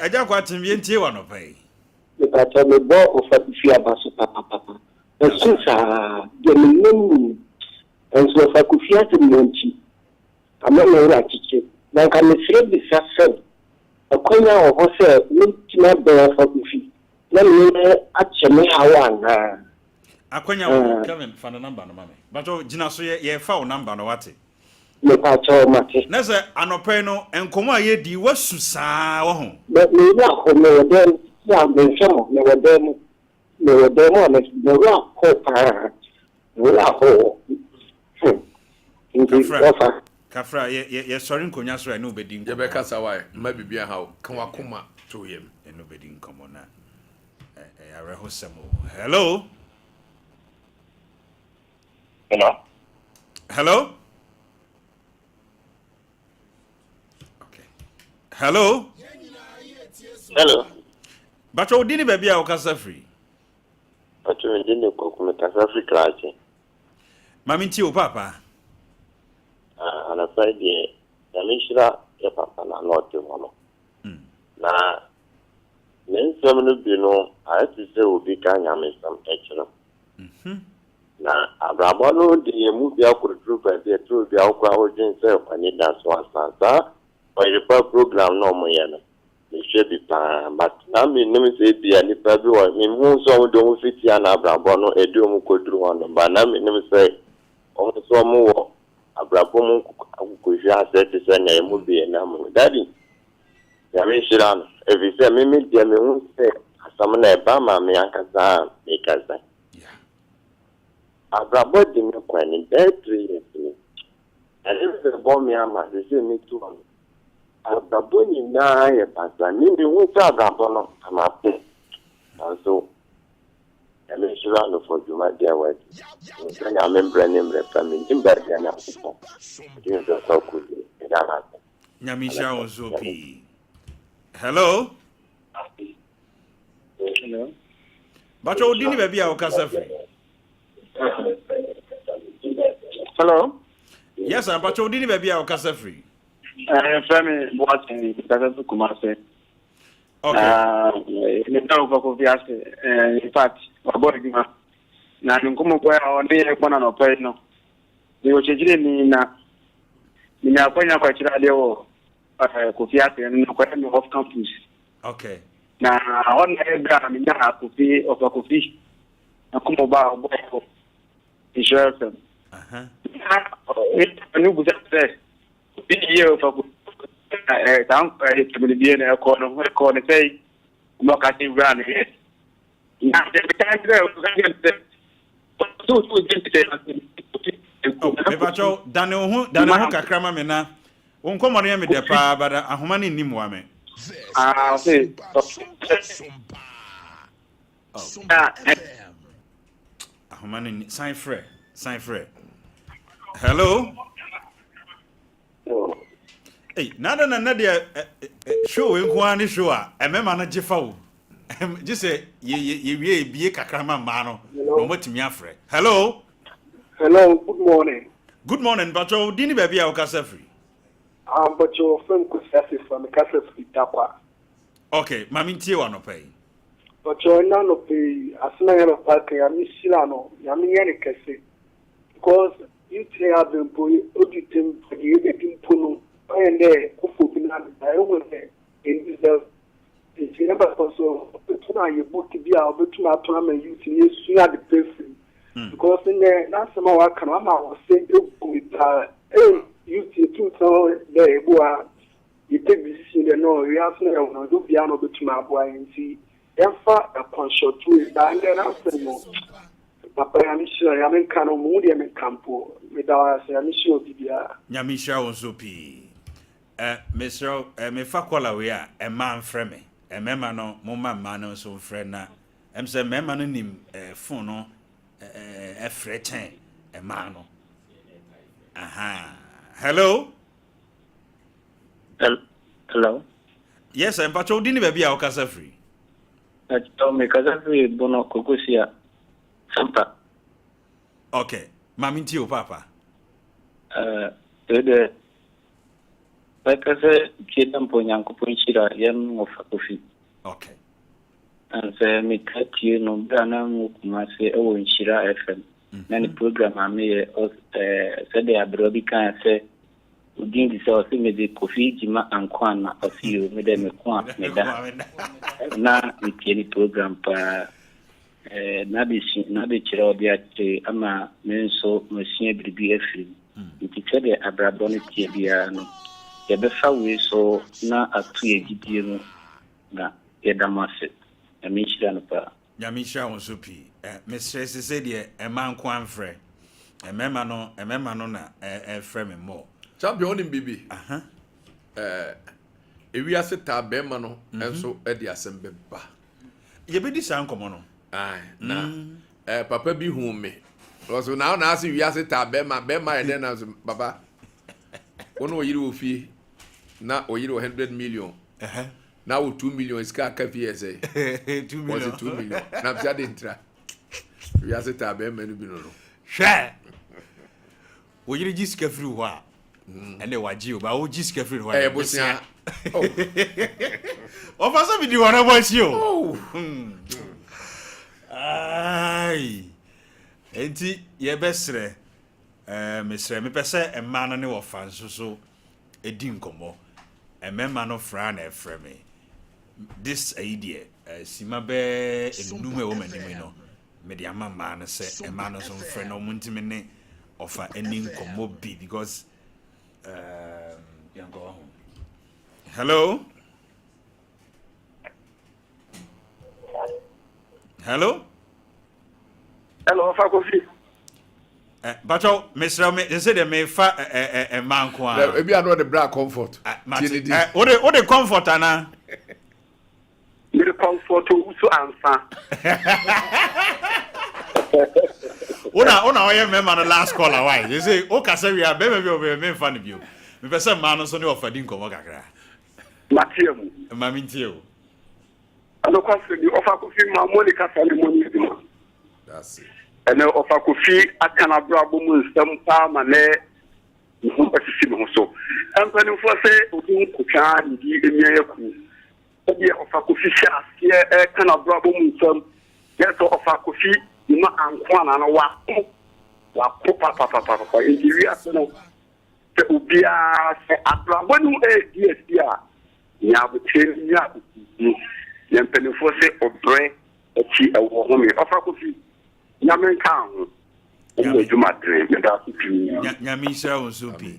Agya Kwakye, yɛntie wɔ anɔpa yi. Mepacho, mebɔ Ofa Kofi aba so papapapa. Masu saa, deɛ menam mu. Nanso Ofa Kofi asɛm no nti, ama me werɛ akyekye. Na nka mesrɛ bisa sɛ, akwanya wɔ hɔ sɛ mɛtumi abɛn Ofa Kofi na me ne no akyɛ me haw anaa? Akwanya wɔ hɔ. Kevin, fa ne number no ma me. Mpakyɛw, gyina so, yɛ, yɛrefa wo number no, wate? Mepakyɛw, mate. Na sɛ anɔpa yi no, nkɔmmɔ a yɛredi yi, woasu saa, wahu? Me, me werɛ ahow, mewɔ dan mu, sisi a menhwɛ mo, mewɔ dan mu, mewɔ dan mu a me, me werɛ ahow paa, me werɛ ahow, hmm, nti Kafra, wɔfa. Kafra, yɛ, yɛ, yɛsɔre nkonnwa so a, ɛne wo bɛdi nkɔmmɔ. Yɛbɛkasa wae, mma biribi anha wo, ka w'akoma to yam. Yɛne wo bɛdi nkɔmmɔ na ɛyɛ awerɛhosɛm o. Hello. Hello. Hello. Okay. Hello. Hello. Bàtchɛ wo din ne baabi a wokasa firi. Bàtchɛ mi din ne Kwaku mi kasa firi Krachi. Maame ntie wo paapa. Ah, anapa yi deɛ Nyame nhyira yɛ papa na na ɔte hɔ no. Na ne nsɛm no bi no ayɛ te sɛ obi ka nyamesɛm kyerɛ wo. Na abrabɔ no de yɛn mu bi akɔduru baabi a ɛtɔ bi a wo koraa wodwen sɛ w'ani da so asa. Saa ɔyerepa program na wɔyɛ no, mehwɛ bi paa but na mennim sɛ ebia nnipa bi wɔ mehu sɛ wɔn de wɔn fiti a na abrabɔ no ɛde wɔn kɔduru hɔ no but na mennim sɛ wɔn nso wɔn wɔ abrabɔ mu akokohwɛ asɛ te sɛ nea yɛn mu bi yɛn nam mu. Daddy, Nyame nhyira no ɛfiri sɛ me me deɛ mehu sɛ asɛm no ɛba ma me ankasa a mekasa. Abrabɔ di me kwan ni bɛyɛ 3 years ni. Ɛne bɛbɔ me ama sɛ metu hɔ no. Abrabɔ nyinaa yɛ basa. Me mehu sɛ abrabɔ no amape. Nanso Nyame nhyira no for dwumadi a wadi. Sɛ Nyame mbrɛ ne mmerɛ pa menim baabi a Nyankopɔn ɔde ne bɛkɔ akɔduru. Meda no ase. Nyame nhyira wo nso pii. Hello. Hello. Bàtchɛ wo din ne baabi a wokasa firi. Hello. Yes, sir. Bàtchɛ wo din ne baabi a wokasa firi. Yɛfrɛ me Boateng, mekasa fi Kumase. Okay. Meda wo Kofi ase. In fact, wabɔ adwuma. Na ne nkɔmmɔbɔ a ɔne yɛ kɔ na nɔpɛ yi no, meyɛ ɔkyerɛkyerɛni na menya akwanya kɔkyerɛ adeɛ wɔ Kofi ase no kɔyɛ me off campus. Okay. Na hɔ na ɛyɛ berɛ a menya Kofi, ɔfa Kofi nkɔmmɔbɔ a ɔbɔɔ wɔ Nhyira FM. Na ɛno busa sɛ obi yɛ ɔfa Kofi saa tɛmɛdibie no ɛkɔ no ɛkɔ no sɛ ɔmo aka sɛ wura no yɛ. Na ɛka kyerɛ ɔka kyerɛ sɛ ɔso so gye sɛ Oh, mepakyɛw dane wo ho dane wo ho kakra ma me na wo nkɔmmɔ no yɛ me dɛ paa but ahoma no nnim wa me. Ah, ɔse Oh. Ahoma no nni san frɛ san frɛ. Hello. Hey, nada na na deɛ show wei nko ara ne show a ɛmɛma no gye fa wo gye sɛ yɛwie ebie kakra ma mmaa no na wɔatumi afrɛ. Hello. Hello, good morning. Good morning, Pacho. Din ne baabi a wokasa firi. Mpacho fam Kwesi Asefa, mekasa firi Tarkwa. Okay, maame ntie wɔ anɔpa yi. Mpacho ɛna anɔpa yi, asɛm a ɛyɛ papa ka Nyame hyira no, Nyame nyɛ ne kɛse. Because youth ne abɛ mpo, odi tem deɛ yɛbɛdi mpo no, ɔyɛ dɛ kofo bi na ɛhu dɛ ɛndi sɛ nti yɛbɛkɔ so ɔbɛtum ayɛ book bi a ɔbɛtum ato ama youth ne yɛsua ade pɛ firi. Because nnɛ n'asɛm a waka no ama wɔsɛ egu mi paa. Ɛyɛ youth yɛtum tena hɔ dɛ ebu a yɛtake decision dɛ no wiase no yɛwɔ no ɔdo biara na ɔbɛtum aboa yɛn nti yɛmfa ɛkɔnhyɛto yi baa ndɛ n'asɛm no. Papa Nyame nhyira, Nyame nka no, mo deɛ menka mpo. Meda wo ase, Nyame nhyira obi biara. Nyame nhyira wo nso pii. Eh, mesrɛ wo, eh, mefa kɔla wei a, mmaa mfrɛ me. Eh, mmarima no, momma mmaa no nso mfrɛ na ɛm sɛ mmarima no nim eh, phone no eh, eh, frɛ kyɛn mmaa no. Aha. Hello? Hello? Yes, mpakyɛ wo din ne baabi a wokasa firi? Mpakyɛ mekasa firi Bono Kokosia Sampa. Ok, ma mentie wo paapa. Uh, wei deɛ mɛka sɛ tie dɛ mpo Onyankopɔn nhyira yɛn wɔfa Kofi. Ok. Ansɛ metaa tie no berɛ a na mewɔ Kumase wɔ Nhyira FM. Na ne program a meyɛ sɛdeɛ aberewa bi kaa sɛ odin te sɛ ɔse mede Kofi Gyima Ankoa na ɔse yo me dɛ meko a meda. Na metie ne program paa. N'adekyerɛ a ɔde akyerɛ ama me nso masua biribi afiri mu. Nti sɛdeɛ abrabɔ no teɛ biara no, yɛbɛfa wei so na ato yɛn gyidie mu na yɛda mo ase. Nyame nhyira no paa. Nyame nhyira wo nso pii. Eh, mesrɛ sese deɛ ɛma nko amfrɛ. Mmarima no, mmarima no na ɛfrɛ me more. Champion wonim biribi? Eh, ewiase taa bɛrima no nso de asɛm bɛba. Yɛbɛdi saa nkɔmmɔ no. Ae, na mm. eh, papa bi hu me. Ɔso na na ase wiase taa bɛrima, bɛrima yɛ dɛn na so papa. Wo ne ɔyere wɔ fie na ɔyere wɔ 100 million. Na wo 2 million sika aka fie yɛ sɛ. 2 million. Ɔse 2 million. Na bisa de ntra. Wiase taa bɛrima no bi no no. Hwɛ. Wo yere gye sika firi hɔ a, ɛnna wagye o, ba wogye sika firi hɔ a, ɛyɛ bosea. Ɔfa sɛ medi wɔn abɔ akyi o. Ai. Enti yɛbɛsrɛ, ɛɛ mesrɛ, mepɛ sɛ mmaa no ne wɔfa nso so di nkɔmmɔ. Mmarima no fra na ɛfrɛ me. This ayi deɛ, sima bɛɛ enum a ɛwɔ m'anim yi no, Mede ama mmaa no sɛ mmaa no nso mfrɛ na wɔn ntumi ne ɔfa ani nkɔmmɔ bi because um, yɛnkɔ ho. Hello? Hello? Hello, ɔfa Kofi. Eh, Bacho, mesrɛ me sɛ deɛ mefa eh, eh, mmaa nko a. Ebi ano de bra comfort. Wode wode comfort anaa? Mede comfort owusu ansa. Wona wona ɔyɛ mmarima no last caller why? They say o kasa wie a bɛrima bi ɔbɛyɛ memfa no bio. Mepɛ sɛ mmaa no nso ne ɔfa di nkɔmmɔ kakra. Mateɛ mu. Mma mentie o. Nokwasɛm ni, Ɔfa Kofi ma mo ne kasa ne mo ne adwuma. Ɛnɛ Ɔfa Kofi aka n'abrabɔ mu nsɛm paa ma nɛ me ho asisi me ho so. Mpanimfoɔ sɛ obi nkotwa ne di emia yɛ kuu. Sɛdeɛ Ɔfa Kofi hyɛ aseɛ reka n'abrabɔ mu nsɛm, yɛ sɛ Ɔfa Kofi ne ma anko anaa no, wako, wako papapapapa. Nti wiase no, sɛ obiara, sɛ abrabɔ no redi asi a, nya aboterɛ no nya akokoɔduro. Na mpanimfoɔ sɛ ɔbrɛ akyi ɛwɔ home. Ɔfa Kofi, Nyame nka ho. Wowɔ adwuma dene. Meda ase pii. Nyame nhyira wo nso pii.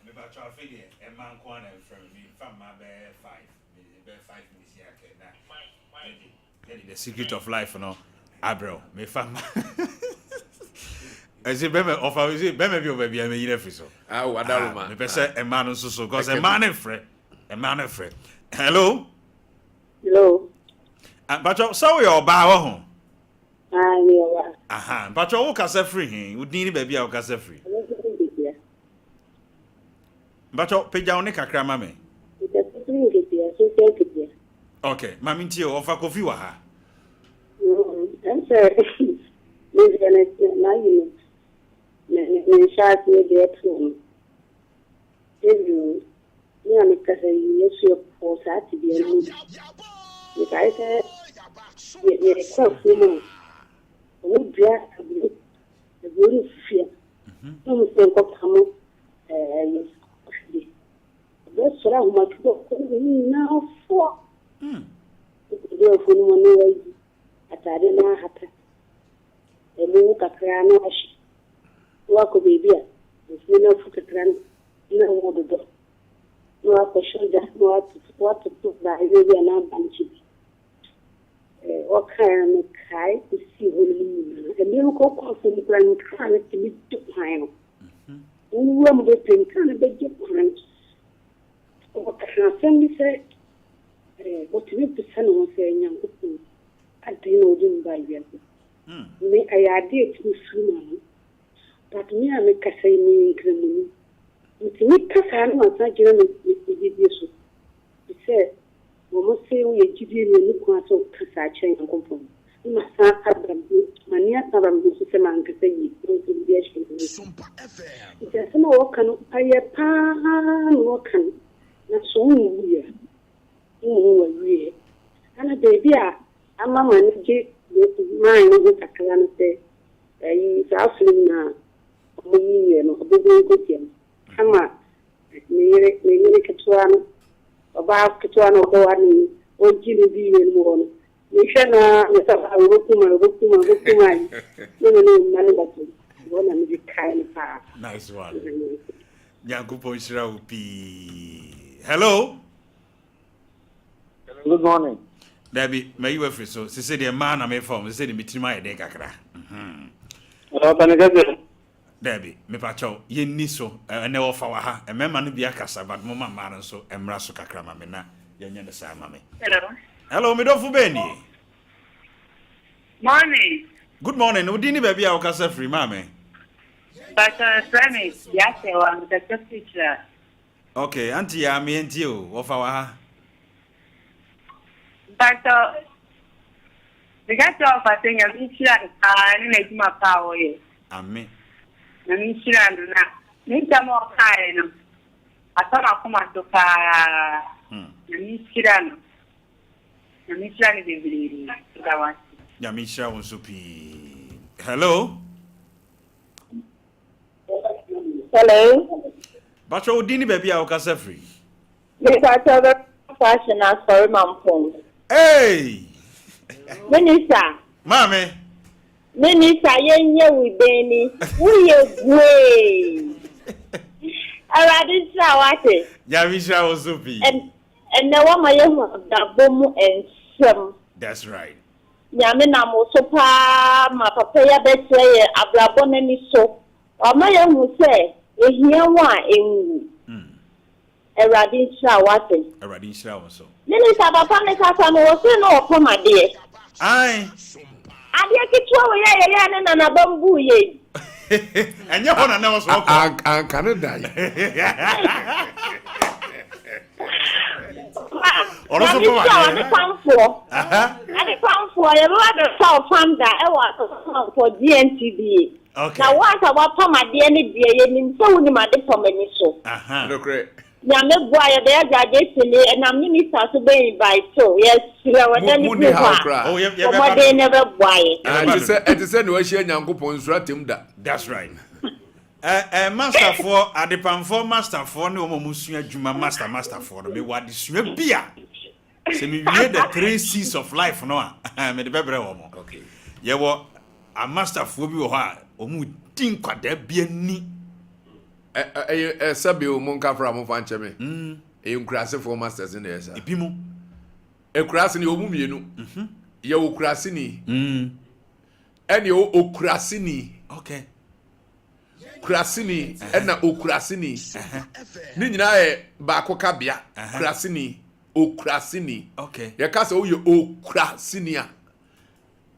Mepakyɛw afei deɛ ɛma nko ara na ɛmfrɛ me memfa mma bɛyɛ 5 bɛyɛ 5 minutes yɛ akɛ na yɛde yɛde the secret of life no abrɛ wo mefa mma ɛsɛ bɛmɛ ɔfa ɛsɛ bɛmɛ bi wɔ baabi a mɛyi no afiri so Ah, oh, adaroma. Ah, mepɛ sɛ ɛma no nso so because ɛma no mfrɛ ɛma no mfrɛ hello. Hello. Ah, mpakyɛw sɛ woyɛ ɔbaa wɔ ho. Ah, meyɛ ɔbaa. Aha, mpakyɛw wo kasa firi he? Wo din ne baabi a wo kasa firi? Mpakyɛw pagya wo ne kakra ma me. Mekasa firi Nketia, Sosia Nketia. Ok, ma me ntie o, ɔfa Kofi wɔ ha. Ɛm sɛ me deɛ no mayi no me nhyɛ aseɛ deɛ ɛtoo no David me a mekasa yi yɛsu yɛkɔɔ saa tebea no mu bi. Mekae sɛ yɛkɔ afuom a wɔdua aburo aburo no fifi a na wɔn sɛ nkɔpamo ɛɛ bi. Ɛbɛsɔre ahomatwe bɛkɔ no nyinaa foɔ. Wokɔdu afuo no mu na wayi ataade no ahata. Ɛmu wo kakra na wahye. Na wakɔ baabi a afuo no afu kakra no na wɔdodɔ. Na wakɔhyɛ gya na watoto watoto baayewa bi anaa bankye bi. Ɔkaeɛ no mekae kɔsii hɔ nom nyinaa. Mmerɛ no kɔkɔ afuom koraa no kaa no tumi gye kwan no. Wowura mu bɛpem kaa no bɛgye kwan. Ɔkaa asɛm bi sɛ ɔtumi bisa ne ho sɛ Nyankopɔn adɛn na wode me baa wiase? Me ɛyɛ adeɛ a ɛtumi firi m'ano. But me a mekasa yi meyɛ Nkramoni. Nti meka saa na masan agyina me gyedie so. Te sɛ wɔn se woyɛ gyidie ni ɛnni kwan sɛ woka saa kyerɛ Nyankopɔn. Na masan aba me ho, m'ani asan aba me ho so sɛ mankasa yie, na nso biribi ahyɛ me ho. Nti asɛm a wɔka no ɛyɛ paa na wɔka no, na so wonwui a, wonhu w'awieɛ. Ɛna baabi a ama m'ani gye man no ho kakra no sɛ, ɛyi saa film no a wɔyiiɛ no, Aboboɔ Nkosua no, ama Me yere, me yere ketewa no, ɔbaa ketewa no a ɔbɛware no no, ɔregye no di yɛn mu hɔ no, mehwɛ no ara na sɛ ɔbaa ɔbɛkum a, ɔbɛkum a, ɔbɛkum a, na me ne mma no bɛto. Ɛhɔ na mede kae no paa. Nice one. Nyankopɔn nhyira wo pii. Hello. Hello, good morning. Dabi, mayi wafiri so. Sese deɛ mmaa na mefa wɔn. Sese deɛ me tirim ayɛ den kakra. Mhm. Ɔpɛni kɛse. Dabi, mepakyɛw, yɛnni so. Ɛnnɛ wɔfa wɔ ha. Mmarima no bi akasa, but momma mmaa no nso mmra so kakra ma me na yɛnyɛ no saa ma me. Hello. Hello, me dɔfo bɛn nie? Morning. Good morning. Wo din ne baabi a wokasa firi, maame? Mpakyɛw, yɛfrɛ me Yasewa, mekasa firi Kyira. Okay, auntie Yaa, me yɛntie o, wɔfa wɔ ha. Mpakyɛw, meka kyerɛ wɔfa sɛ Nyame nhyira no paa ne n'adwuma pa a ɔyɛ. Ame. Nyame nhyira no na ne nsɛm a ɔkaeɛ no atɔ m'akoma so paa. Nyame nhyira no. Nyame nhyira no bebree. Meda wo ase. Nyame nhyira wo nso pii. Hello. Hello. Bàtchɛ wo din ne baabi a wokasa firi. Mepatɔ bɛ fashion asɔre mampɔn. Hey! Minister. Maame. Minister yɛnyɛ wo dɛn ni woyɛ buee. Awurade nhyira wo ate. Nyame nhyira wo so pii. Ɛnɛ wama yɛhu abrabɔ mu nsɛm. That's right. Nyame nam wo so paa ma papa yi abɛkyerɛ yɛn abrabɔ no ani so. Wama yɛahu sɛ ehia wo a enwu. Awurade nhyira wo wate. Awurade nhyira wo nso. Minister papa me kasa no wɔse na ɔpam adeɛ. Ae. Adeɛ ketewa wei a yɛyɛɛ ne nana bam buu yɛ yi. Ɛnyɛ hɔ na na ɛwɔ so ɔkɔ. Anka ne dan. Ɔno nso pam adeɛ. Ade pamfoɔ. Ade pamfoɔ yɛbɛba bɛfa wo pam da ɛwɔ asɔfo GNTDA. Okay. Na wo anka wapam adeɛ no deɛ yɛnim sɛ wonim ade pam ani so. Nokorɛ. Nyame boa yɛbɛyɛ graduation yi ɛnam minister so bɛ invite wo yɛsrɛ wo ɛda no Mo du ni hɔ haw a koraa. Oh, yɛ- bɔ yɛbɛba mmɔden na ɛbɛboa yɛ. Ah, Yɛbɛba ɛte sɛ dodo. ɛte sɛ nea wahyia Nyankopɔn nsuro atem da. That's right. Eh, eh, masterfoɔ, adepamfoɔ masterfoɔ ne wɔn a wɔsua adwuma master masterfoɔ no, mewɔ adesua bi a sɛ mewie the three C's of life no a, mede bɛbrɛ wɔn. Okay. Yɛwɔ amasterfoɔ bi wɔ hɔ a wɔn di nkwadaa bi ani. Ɛyɛ sɛbe o, monka fra momfa nkyɛ me. Ɛyɛ nkurasefoɔ masters na ɛyɛ saa. Ebi mu. Akurase no yɛwɔ mu mmienu. Yɛwɔ kuraseni. Ɛna yɛwɔ okuraseni. Okay. Kuraseni ɛna okuraseni. Ne nyinaa yɛ baako ka bea. Kuraseni, okuraseni. Okay. Yɛka sɛ woyɛ okuraseni a,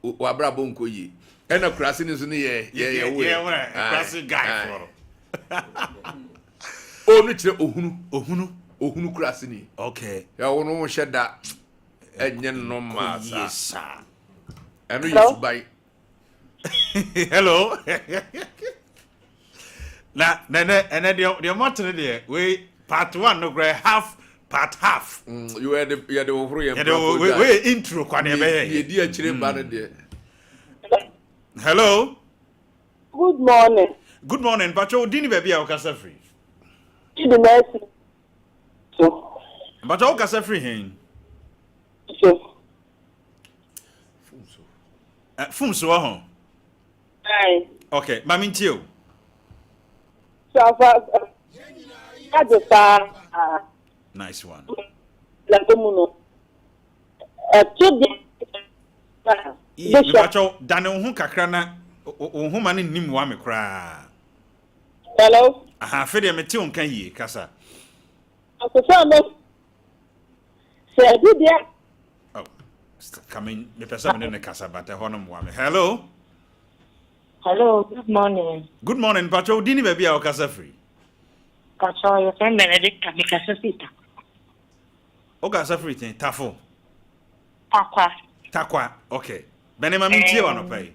w'abrabɔ nkɔ yie. Ɛna kuraseni nso ne yɛ yɛ yɛ wo yɛ. Kurase guy foɔ no. O no kyerɛ ohunu. Ohunu. Ohunu kuraseni. Okay. Yɛ wo no hyɛ da ɛnyɛ normal saa. Ɛno yɛ suban. Hello. Na na na ɛnɛ deɛ deɛ mɔtene deɛ wei part one no koraa half part half. Yo yɛde yɛde hohoro yɛn Yɛde wei wei yɛ intro kwa deɛ ɛbɛyɛ. Yɛ di akyire ba no deɛ. Hello. Good morning. Good morning. Mpacho wo din ne baabi a wokasa firi. Chidi Mercy so. Mpacho wokasa firi hen? So. Fum so wɔ ho. Aye. Okay, ma me ntie o. So afa ade paa. Nice one. Labo mu no. Ɛto de. Yie, mepakyɛw, dane wo ho kakra na wo nhoma no nnim wa me koraa. Hello. Aha, afei deɛ mete wo nka yie, kasa. Akosua mo sɛ ɛbi deɛ. Oh, kame mepɛ sɛ mene ne kasa but ɛhɔ no mmoa me. Hello. Hello, good morning. Good morning, pakyɛw, din ne baabi a wokasa firi? Pakyɛw, yɛfrɛ me Benedicta, mekasa firi Takwa. Wokasa firi ten? Tafo? Takwa. Takwa, okay. Bɛne ma mentie wɔ anɔpa yi.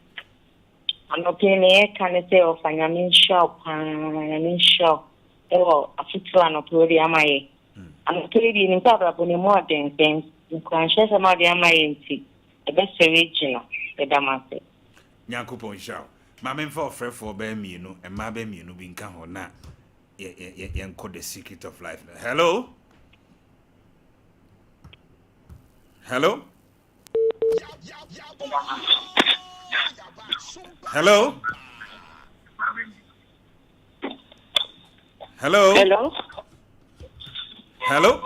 Anɔpa yi nea yɛka ne sɛ ɔfa Nyame nhyira wo paa, Nyame nhyira wo ɛwɔ afotuo anɔpa yi wode ama yɛ. Anɔpa yi deɛ nim sɛ abrabɔ no mu ɔden sɛ nkuranhyɛsɛm a wode ama yɛ nti ɛbɛsɔre agyina. Yɛda mo ase. Nyankopɔn nhyira wo. Ma memfa ɔfrɛfoɔ bɛyɛ mmienu, mmaa bɛyɛ mmienu bi nka ho na yɛnkɔ the secret of life no. Hello? Hello? Hello? Hello? Hello? Hello?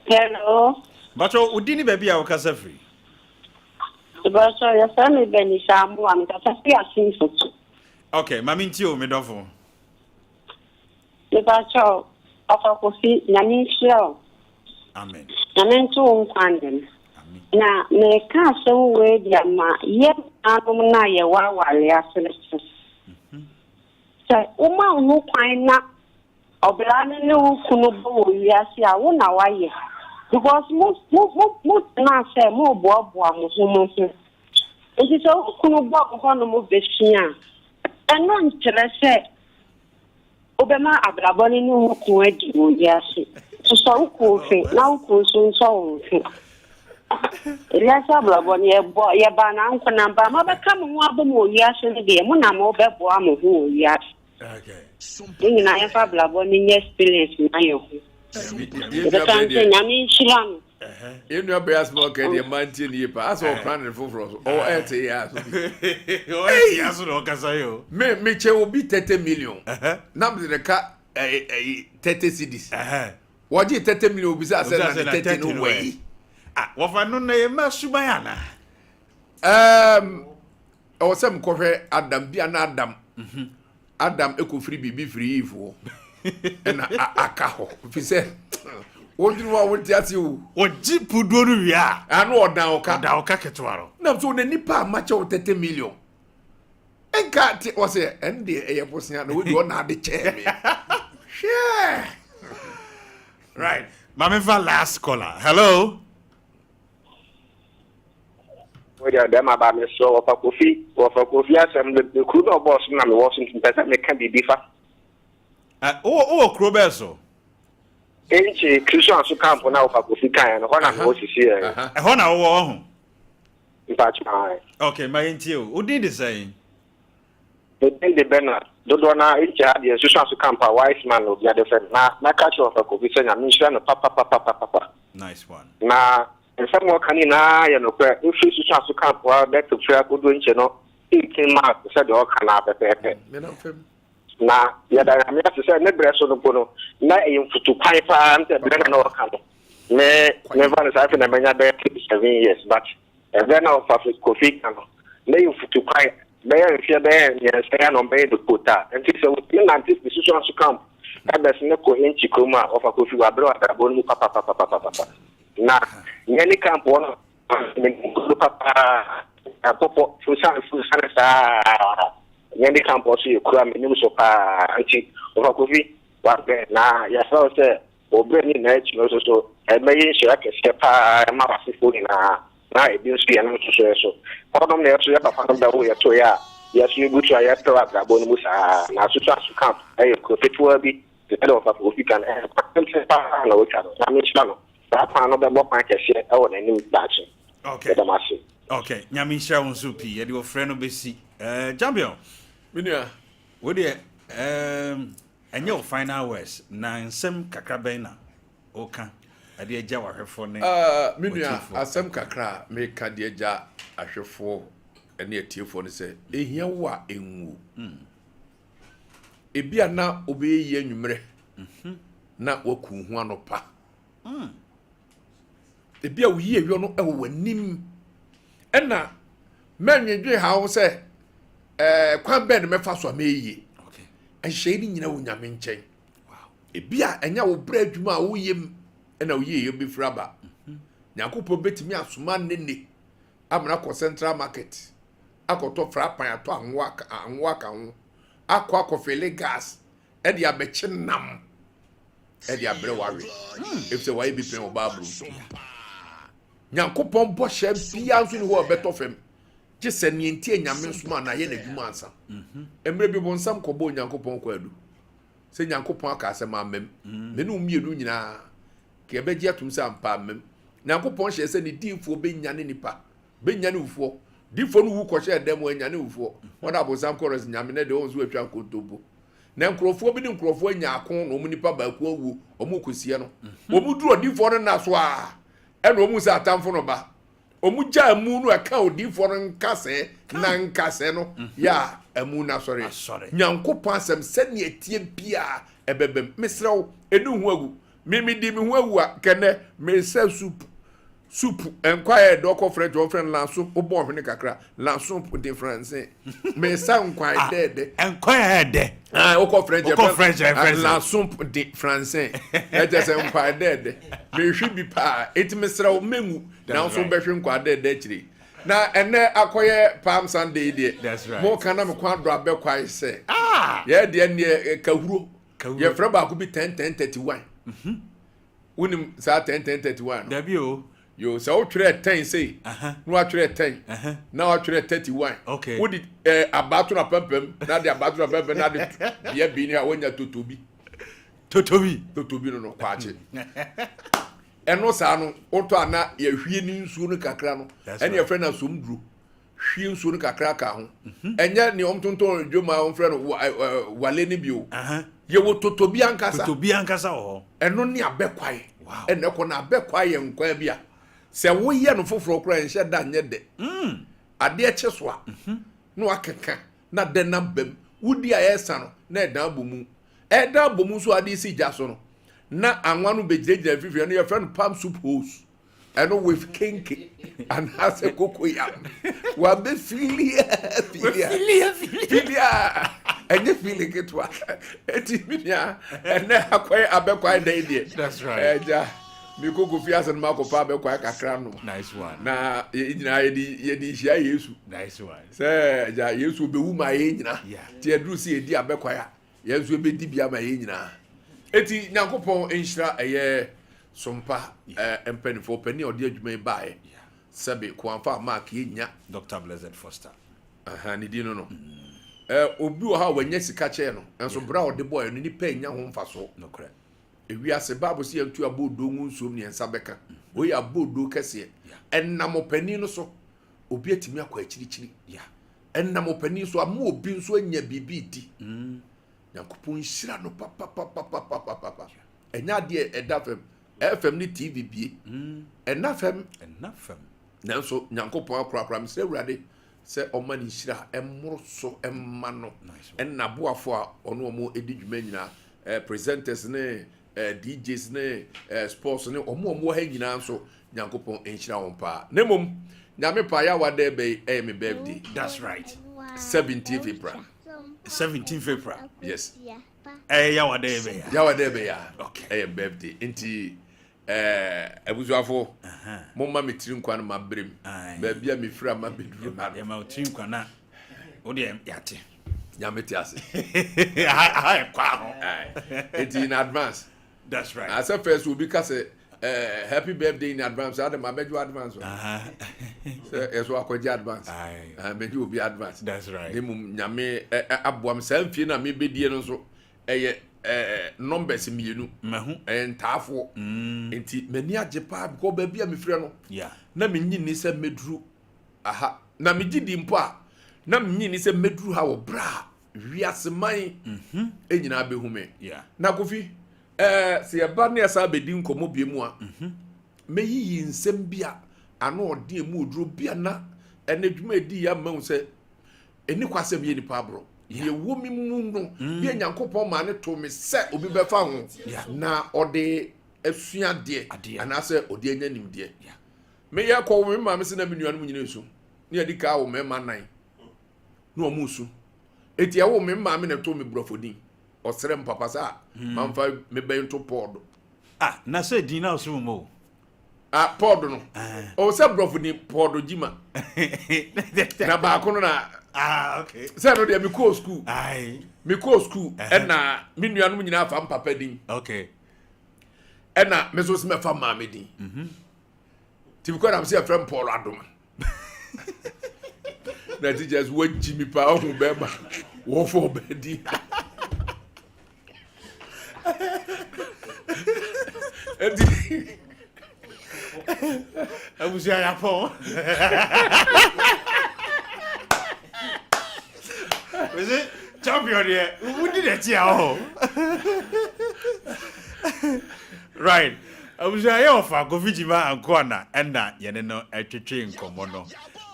Hello? Bacho, wodi ni baabi a wokasa firi? Bacho, yɛfrɛ me Benisa Amoa, mekasa firi Asenfoto. Okay, ma mentie o, me dɔfo. Mepakyɛw, Ɔfa Kofi, Nyame nhyira wo. Amen. Nyame nto wo nkwa nna mu. Na meka asɛm wei de ama yɛn nuanom no a yɛwɔ aware ase no sɛ, sɛ woma wo ho kwan na ɔbra no ne wo kunu bɔ wɔ wiase a, wo na woayɛ. Because mo mo mo mo tenaa sɛ moreboaboa mo ho mo ho. Nti sɛ wo kunu bɔ wo hɔnom bɛsua a, ɛno nkyerɛ sɛ Wobɛma abrabɔ no ne wo kunu adi wɔ wiase. Sosɔ wo kunu mfe na wo kunu nso nsɔ wo mfe. Wiase abrabɔ no, yɛbɔ yɛba na ankonam ba. Mobɛka mo ho abom wɔ wiase no deɛ, mo na mobɛboa mo ho wɔ wiase. Yɛn nyinaa yɛmfa abrabɔ no nyɛ experience ma yɛn ho. Yɛbɛka sɛ Nyame nhyira no. Yɛn nua bɛyɛ asɛm a ɔka deɛ mmaa ntie ne yie paa asɛ ɔpra ne foforɔ so ɔwɔ ɛte yɛ aso bi. Ɔwɔ ɛte aso na ɔkasa yi o. Me me kyɛ obi 30 million na me de ka ɛyi ɛyi 30 cedis. Wɔgye 30 million obi sɛ asɛ na ne 30 no wɔ yi. Ah wɔfa no na yɛ mma suban ana. Ɛɛm ɛwɔ sɛ mekɔhwɛ Adam bi a na Adam. Mhm. Adam kɔfiri biribi firi Eve hɔ ɛna aka hɔ fi sɛ wodwene hɔ a wonte ase o. Wɔgye puduo no wie a. Ano ɔdan ɔka. Ɔdan ɔka ketewa no. Nam so na nipa a makyɛ wo 30 million. Nka te ɔsɛ ɛn deɛ ɛyɛ bosea na wodi ɔna ade kyɛɛ me. Hwɛ. Right. Maame fa last caller. Hello. Wo deɛ bɛrima ba mesrɛ wɔfa kofi wɔfa kofi asɛm no kuro na ɔbɔɔ so na mewɔ so nti mpɛ sɛ meka biribi fa. Wowɔ wowɔ kuro bɛɛ so? Enkye Kristo aso kampo na wɔfa kofi kan no hɔ na mewɔ sisi ɛ. Ɛhɔ na wowɔ ɔho? Mpakyɛ. Ok ma yɛntie o. Wo din de sɛn? Me din de Bernard. Dodoɔ no ara nkyɛ ha deɛ nsusu aso camp a wise man na obia de frɛ me. Na mɛka akyerɛ Ɔfa Kofi sɛ Nyame nhyira no papapapapapa. Nice one. Na nsɛm a ɔka no nyinaa yɛ nokorɛ. Mfiri susu aso camp hɔ ara bɛto firi akɔduru nkyɛ no 18 miles te sɛ deɛ ɔka no ara pɛpɛɛpɛ. Na yɛda Nyame ase sɛ ne berɛ so no mpo no na ɛyɛ mfutu kwan paa sɛ berɛ no na ɔka no. Me memfa no saa afei na manya bɛyɛ 37 years but Ɛberɛ na ɔfa Kofi ka no, na yɛ mfutukwan bɛyɛ mfeɛ bɛyɛ mmiɛnsa yi a na ɔbɛyɛ no kootaa. Nti sɛ wotumi nante firi Susuanso camp bɛsene kɔ Enkyi kurom a, ɔfa Kofi wabrɛ wɔ abrabɔ no mu papapapapapa. Na Nyani camp hɔ no menim kuro papaa, Pɔpɔ, Furusan Furusan saa. Nyani camp hɔ nso yɛ kuro a menim so paa. Nti ɔfa Kofi wabrɛ na yɛsrɛ wo sɛ Wɔ berɛ no nyinaa akyi no nso so, ɛbɛyɛ nhyira kɛseɛ pa ara ma w'asefoɔ nyinaa, na ebi nso yɛn nso so yɛ so. Hɔnom na yɛso yɛ papa nom bɛwo yɛ toeɛ a, yɛso yɛgu so a yɛpɛ wɔ abrabɔ no mu saa ara. Na Asusu Camp yɛ kuro ketewa bi te sɛdeɛ wɔfa Kofi ka no, ɛyɛ kwan tenten pa ara na wɔatwa no. Nyame nhyira no. Saa kwan no bɛbɔ kwan kɛseɛ wɔ n'anim daakye. Okay. Meda mo ase. Okay, Nyame nhyira wo nso pii. Yɛde ɔfrɛ no bɛsi. Eh, champion. Me nua. Wo deɛ, um, Ɛnyɛ wo final words, na nsɛm kakra bɛn na woka de agya w'ahwɛfoɔ ne Uh, me nua, w'atiefoɔ? asɛm kakra a meka de agya ahwɛfoɔ ne atiefoɔ ne sɛ, ɛhia wo a ɛnwu. Ebia na wobɛyɛ yie anwummerɛ na woaku wo ho anɔpa. Ebia wo yieyɔ no wɔ w'anim. Ɛna mɛnwedwe ha ho sɛ ɛɛ kwan bɛn na mɛfa so a mɛyɛ yie. Nhyehyɛe no nyina wɔ Nyame nkyɛn. Ebi a ɛnyɛ wo brɛ adwuma a woyɛ mu ɛna wo yieyɛ bɛfiri aba. Nyankopɔn bɛtumi asoma nene amena kɔ Central Market akɔtɔ frapan atɔ anwoa anwoa aka ho akɔ akɔfele gas ɛde abɛkye nam ɛde abrɛ wawe efisɛ wayɛ bi pɛn wɔ Bible mu. Nyankopɔn bɔhyɛ biara nso ni hɔ a ɛbɛtɔ fam gye sɛ nea nti a Nyame nsoma na ayɛ n'adwuma ansa. Mmerɛ bi bonsam kɔbɔɔ Onyankopɔn kwaadu sɛ Nyankopɔn aka asɛm ammam. Me ne wo mmienu nyinaa ka yɛbɛgye atom sɛ ampa ammam. Nyankopɔn hyɛɛ sɛ ne diifoɔ bɛnyane nnipa, bɛnyane wufoɔ. Diifoɔ no wu kɔhyɛɛ dan mu, anyane wufoɔ. Wɔn a bonsam kɔɔ no sɛ Nyame nɛ deɛ ɔhu sɛ watwa nkontompo. Na nkurɔfoɔ bi ne nkurɔfoɔ anya ako na wɔn nipa baako awuo, wɔn rekɔsie no. Wɔn duru odiifoɔ no nna so a, ɛna wɔn hu sɛ atamfo no ba. Wɔn gya amu no ɛka odiifoɔ no nkasɛɛ na nkasɛɛ no yɛ a amu no asɔre. Nyankopɔn asɛm sɛnea ɛteɛ biara ɛbɛbam. Mesrɛ wo, ɛni wo ho agu. Me medi me ho awu a kɛnɛ mesɛ soup soup nkwa yɛ dɔ kɔ French wɔn frɛ no lanso wobɔ ɔhwene kakra lanso de France mesa nkwa ah, dɛɛdɛ nkwa yɛ dɛ ah wokɔ French wokɔ French yɛ French lanso de France ɛkyɛ sɛ nkwa dɛɛdɛ mehwe bi paa eti mesrɛ wo mengu nanso bɛhwe nkwa dɛɛdɛ akyire na ɛnɛ akɔyɛ Palm Sunday deɛ mo ka na me kwan do abɛkwae sɛ ah! yɛ deɛ neɛ kahuro Yɛfrɛ baako bi 10 10 31. Mhm. Wonim saa 10 10 31 no? Dabi o. Yo, sɛ wotwerɛ 10 sei, na watwerɛ 10, na watwerɛ 31. Okay. Wode eh, abaa to no apampam, na de abaa to no apampam, na de bea bi ne a woanya totobi. Totobi. Totobi no no, kwakye. Ɛno saa no, wotɔ a na yɛhwie ne nsuo no kakra no, ɛne yɛfrɛ no asomduro. hwie nsuo no kakra ka ho mhm. ɛnyɛ nea wɔn tontɔn dwom a wɔfrɛ no wale no bio yɛwɔ totobi ankasa totobi ankasa wɔ hɔ ɛno ne abɛkwae ɛna ɛkɔ na abɛkwae yɛ nkwan bi a sɛ woyɛ no foforɔ koraa nhyɛ da nyɛ dɛ mm. adeɛ kye so a mhm. na wakeka na dɛ nam bam wodi a ɛresa no na ɛdan abɔ mu ɛdan abɔ mu nso adeɛ si gya so no na anwa no bɛgyinagyina mfimfini ɛno yɛfrɛ no palm soup hose ɛno with kenke anaasɛ kokoyam wabɛ filia filia filia ɛnyɛ fili ketewa eti mi nua ɛnɛ akɔyɛ abɛkwae dɛn deɛ ɛgya mi koko fi ase no ma akɔpa abɛkwae kakra no na yɛ nyinaa yɛde yɛde hyia Yesu sɛ ɛgya Yesu obewu ma yɛ nyina ti ɛduru si yɛdi abɛkwae a. Yɛn nso yɛbɛdi bi ama yɛn nyinaa. Eti Nyankopɔn nhyira ɛyɛ sompa eh, mpanimfoɔ panin a ɔde adwuma yi baeɛ sɛbe koamfa a Mark yɛnya. Dr. Blessed Foster. Aha, ne din no no. Mm. Eh, obi wɔ hɔ a wanya sika kyɛɛ no, nso berɛ a ɔde bɔɔɛ no nipa nya ho mfasoɔ. Nokorɛ. Ewiase Bible sɛ yɛnto abɔɔdoo ngu nsuom ne yɛn nsa bɛka. Wei yɛ abɔɔdoo kɛseɛ. Ɛnam ɔpanin no so, obi atumi akɔ akyirikyiri. Yeah. Ɛnam ɔpanin so ama obi nso anya biribi di. Mm. Nyankopɔn nhyira no papapapapapapa. Ɛnyɛ adeɛ ɛda fam. FM ne TV bie. Mm. Ɛna fam. Ɛna fam. Nanso Nyankopɔn akorakora mesrɛ Awurade sɛ ɔma ne nhyira ɛmmoro so ɛmma no. Ɛna aboafo a ɔno ɔmo ɛdi dwuma nyinaa. Eh, presenters ne eh, DJs ne eh, sports ne ɔmo ɔmo wɔ ha nyinaa nso Nyankopɔn nhyira wɔn paa. Na mmom, Nyame paa yawa dɛ bɛ yi ɛyɛ me birthday. That's right. 17th April. 17th April. Yes. Ɛyɛ yawa dɛ bɛ ya. Yawa dɛ bɛ ya. Okay. Ɛyɛ birthday. Nti ɛɛ abusuafo. Mo ma me tiri nkwa no ma brem. Baabi a me firi ama bɛduru ha no. Yɛ ma tiri nkwa na o deɛ yate. Nyame te ase. Aha yɛ kwa ho. Nti in advance. That's right. Asɛ first obi ka sɛ eh, happy birthday in advance ade ma bɛgye advance o. Sɛ ɛso akɔgye advance. Mɛgye obi advance. That's right. Ne mmom nyame aboa me saa mfie no a mebɛdie no nso ɛyɛ numbers mmienu. Mahu. Ɛyɛ ntaafoɔ. Mm. Nti m'ani agye paa because baabi a mefirɛ no. Yeah. Na menyi ni sɛ mɛduru aha. Na megye di mpo a na menyi ni sɛ mɛduru ha wɔ berɛ a wiase man mhm. nyinaa bɛhu me na Kofi ɛɛ sɛ yɛba ne yɛsan bɛdi nkɔmmɔ bie mu a mhm. mɛyiyi nsɛm bi a ano ɔden emu oduro bi a na ɛna adwuma edi yɛ ama hu sɛ ɛni kwa sɛ meyɛ nipa aborɔ deɛ ɛwɔ me mu no mm. bi a Nyankopɔn maa ne to me sɛ obi bɛfa ho na ɔde asua adeɛ anaasɛ ɔde anya nimdeɛ meyɛ kɔ me maame sɛ na me nuanom nyina nsu. Ne yɛde kaa wo mmarima nan na wɔn resu. Eti ɛwo me maame na ɛtoo me borɔfo din. Ɔsrɛ me papa sɛ a hmm. mamfa me bɛn to Paul do. Ah, na sɛ din na ɔsom mu o. Ah, Paul do no. Eh. Ɔwɔ sɛ borɔfo din Paul do gyima. Na baako no na. Ah, okay. Sɛ no deɛ mekɔɔ sukuu. Mekɔɔ sukuu ɛna me nuanom nyinaa fa mpapa din. Okay. Ɛna me nso sɛ mɛfa maame din. Mhm. Nti mekɔ na mesɛ yɛfrɛ m Paul Adoma. Na teachers wagyi mi paa ɔhu bɛrima wɔfɔ ɔbɛ di. Eti abusua yapɔn. Mese champion deɛ wodi n'akyi a ɔhɔ. Right. Abusua yɛ ɔfa Kofi Gyima Ankoana ɛna yɛne no ɛtwetwe nkɔmmɔ no.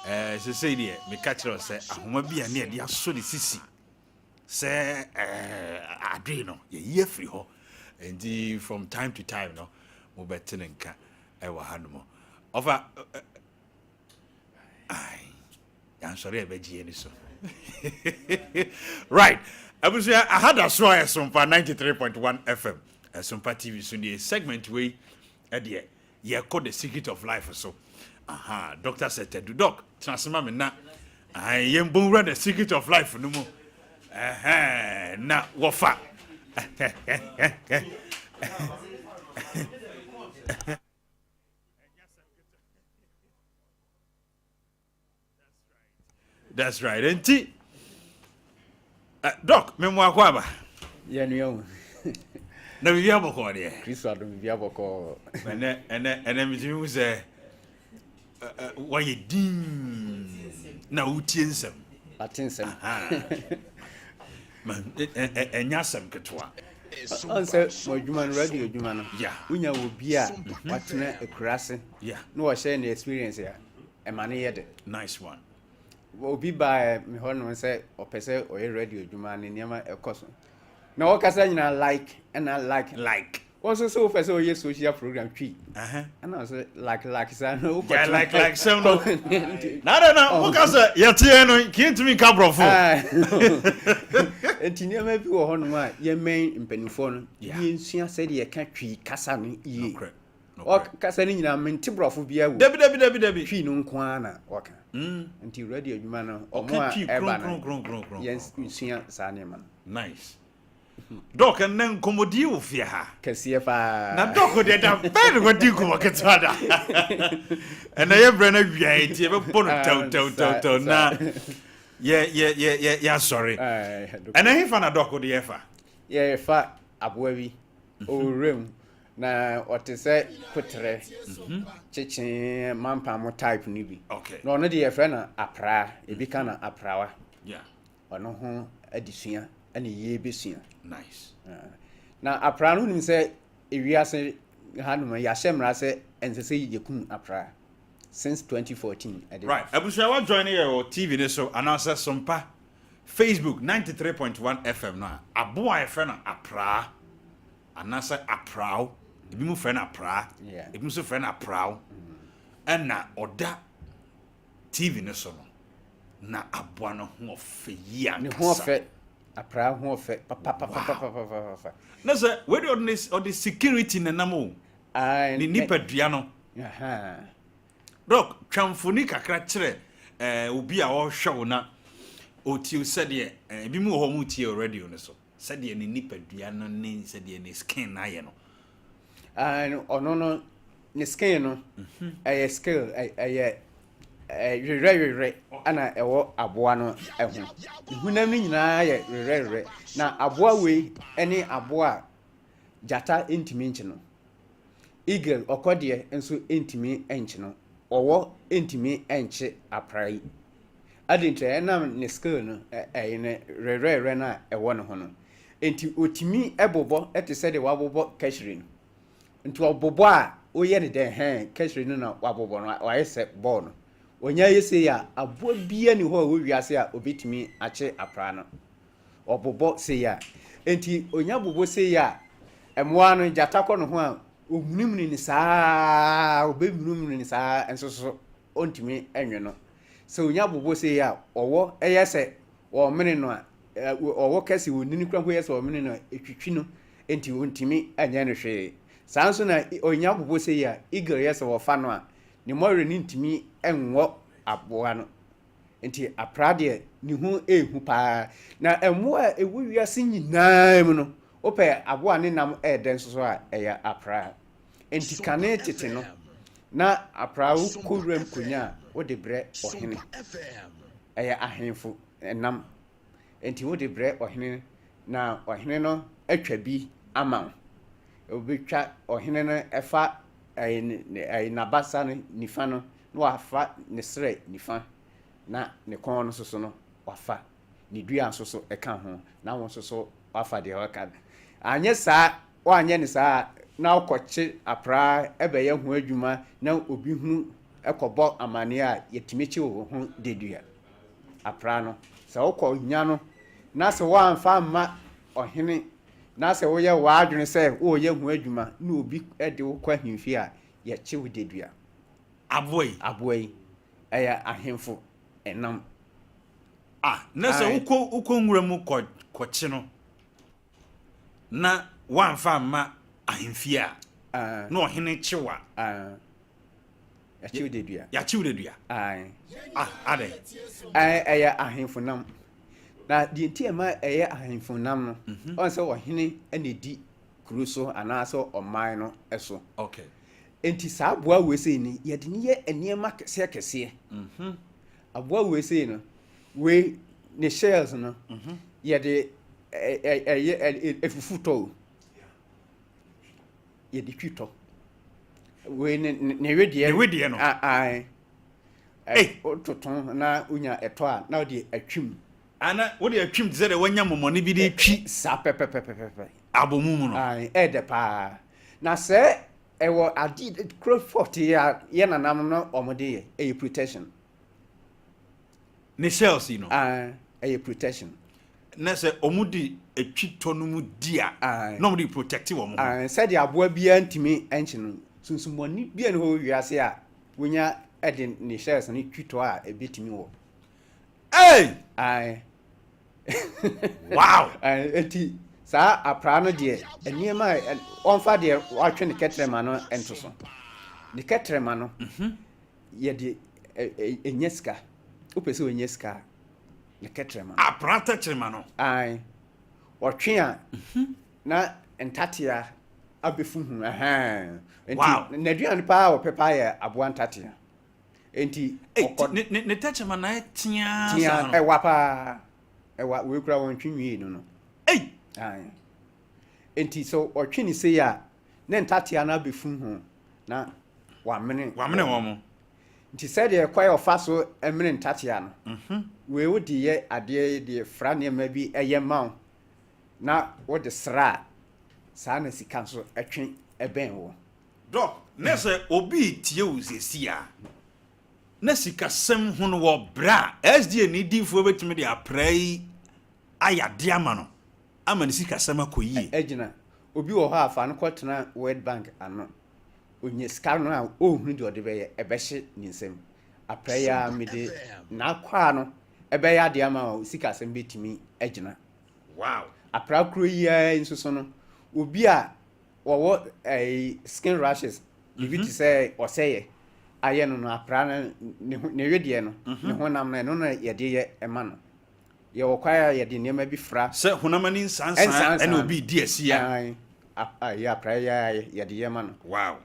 Ɛɛ sesei deɛ meka kyerɛ wo sɛ ahoma bi a ne yɛde asɔ ne sisi sɛ ɛɛ adoe no yɛyi afiri hɔ. Nti from time to time no mobɛte ne nka ɛwɔ ha nom. Ɔfa Aye. Yansɔre a ɛbɛgye yɛn so. Right. Abusua aha da so a ɛsompa 93.1 FM. Ɛsompa TV so nie segment wei ɛdeɛ yɛkɔ the secret of life so. Aha, Dr. Sɛtɛdu Doc, tena ase ma me na. Aye, yɛn bɔ nwura the secret of life no mu. Ɛhɛn, na wɔfa. That's right. Enti, uh, Doc, me mo akɔ aba. Yɛ nua o. Na biribi abɔkɔ deɛ. Kristo adom biribi abɔkɔ. Ɛnɛ ɛnɛ ɛnɛ metumi hu sɛ wayɛ din na wotie nsɛm. Ate nsɛm. Ɛnyɛ asɛm ketewa. Ɔn sɛ mo adwuma no radio adwuma no. Wonya wɔ bi a watena akuraase na wɔhyɛ ne experience a ɛma no yɛ dɛ. Nice one. Obi baa me hɔ nom sɛ ɔpɛ sɛ ɔyɛ radio adwuma ne nneɛma ɛkɔ so. Na ɔkasa nyinaa like ɛna like. Like. Wɔn nso sɛ wopɛ sɛ ɔyɛ social program twi. Ɛna nso like like saa na wokɔ. Yeah, like like sɛm no. Na adɛ na woka sɛ yɛteɛ no kìntumi nka borɔfo. Nti nneɛma bi wɔ hɔnom a yɛmmɛn mpanimfoɔ no yɛnsua sɛdeɛ yɛka twi kasa no yie. Ɔkasa no nyinaa mente borɔfo biara wɔ. Dabi dabi dabi dabi. Twi no nko ara na ɔka. Nti radio adwuma no ɔmo a ɛba no yɛnsua saa nneɛma no. Nice. Dɔk ɛnnɛ nkɔmmɔdie wɔ fie ha. Kɛseɛ paa. Na dɔk deɛ da bɛn na wadi nkɔmmɔ ketewa da. Ɛnɛ yɛ berɛ no awia nti yɛbɛbɔ no tɛw tɛw tɛw tɛw na yɛ yɛ yɛ yɛ yɛasɔre. Ɛnɛ hefa na dɔk de yɛfa? Yɛrefa aboa bi ɔwɔ wuram na ɔte sɛ koterɛ kyekyee mampam type no bi. Na ɔno deɛ yɛfrɛ no apraa, ebi ka no aprawa. Ɔno ho adesua ɛna yɛbɛsua. Nice. Na apraa no wonim sɛ ewiase hanom yɛahyɛ mmara sɛ ɛnsɛ sɛ yɛkum apraa since 2014. Ɛde. Right. Abusua wa join yɛ wɔ TV ne so anaasɛ Sompa Facebook 93.1 FM no a aboa a yɛfrɛ no apraa anaasɛ aprao ebi mu frɛ no apraa ebi nso frɛ no aprao ɛna ɔda TV no so no na aboa no ho ɔfɛ yie ankasa. Ne ho ɔfɛ apraa ho ɔfɛ papapapapapapa. Na sɛ wei de ɔde ɔde security na nam o. Ne nipadua no. Dɔk twa mfoni kakra kyerɛ ɛɛ eh, obi a ɔrehwɛ wo na ɔtie sɛdeɛ eh, ebi mu wɔ hɔ wɔn tie wɔ radio no so sɛdeɛ ne nipadua no ne sɛdeɛ ne skin no ayɛ no. Ɔno no ne skin no mhm. ɛyɛ scale ɛyɛ werɛwerɛ ɛna ɛwɔ aboa no ho ne honam no nyinaa yɛ werɛwerɛ na aboa wei ɛne aboa a gyata ntumi nkye no eagle ɔkɔdeɛ nso ntumi nkye no ɔwɔ ntumi nkye apra yi adi nti ɛnam ne scale no ɛyɛ ne werɛwerɛ no a ɛwɔ ne ho no nti otumi ɛbobɔ ɛte sɛ deɛ wabobɔ kɛhyire no Nti ɔbobɔ a, woyɛ no dɛn? Hɛn, kɛhyire no na wabobɔ no, wayɛ sɛ bɔɔl no. Ɔnya yɛ sei a, aboa biara nni hɔ a ɛwɔ wiase a ɔbɛtumi akye apraa no. Ɔbobɔ sei a. Nti ɔnya bobɔ sei a, mmoa no, gyata kɔ ne ho a, ɔmunimuni no saa ara, ɔbɛmunimuni no saa ara, nso so ɔntumi nwe no. Sɛ onya bobo sei a, ɔwɔ yɛ sɛ ɔremene no a, ɔwɔ kɛse, onini koraa mpo yɛ sɛ ɔremene no a, ɛtwitwi no, enti ɔntumi nyɛ no hwee. Saa nso na onya bobo sei a, eagle yɛ sɛ ɔfa no a, ne mmɔwerɛ no ntumi nwɔ aboa no. Enti apra deɛ, ne ho yɛ hu paa. Na mmoa a ɛwɔ wiase nyinaa mu no, wopɛ aboa a ne nam yɛ dɛ nso so a, ɛyɛ apra. Enti kane tete no, na apra wokɔ wuram konya a, wode brɛ ɔhene. Ɛyɛ ahemfo nam. Enti wode brɛ ɔhene na ɔhene no atwa bi ama wo. Obetwa ɔhene no ɛfa ɛyi n'abasa no nifa no na wafa ne srɛ nifa na ne kɔn no soso no wafa ne dua nso so ɛka ho na wo nso so wafa deɛ waka no. Anyɛ saa woanyɛ no saa a na wokɔkye apraa ɛbɛyɛ ho adwuma na obi hunu ɛkɔbɔ amaneɛ a yɛtumi kye wo ho dedua. Apraa no sɛ wokɔ nya no na sɛ woamfa amma ɔhene na sɛ woyɛ w'adwene sɛ woreyɛ ho adwuma na obi de wo kɔ ahemfie a, yɛkye wo dedua. Aboa yi. Aboa yi, ɛyɛ ahemfo nam. Ah, na sɛ wokɔ wokɔ nwura mu kɔ kɔkye no na woamfa amma ahemfie a, na ɔhene kye wo a. Yɛakye wo dedua. Yɛakye wo dedua. Ae. Ah, adɛn? Ae, ɛyɛ ahemfo nam. Na deɛ nti ɛma ɛyɛ ahemfo nam no, mhm. ɔn sɛ ɔhene na ɛdi kuro so anaasɛ ɔman no so. Okay. Nti saa aboa wei sei no, yɛde no yɛ nneɛma kɛseɛ kɛseɛ. Mhm. Aboa wei sei no, wei ne shells no, mhm. yɛde ɛyɛ efufu tɔ o. Yɛde twi tɔ. Wei ne ne wedeɛ. Ne wedeɛ no. Ae. Ɛ wototo na wonya ɛtɔ a na wode atwim. Ana wode atwim te sɛ deɛ wanya mɔmɔne bi de twi. Saa pɛpɛpɛpɛpɛ. Abomu mu no. Ae, ɛyɛ dɛ paa. Na sɛ ɛwɔ ade kuro fɔte a yɛ nananom no wɔn de yɛ, ɛyɛ protection. Ne shells yi no. Ae, ɛyɛ protection. Na sɛ wɔn de etwi tɔ no mu di a, na wɔn de protect wɔn ho. Sɛdeɛ aboa biara ntumi nkye no, sunsumɔne biara nni hɔ wɔ wiase a wonya de ne shells no twi tɔ a ebetumi wɔ. Hey! Ae. Wow! Eti saa apraa no deɛ nneɛma a wɔmfa deɛ wɔatwe ne kɛtrɛma no nto so. Ne kɛtrɛma no mhm. yɛde ɛnya sika. Wopɛ sɛ wɔnya sika a ne kɛtrɛma. Apra tɛkyerɛma no. Ae. Ɔtwe a mhm. na ntatea abɛfu ho. Nti wow. n'aduane paa a ɔpɛ paa yɛ aboa ntatea. Nti ɔkɔ ne ne ne tɛkyerɛma na ayɛ teaa saa no. Ɛwa paa. Ɛwa wei kura wɔn twe nwie no no. Ei. Ae. Nti sɛ ɔtwe ne sei a ne ntatea no abɛfu ho na wamene. Wamene wɔn. Nti sɛdeɛ kwan a ɔfa so mene ntatea no, wei wode yɛ adeɛ de fra nneɛma bi yɛ ma wo na wode sra a, saa na sika nso twe bɛn wo. Doc, na sɛ obi retie wo seesei a, na sikasɛm ho no wɔ brɛ a, SDA ne diifoɔ bɛtumi de apra yi ayɛ adeɛ ama no, ama ne sikasɛm akɔ yie? Agyina. Obi wɔ hɔ a, fa no kɔtena World Bank ano. Onya sika no a, ɔnhunu deɛ ɔde bɛyɛ, ɛbɛhye ne nsam. Aprɛ yi ara mede n'akwaa no bɛyɛ adeɛ ama wo sikasɛm bɛtumi agyina. Wow! Apra koro yi ara nso so no, obi a wɔwɔ ɛyi skin rashes, biribi te sɛ ɔsɛeɛ ayɛ no no, apra no ne ho ne wedeɛ no, ne honam no, ɛno na yɛde yɛ ma no. Yɛwɔ kwan a yɛde nneɛma bi fra. Sɛ honam ani nsansan ɛna obi redi asi a. Ae, apra yi ara yɛde yɛ ma no. Wow.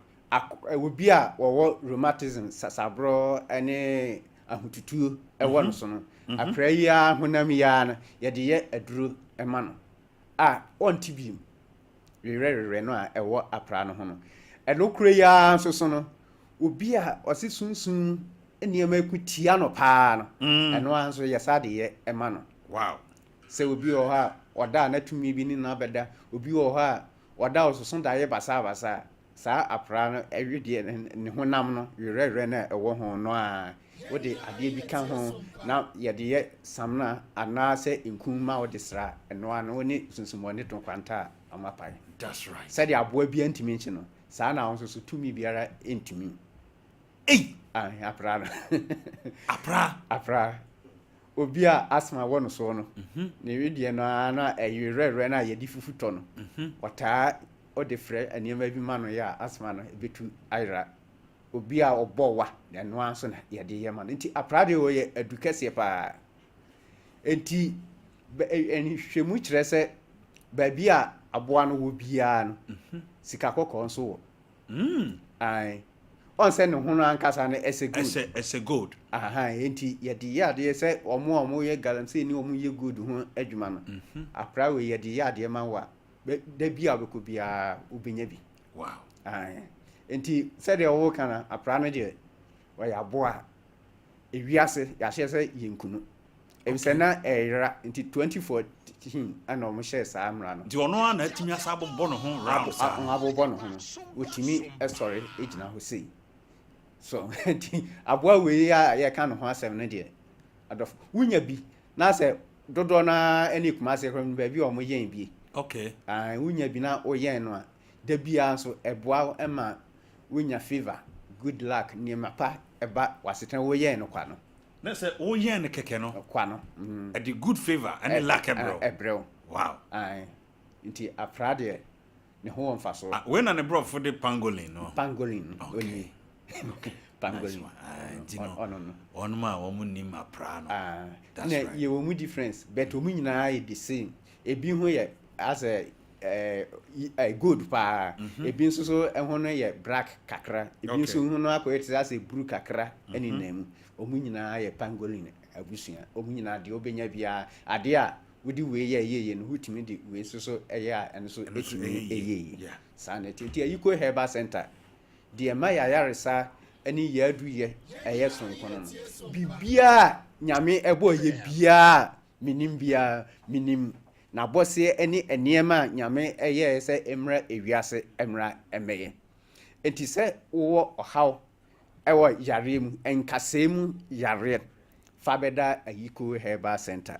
Obi a wɔwɔ rheumatism, sasaborɔ ne ahotutuo wɔ no so no, apra yi ara honam yi ara no, yɛde yɛ aduro ma no a ɔnte bio. Werɛwerɛ no a ɛwɔ apra no ho no. Ɛno koro yi ara nso so no, obi a ɔse sunsum nneɛma ko tia no paa no, ɛno ara nso yɛ saa de yɛ ma no. Wow. Sɛ obi wɔ hɔ a ɔda a na tumi bi ne no abɛda, obi wɔ hɔ a ɔda a ɔsoso daeɛ basabasa a, saa apraa no wedeɛ ne honam no werɛwerɛ no a ɛwɔ ho no a, wode adeɛ bi ka ho na yɛde yɛ samina anaasɛ nku ma wode sra a, ɛno ara no wo ne sunsumɔne to nkwanta a wɔapae. That's right. Sɛdeɛ aboa biara ntumi nkye no, saa na wo nso so tumi biara ntumi. Ei! Ah, apra no. Apra? Apra. Obi a asthma wɔ no soɔ no, mhm. ne wedeɛ no ara na ɛyerɛwerɛ no a yɛde fufu tɔ no, mhm. ɔtaa ɔde frɛ nneɛma bi ma no yɛ a asthma no ɛbɛtu ayera. Obi a ɔbɔ wa, ɛno ara nso na yɛde yɛ ma no. Nti apra deɛ ɔyɛ adu kɛseɛ paa. Nti nhwehwɛmu kyerɛ sɛ baabi a aboa no wɔ biara no, mhm. sika kɔkɔɔ nso wɔ. Mm. Ae. Ɔn sɛ ne ho no ankasa no ɛsɛ gold. Ɛsɛ ɛsɛ gold. Ahan enti yɛde yɛ adeɛ sɛ wɔn a wɔyɛ galamsey ne wɔn yɛ gold ho adwuma no. Mhm. Akora wei yɛde yɛ adeɛ ma wo a, da bi a wobɛkɔ biara wobɛnya bi. Wow. Ae. Enti sɛdeɛ woka no akora no deɛ ɔyɛ aboa a ewiase yɛahyɛ sɛ yɛnku no. Efisɛ na ɛreyera nti 2014 ɛna wɔn hyɛɛ saa mmara no. Nti ɔno ara na atumi asa abobɔ ne ho round saa. Abobɔ ne ho no, otumi sɔre gyina hɔ sei. So nti aboa wei a yɛka ne ho asɛm no deɛ, adɔfo, wonya bi na sɛ dodoɔ no ara ne Kumasi koraa no baabi a wɔyɛn bi. Okay. Ah, wonya bi na woyɛn no a, da biara nso ɛboa wo ma wonya favour, good luck, nneɛma pa ɛba w'asetena woyɛn no kwa no. Na sɛ woyɛn no kɛkɛ no. Kwa no. Ɛde good favour ɛne luck ɛbrɛ wo. Ɛbrɛ wo. Wow. Ae. Nti apra deɛ ne ho wɔ mfasoɔ. Ah, wei na ne borɔfo de pangolin no. Pangolin no. Okay. Okay. Pangolin. Nice one. Ah, nti no. Ɔno no. Wɔnom a wɔn nim apra no. Ah. That's Na right. yɛwɔ mu difference but wɔn nyinaa yɛ the same. Ebi ho yɛ asɛ ɛɛ gold paa. Mhm. Ebi nso so ho no yɛ black kakra. Ebi nso ho no akɔyɛ te sɛ asɛ blue kakra ɛne mhm. nam mu. Wɔn nyinaa yɛ pangolin abusua. Wɔn nyinaa deɛ wobɛnya biara adeɛ a wode wei yɛ ɛyɛ yie no wotumi de wei nso so ɛyɛ a ɛno nso ɛtumi ɛyɛ yie. Saa na ɛte. Nti Ayiko Herbal Center deɛ ɛma yɛ ayaresa ne yɛ aduyɛ ɛyɛ sononko no no biribiara Nyame ɛbɔ yɛ biara menim biara menim N'abɔseɛ ne nneɛma a Nyame yɛɛ sɛ mmra ewiase mmra mmɛyɛ. Enti sɛ wowɔ ɔhaw wɔ yareɛ mu, nkasɛɛ mu yareɛ, fa bɛda Ayiko Herbal Centre.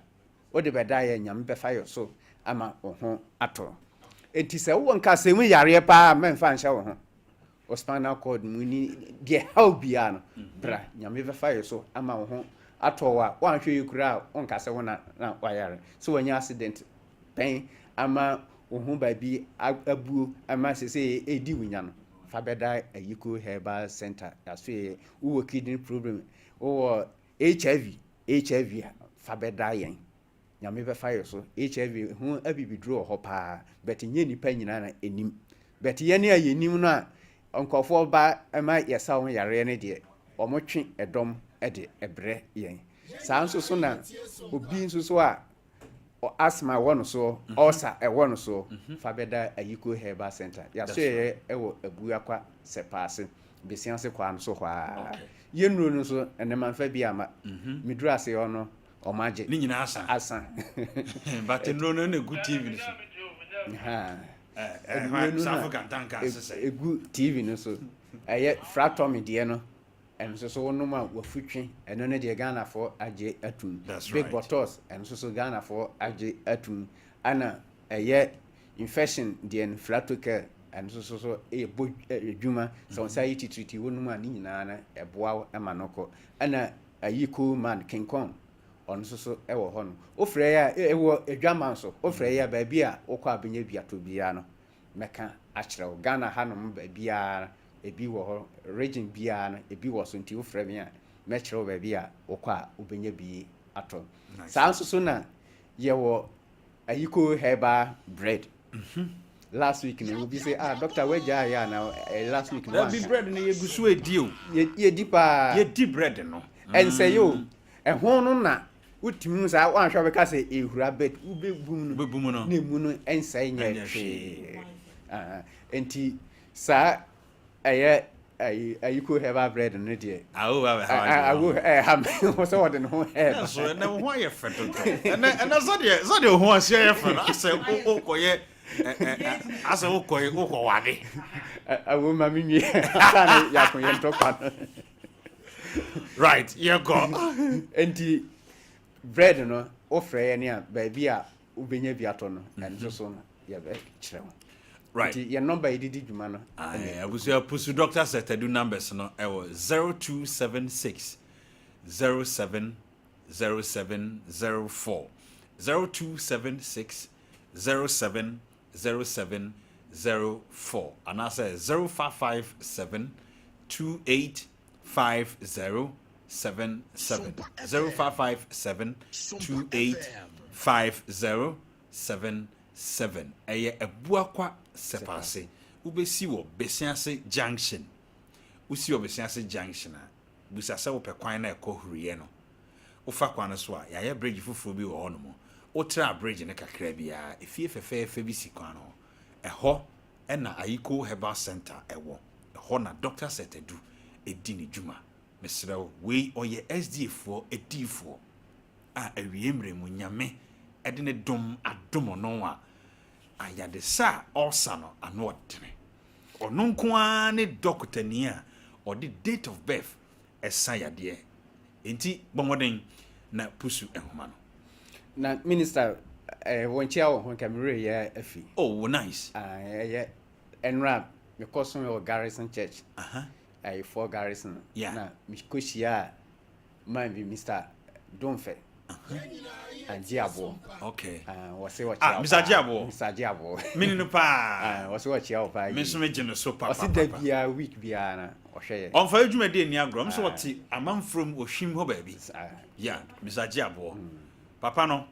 Wode bɛda yɛ a, Nyame bɛfa yɛ so ama wo ho atɔ wo. Enti sɛ wowɔ nkasɛɛ mu yareɛ paa a, mɛmfa nhyɛ wo ho. Wo spinal cord mu ne deɛ ɛhaw biara no, bra, Nyame bɛfa yɛ so ama wo ho atɔ wo a, woanhwɛ yie koraa a, wonka sɛ wo na na wayare. Sɛ wanya accident pɛn ama wo ho baabi abuo ama seesei ɛredi wo nya no, fa bɛda Ayiko Herbal Center asoɛeɛ. Wowɔ kidney problem, wowɔ HIV, HIV a, fa bɛda yɛn. Nyame bɛfa yɛ so. HIV ho abibiduro wɔ hɔ paa but nyɛ nnipa nyinaa na ɛnim. But yɛn a yɛnim no a nkurɔfoɔ ba ma yɛsa wɔn yareɛ no deɛ, wɔtwe ɛdɔm de brɛ yɛn. Saa nso so na obi nso so a asthma wɔ no soɔ, ulcer ɛwɔ no soɔ, fa bɛda Ayiko Herbal Center. Yɛasoɛeɛ wɔ Abuakwa Sɛpaase, Besiase kwan no so hɔ ara. Yɛn nnuro no nso, ɛnnɛ mamfa bi amma. Meduru ase hɔ no, Ɔmo agye. Ne nyinaa asa. Asa. But nnuro no na egu TV no so. Nnuro no na egu TV no so. Ɛyɛ fratɔmi deɛ no. Ɛno nso so wonom a wafutwe. Ɛno no deɛ Ghanafoɔ agye atum. Big bottles ɛno nso so Ghanafoɔ agye atum. Ɛna ɛyɛ infection deɛ no flatocare ɛno nso so so ɛbɔ adwuma. Sɛ wo nsa yɛ titiriti wonom a ne nyinaa no ɛboa wo ma no kɔ. Ɛna Ayi cool man King Kong ɔno nso so wɔ hɔ nom. Wofrɛ yɛ a ɛwɔ Adwaman so. Wofrɛ yɛ a baabi a wokɔ a bɛnya bi atɔ biara no mɛka akyerɛ wo. Ghana ha nom baabiara ebi wɔ hɔ, region biara no ebi wɔ so nti wofrɛ me a mɛkyerɛ wo baabi a wokɔ a wobɛnya bi atɔ. Saa nso so na yɛwɔ Ayiko herbal bread. Last week no obi sɛ ah doctor wagya ayɛ ana eh, last week no Dabi bread no yɛgu so edi o. Yɛdi paa. Yɛdi bread no. Ɛnsɛe o. Ɛho no na wotumi hu saa woanhwɛ wobɛka sɛ ehura but wobɛbum no. Wobɛbum no. Na emu no ɛnsɛe nyɛ hwee. Nti saa Ɛyɛ ayi ayiko herbal bread no deɛ. Awo ba bɛ ha adwene. Awo ɛha me ho sɛ wɔde ne ho ɛɛba. Ɛso ɛnɛ wo ho ayɛ fɛ dodo. Ɛnɛ ɛnɛ sɛdeɛ sɛdeɛ wo ho ahyɛ yɛ fɛ no asɛ wokɔyɛ asɛ wokɔ wokɔ wade. Awo ma me nwie ansa na yɛako yɛn ntɔkwa no. Right yɛkɔ. Nti bread no wofrɛ yɛn a baabi a wobɛnya bi atɔ no ɛno nso so no yɛbɛkyerɛ wo. Right. Nti yɛn nɔmba yɛde di dwuma no. Aye, abusua pusu Dr. Seth Adu numbers no ɛwɔ 0276 07 0704 0276 07 0704 anaasɛ 0557 2850 77 0557 2850 77. Ɛyɛ Abuakwa Sɛpaase. Wobɛsi wɔ Besiase Junction. Wosi wɔ Besiase Junction a, bisa sɛ wopɛ kwan no a ɛkɔ Huriɛ no. Wofa kwan no so a, yɛayɛ bridge foforɔ bi wɔ hɔnom. Wotra bridge no kakra bi ara, efie fɛfɛɛfɛ bi si kwan no ho. Ɛhɔ na Ayiko Herbal Centre wɔ. Ɛhɔ na Dɔkta Seth Adu di ne dwuma. Mesrɛ wo, wei ɔyɛ SDA foɔ adiyifoɔ a awiei mmerɛ mu Nyame de ne dom adom no a ayadesa a ɔresa no ano ɔdene. Ɔno nko ara ne dɔkotani a ɔde date of birth sa yadeɛ. Enti bɔ mmɔden na pusu nhoma no. Na minister eh, wo nkyea wɔ ho nka me werɛ yɛ afi. Oh, nice. Ah, ɛyɛ ɛnora mekɔ som wɔ Garrison Church. Aha. Ɛyɛ Garrison. Yeah. Na mekɔ hyia man bi Mr. Domfɛ. Agye aboɔ. Okay. Ah, wɔse wɔkyea Ah, Mr. Agye aboɔ. Mr. Agye aboɔ. Mene no paa. Ah, wɔse wɔkyea wo paa. Me nso megye no so pa Ɔse da biara week biara na ɔhwɛ yɛ. Ɔmfa adwumadi ani agorɔ. Ɔmo sɛ ɔte amanfurom ohwim hɔ baabi. Yeah, Mr. Agye aboɔ. Papa no,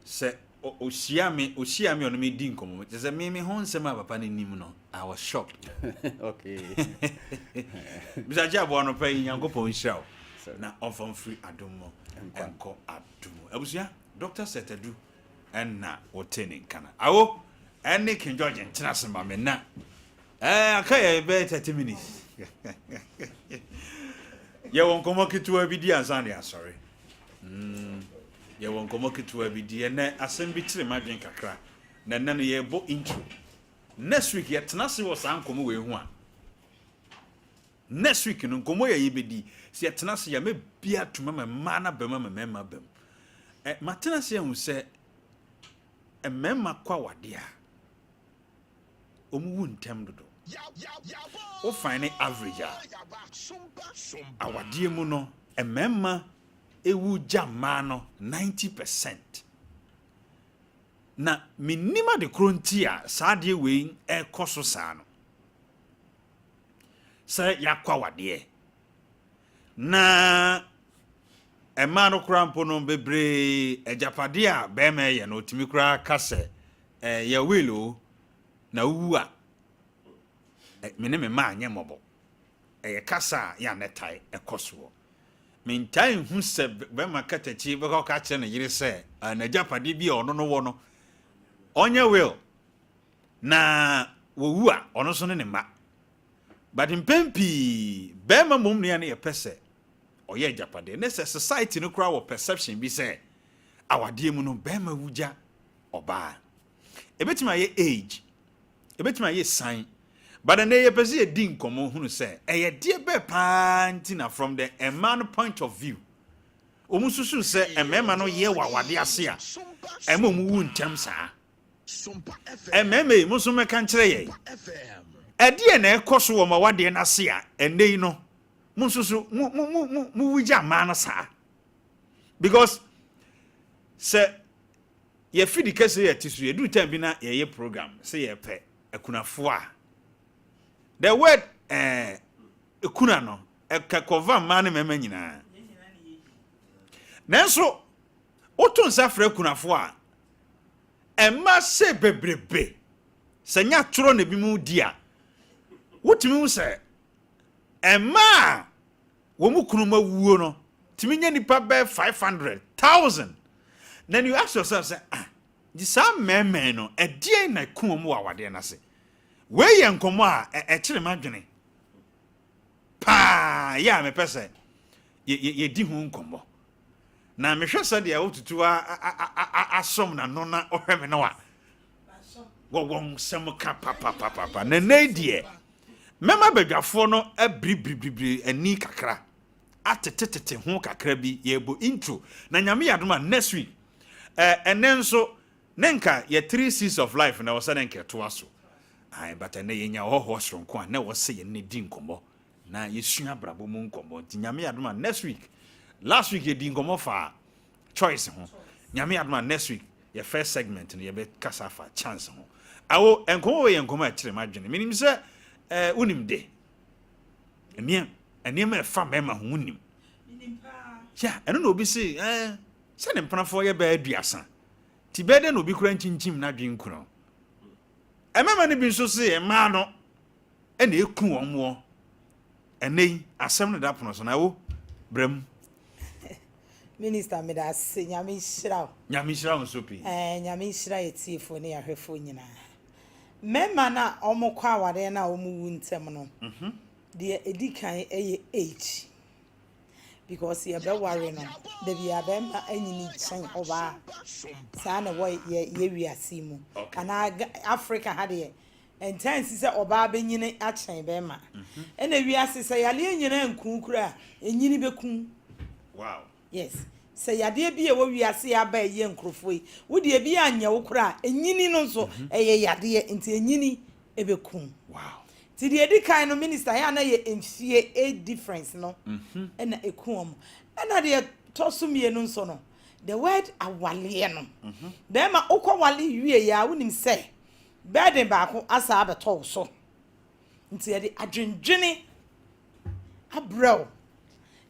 sɛ ɔhyia me, ɔhyia me ɔno me di nkɔmmɔ. Kyerɛ sɛ me me ho nsɛm a papa no nim no, I was shocked. Okay. Mr. Agye aboɔ no pɛ yi, Nyankopɔn nhyira wo. Na ɔmfa mfiri adom mu nkɔ adom mu. Abusua, Dr. Seth Adu ɛna wote ne nka no. Awo, ɛne King George ntena ase ma me na. Ɛɛ, aka yɛ bɛyɛ 30 minutes. Yɛwɔ nkɔmmɔ ketewa bi di ansa na yɛasɔre. Yɛwɔ nkɔmmɔ ketewa bi di. Ɛnɛ asɛm bi kyere m'adwene kakra. Na ɛnɛ no yɛrebɔ intro. Next week yɛtena ase wɔ saa nkɔmmɔ wei ho a, next week no nkɔmmɔ yɛ yɛbɛdi, sɛ yɛtena ase yɛ mɛbi atom ama mmaa no aba mu ama mmarima aba mu. Ɛ, matena ase ahu sɛ mmarima kɔ awadeɛ a, wɔn wu ntɛm dodo. Wo find ne average a, awadeɛ mu no, mmarima ewu gya mmaa no 90%. Na mennim ade korɔ nti a saa adeɛ wei ɛrekɔ so saa no. Sɛ yɛakɔ awadeɛ na mmaa no koraa mpo no bebree agyapadeɛ a bɛrima ɛyɛ no ɔtumi koraa ka sɛ ɛyɛ will o, na wowu a me ne me mma anyɛ mmɔbɔ. Ɛyɛ kasa a yɛ a na ɛtae ɛkɔ soɔ. Mentaa nhu sɛ bɛrima katakyi bɛkɔ ka kyerɛ ne yere sɛ n'agyapadeɛ bi a ɔno no wɔ no ɔnyɛ will na wɔwu a ɔno nso ne ne mma. But mpɛn pii bɛrima mmom ne ne yɛpɛ sɛ ɔyɛ agyapadeɛ. Ne sɛ society no koraa wɔ perception bi sɛ awadeɛ mu no bɛrima wu gya ɔbaa. Ɛbɛtumi ayɛ age, ɛbɛtumi ayɛ san, but ɛnɛ yɛpɛ sɛ yɛdi nkɔmmɔ hunu sɛ ɛyɛ deɛ bɛɛ paa nti na from the mmaa no point of view wɔn susu sɛ mmarima no yɛ wɔ awadeɛ ase a ɛma wɔn wu ntɛm saa. Mmarima yi mo nso mmɛka nkyerɛ yɛn ɛdeɛ na ɛkɔ so wɔ mo awadeɛ no ase a ɛnɛ yi no mo nso so mo mo mo mo mo wu gya mmaa no saa, because sɛ yɛfidi kɛse yɛ te so yɛduru time bi na yɛyɛ program sɛ yɛpɛ akunafoɔ a, the word ekuna no ɛka kɔva mmaa ne mmarima nyinaa. Nanso woto nsa frɛ akunafoɔ a, mmaa se bebrebe sɛ nya toro na ebi mu di a, wotumi hu sɛ mmaa a wɔn mu kunu ma wuo no tumi nya nipa bɛyɛ 500,000. Then you ask yourself sɛ, ah, nti saa mmarima no ɛdeɛn na ɛku wɔn wɔ awadeɛ no ase? Wei yɛ nkɔmmɔ a ɛkyere m'adwene paa yɛ a mepɛ sɛ yɛdi ho nkɔmmɔ. Na mehwɛ sɛdeɛ wotutu asɔm n'ano na ɔhwɛ me no a, wɔwɔ nsɛm ka papapapapa. Na nnɛ deɛ mɛma badwafoɔ no abiribiribiri ani kakra, atetetete ho kakra bi. Yɛbɔ intro na Nyame yɛ adom a next week ɛnɛ nso ne nka yɛ three C's of life na ɛwɔ sɛ ne nka ɛtoa so. Ae, but ɛnɛ yɛnya ɔhɔhoɔ soronko a na ɛwɔ sɛ yɛne no di nkɔmmɔ na yɛsua abrabɔ mu nkɔmmɔ. Nti Nyame yɛ adom a next week, last week yɛdi nkɔmmɔ faa choice ho. Nyame yɛ adom a next week yɛ first segment no yɛbɛkasa afa chance ho. Awo, nkɔmmɔ wei yɛ nkɔmmɔ a ɛkyere m'adwene. Menim sɛ eh, wonim de. Nneɛma nneɛma ɛfa mmarima ho wonim. Yeah, ɛno na obi se eh, sɛ ne mpenafoɔ yɛ bɛɛ aduasa. Nti bɛyɛ dɛn na obi koraa nkyinkyim n'adwene nkunu? Mmarima no bi nso se mmaa no na eku wɔn wɔ ɛnɛ yi asɛm no da pono so na wo bra mu. Minister meda ase Nyame nhyira wo. Nyame nhyira wo nso pii. Ɛɛ Nyame nhyira yɛ tiefoɔ ne yɛ ahwɛfoɔ nyinaa. Mmarima no a wɔn kɔ awareɛ no a wɔn wu ntɛm no deɛ edi kan yɛ age. Because yɛbɛware no da biara bɛrima anyini kyɛn ɔbaa. Saa na ɛwɔ yɛ yɛ wiase yi mu. Anaa Africa ha deɛ ɛntaa nsi sɛ ɔbaa bɛnyini akyɛn bɛrima. Ɛna wiase sɛ yadeɛ nyinaa nku koraa a, ɛnyini bɛku. Wow. Yes. Sɛ yadeɛ bi a ɛwɔ wiase yi aba ɛyɛ nkurɔfoɔ yi, wo deɛ bi anyɛ wo koraa a, ɛnyini no nso ɛyɛ yadeɛ nti ɛnyini ɛbɛku. Wow. Nti deɛ ɛdi kan no minister yɛ a na yɛ mfie age difference no ɛna ɛku wɔn. Ɛna deɛ ɛtɔ so mmienu nso no, the word awaleɛ no, bɛrima wokɔ wale wie yɛ a wonim sɛ burden baako asa abɛtɔ wo so. Nti yɛde adwendwene abrɛ wo.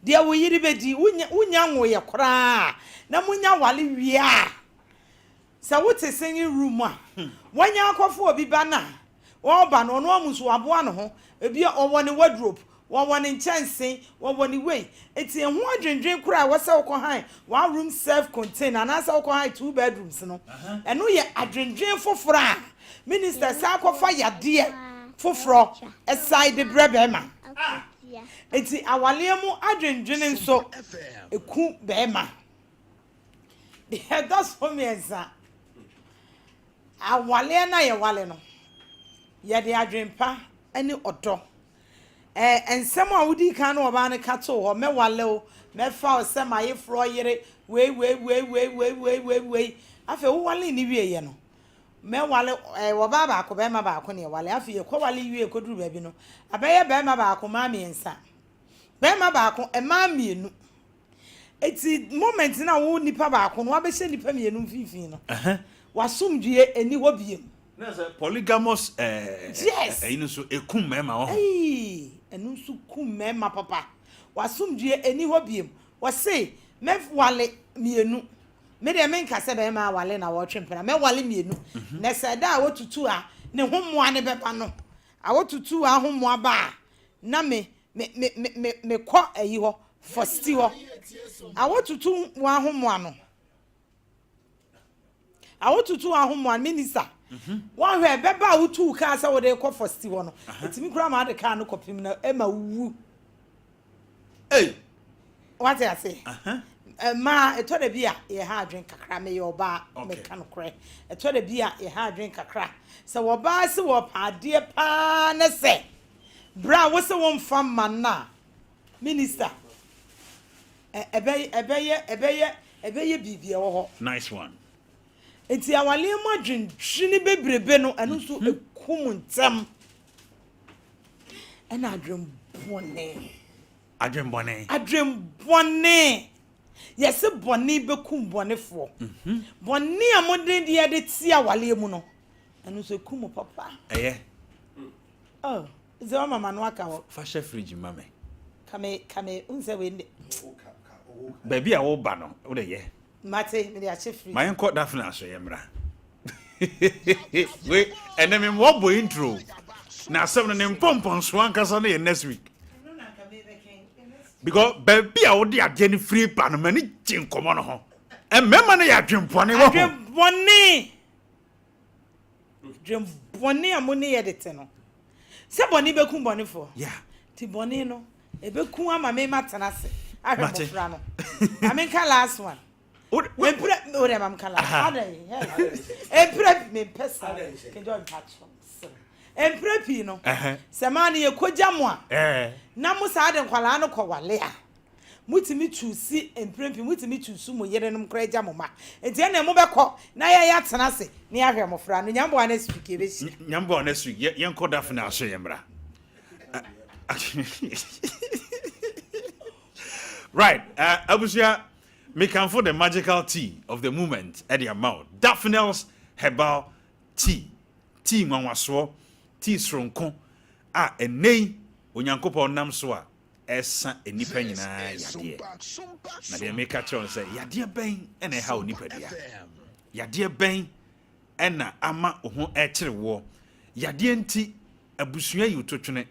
Deɛ wo yere bɛdi, wonya wonya nwoeɛ koraa na monya wale wie a, Sɛ wote singing room a, wanya akɔfa obi ba no a, ɔreba no, ɔno amu nso waboa ne ho. Ebia ɔwɔ ne wardrobe, ɔwɔ ne nkyɛnse, ɔwɔ ne wei. Enti ɛho adwendwen koraa a ɛwɔ sɛ wokɔ han one room self contained anaasɛ wokɔ han two bedrooms no, ɛno yɛ adwendwen foforɔ a minister san kɔfa yadeɛ foforɔ san de brɛ bɛrima. Enti awaleɛ mu adwendwene nso ɛku bɛrima. Deɛ ɛtɔ so mmiɛnsa, awaleɛ no a yɛwale no, yɛde adwempa ne ɔdɔ. Ɛɛ nsɛm a wodii kan ne ɔbaa no ka too hɔ, mɛwale wo, mɛfa wo sɛ m'ayeforɔ yere, wei wei wei wei wei wei wei wei. Afei wowalee no wieeɛ no, mɛwale ɛɛ ɔbaa baako barima baako na yɛwale. Afei yɛkɔwale wie kɔduru baabi no, abɛyɛ barima baako mmaa mmiɛnsa. Barima baako, mmaa mmienu. Eti moment na wo nipa baako no wabɛhyɛ nipa mmienu mfimfini no, w'asomdwie ɛni hɔ biem. Na sɛ polygamous ɛɛ Yes. ɛyi no nso ekum mmarima wɔ ho. Ɛyi ɛno nso kum mmarima papa. W'asomdwie ɛni hɔ biem. Wɔse mɛwale mmienu. Me deɛ menka sɛ bɛrima awale na wɔtwe mpena. Mɛwale mmienu. Na sɛ ɛda a wotutu a ne ho mmoa no bɛba no, a wotutu a ho mmoa ba a, na me me me me me mekɔ ayi hɔ fɔsti hɔ awotutu wɔn ahomoa no awotutu wɔn ahomoa no minista mhm. wɔn hwɛ bɛba a wotu kaa sɛ wɔde kɔ fɔsti hɔ no etimi kura ma ade kaa no kɔpem na ɛma wu Hey. Wate ase? Mmaa, ɛtɔ da bi a yɛha adwen kakra. Meyɛ ɔbaa, meka nokorɛ. Ɛtɔ da bi a yɛha adwen kakra. Sɛ wɔbaa se wɔpɛ adeɛ paa ne sɛ, berɛ a wo se womfa mma no a, minister, ɛbɛyɛ, ɛbɛyɛ, ɛbɛyɛ, ɛbɛyɛ biribi ɛwɔ hɔ. Nice one. Nti awaleɛ mu adwendwene bebrebe no, ɛno nso ɛkum ntɛm. Ɛna adwenbɔne. Adwenbɔne. Adwenbɔne. Yɛse bɔne bɛkum bɔnefoɔ. Mhm. Bɔne a mode deɛ de te awaleɛ mu no, ɛno nso ɛkum mo papa. Ɛyɛ. Oh, sɛ wama ma no aka hɔ. Fa hyɛ fridge ma me. Kame, kame, n sɛ wei ne. Baabi a woba no, wode yɛ. Mate, mede ahyɛ fridge. Ma yɛnkɔ Daphne asoɛeɛ mmra. Wei, ɛnɛ me mmoa bɔ intro. Na asɛm no ne mpɔmpɔnsoɔ ankasa no yɛ next week. Because baabi a wode adeɛ no firi ba no, m'ani gye nkɔmmɔ no ho. Mmarima no yɛ adwempɔne wɔ ho. Adwempɔne. Dwen bɔne a mo ne yɛ de te no. Sɛ bɔne bɛku bɔnefoɔ. Yeah. Ti bɔne no, ɛbɛku ama me ma tena ase. Ahwɛ mmɔfra no. Ma menka last one. Mpira, o de ma menka last. Adɛn, mpira, mempɛ saa. Kejɔ mpatwɔ. Mpira pii no, sɛ maa no yɛkɔgya mo a, na mo saa de nkwalaa no kɔwale a, Motumi chuusi mprɛn pii, motumi chuusu mo yerenom koraa gya mo mma. Enti ɛnneɛ mobɛkɔ na yɛn yɛatena ase na yɛahwɛ mmɔfra no. Nyame boa next week yɛbɛhyia. Nyame boa next week yɛnkɔ Daphne aso yɛn mmra. Right, abusua, mekamfo the magical tea of the moment ɛde ama wo. Daphne's herbal tea, tea nwanwasoɔ, tea soronko a ɛnnɛ yi Onyankopɔn nam so a ɛsa nnipa nyinaa yadeɛ. Na deɛ meka kyerɛ wo sɛ, yadeɛ bɛn na ɛha wo nipadua? Yadeɛ bɛn na ama wo ho ɛkyere woɔ? Yadeɛ nti abusua yi wo totwene.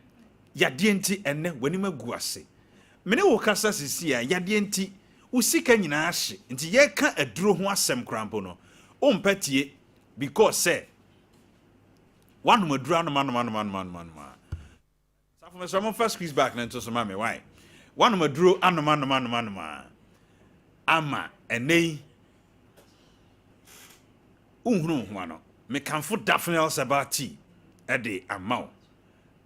Yadeɛ nti ɛnnɛ w'anim agu ase. Me ne wo kasa sisi a, yadeɛ nti wo sika nyinaa ahye. Nti yɛka aduro ho asɛm koraa mpo no, wompɛ tie because sɛ woanom aduro anom anom anom anom anom anom a. Safo mesrɛ mo mfa squeeze back no nto so ma me why? Woanom aduro anom anom anom anom a ama ɛnɛ yi wonhunu wo ho ano. Mekamfo Daphne Herbal Tea de ama wo.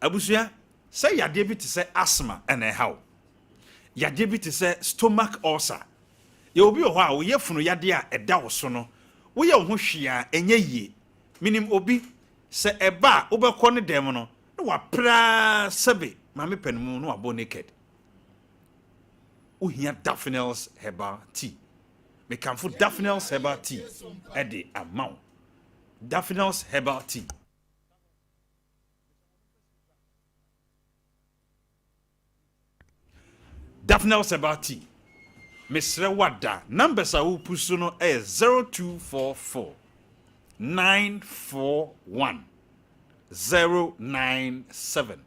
Abusua, sɛ yadeɛ bi te sɛ asthma na ɛha wo, yadeɛ bi te sɛ stomach ulcer, yɛwɔ obi wɔ hɔ a wo yafunu yadeɛ a ɛda wo so no, woyɛ wo ho hwee a ɛnyɛ yie. Menim obi, sɛ ɛba a wobɛkɔ ne dan mu no, na wapere ara sɛbe maame pɛ no mu na wabɔ naked. Wohia Daphne's Herbal Tea. Mekamfo Daphne's Herbal Tea de ama wo. Daphne's Herbal Tea. Daphne's Herbal Tea. Mesrɛ wo ada, numbers a wopusu no yɛ 0244 941 097.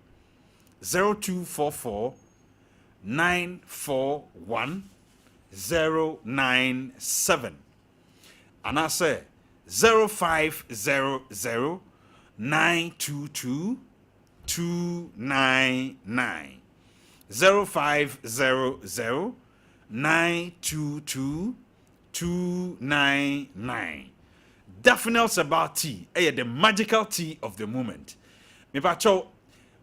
0244 941 097 anaasɛ 0500 922 299 0500 922 299 Daphne Herbal Tea ɛyɛ the magical tea of the moment. Mepakyɛw,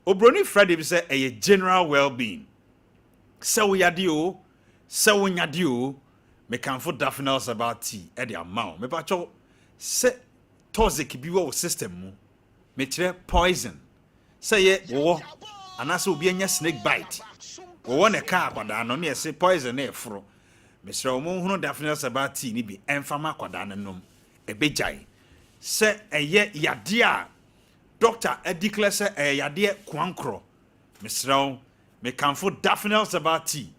obroni frɛ de bi sɛ ɛyɛ general well-being. Sɛ wo yade o, sɛ wo nyade o, mekamfo Daphne Herbal Tea ɛde ama wo. Mepakyɛw, sɛ toxic bi wɔ wo system mu, mekyerɛ poison, sɛ ɛyɛ wowɔ anaasɛ obi anya snake bite, wowɔ na ɛka akwadaa no ne ɛse poison na ɛforo, mesrɛ wo monhono Daphne Herbal Tea no bi ɛmfa ma akwadaa no nom, ɛbɛgyae. Sɛ ɛyɛ yadeɛ a doctor adeclare sɛ ɛyɛ yadeɛ koankorɔ, mesrɛ wo mekamfo Daphne Herbal Tea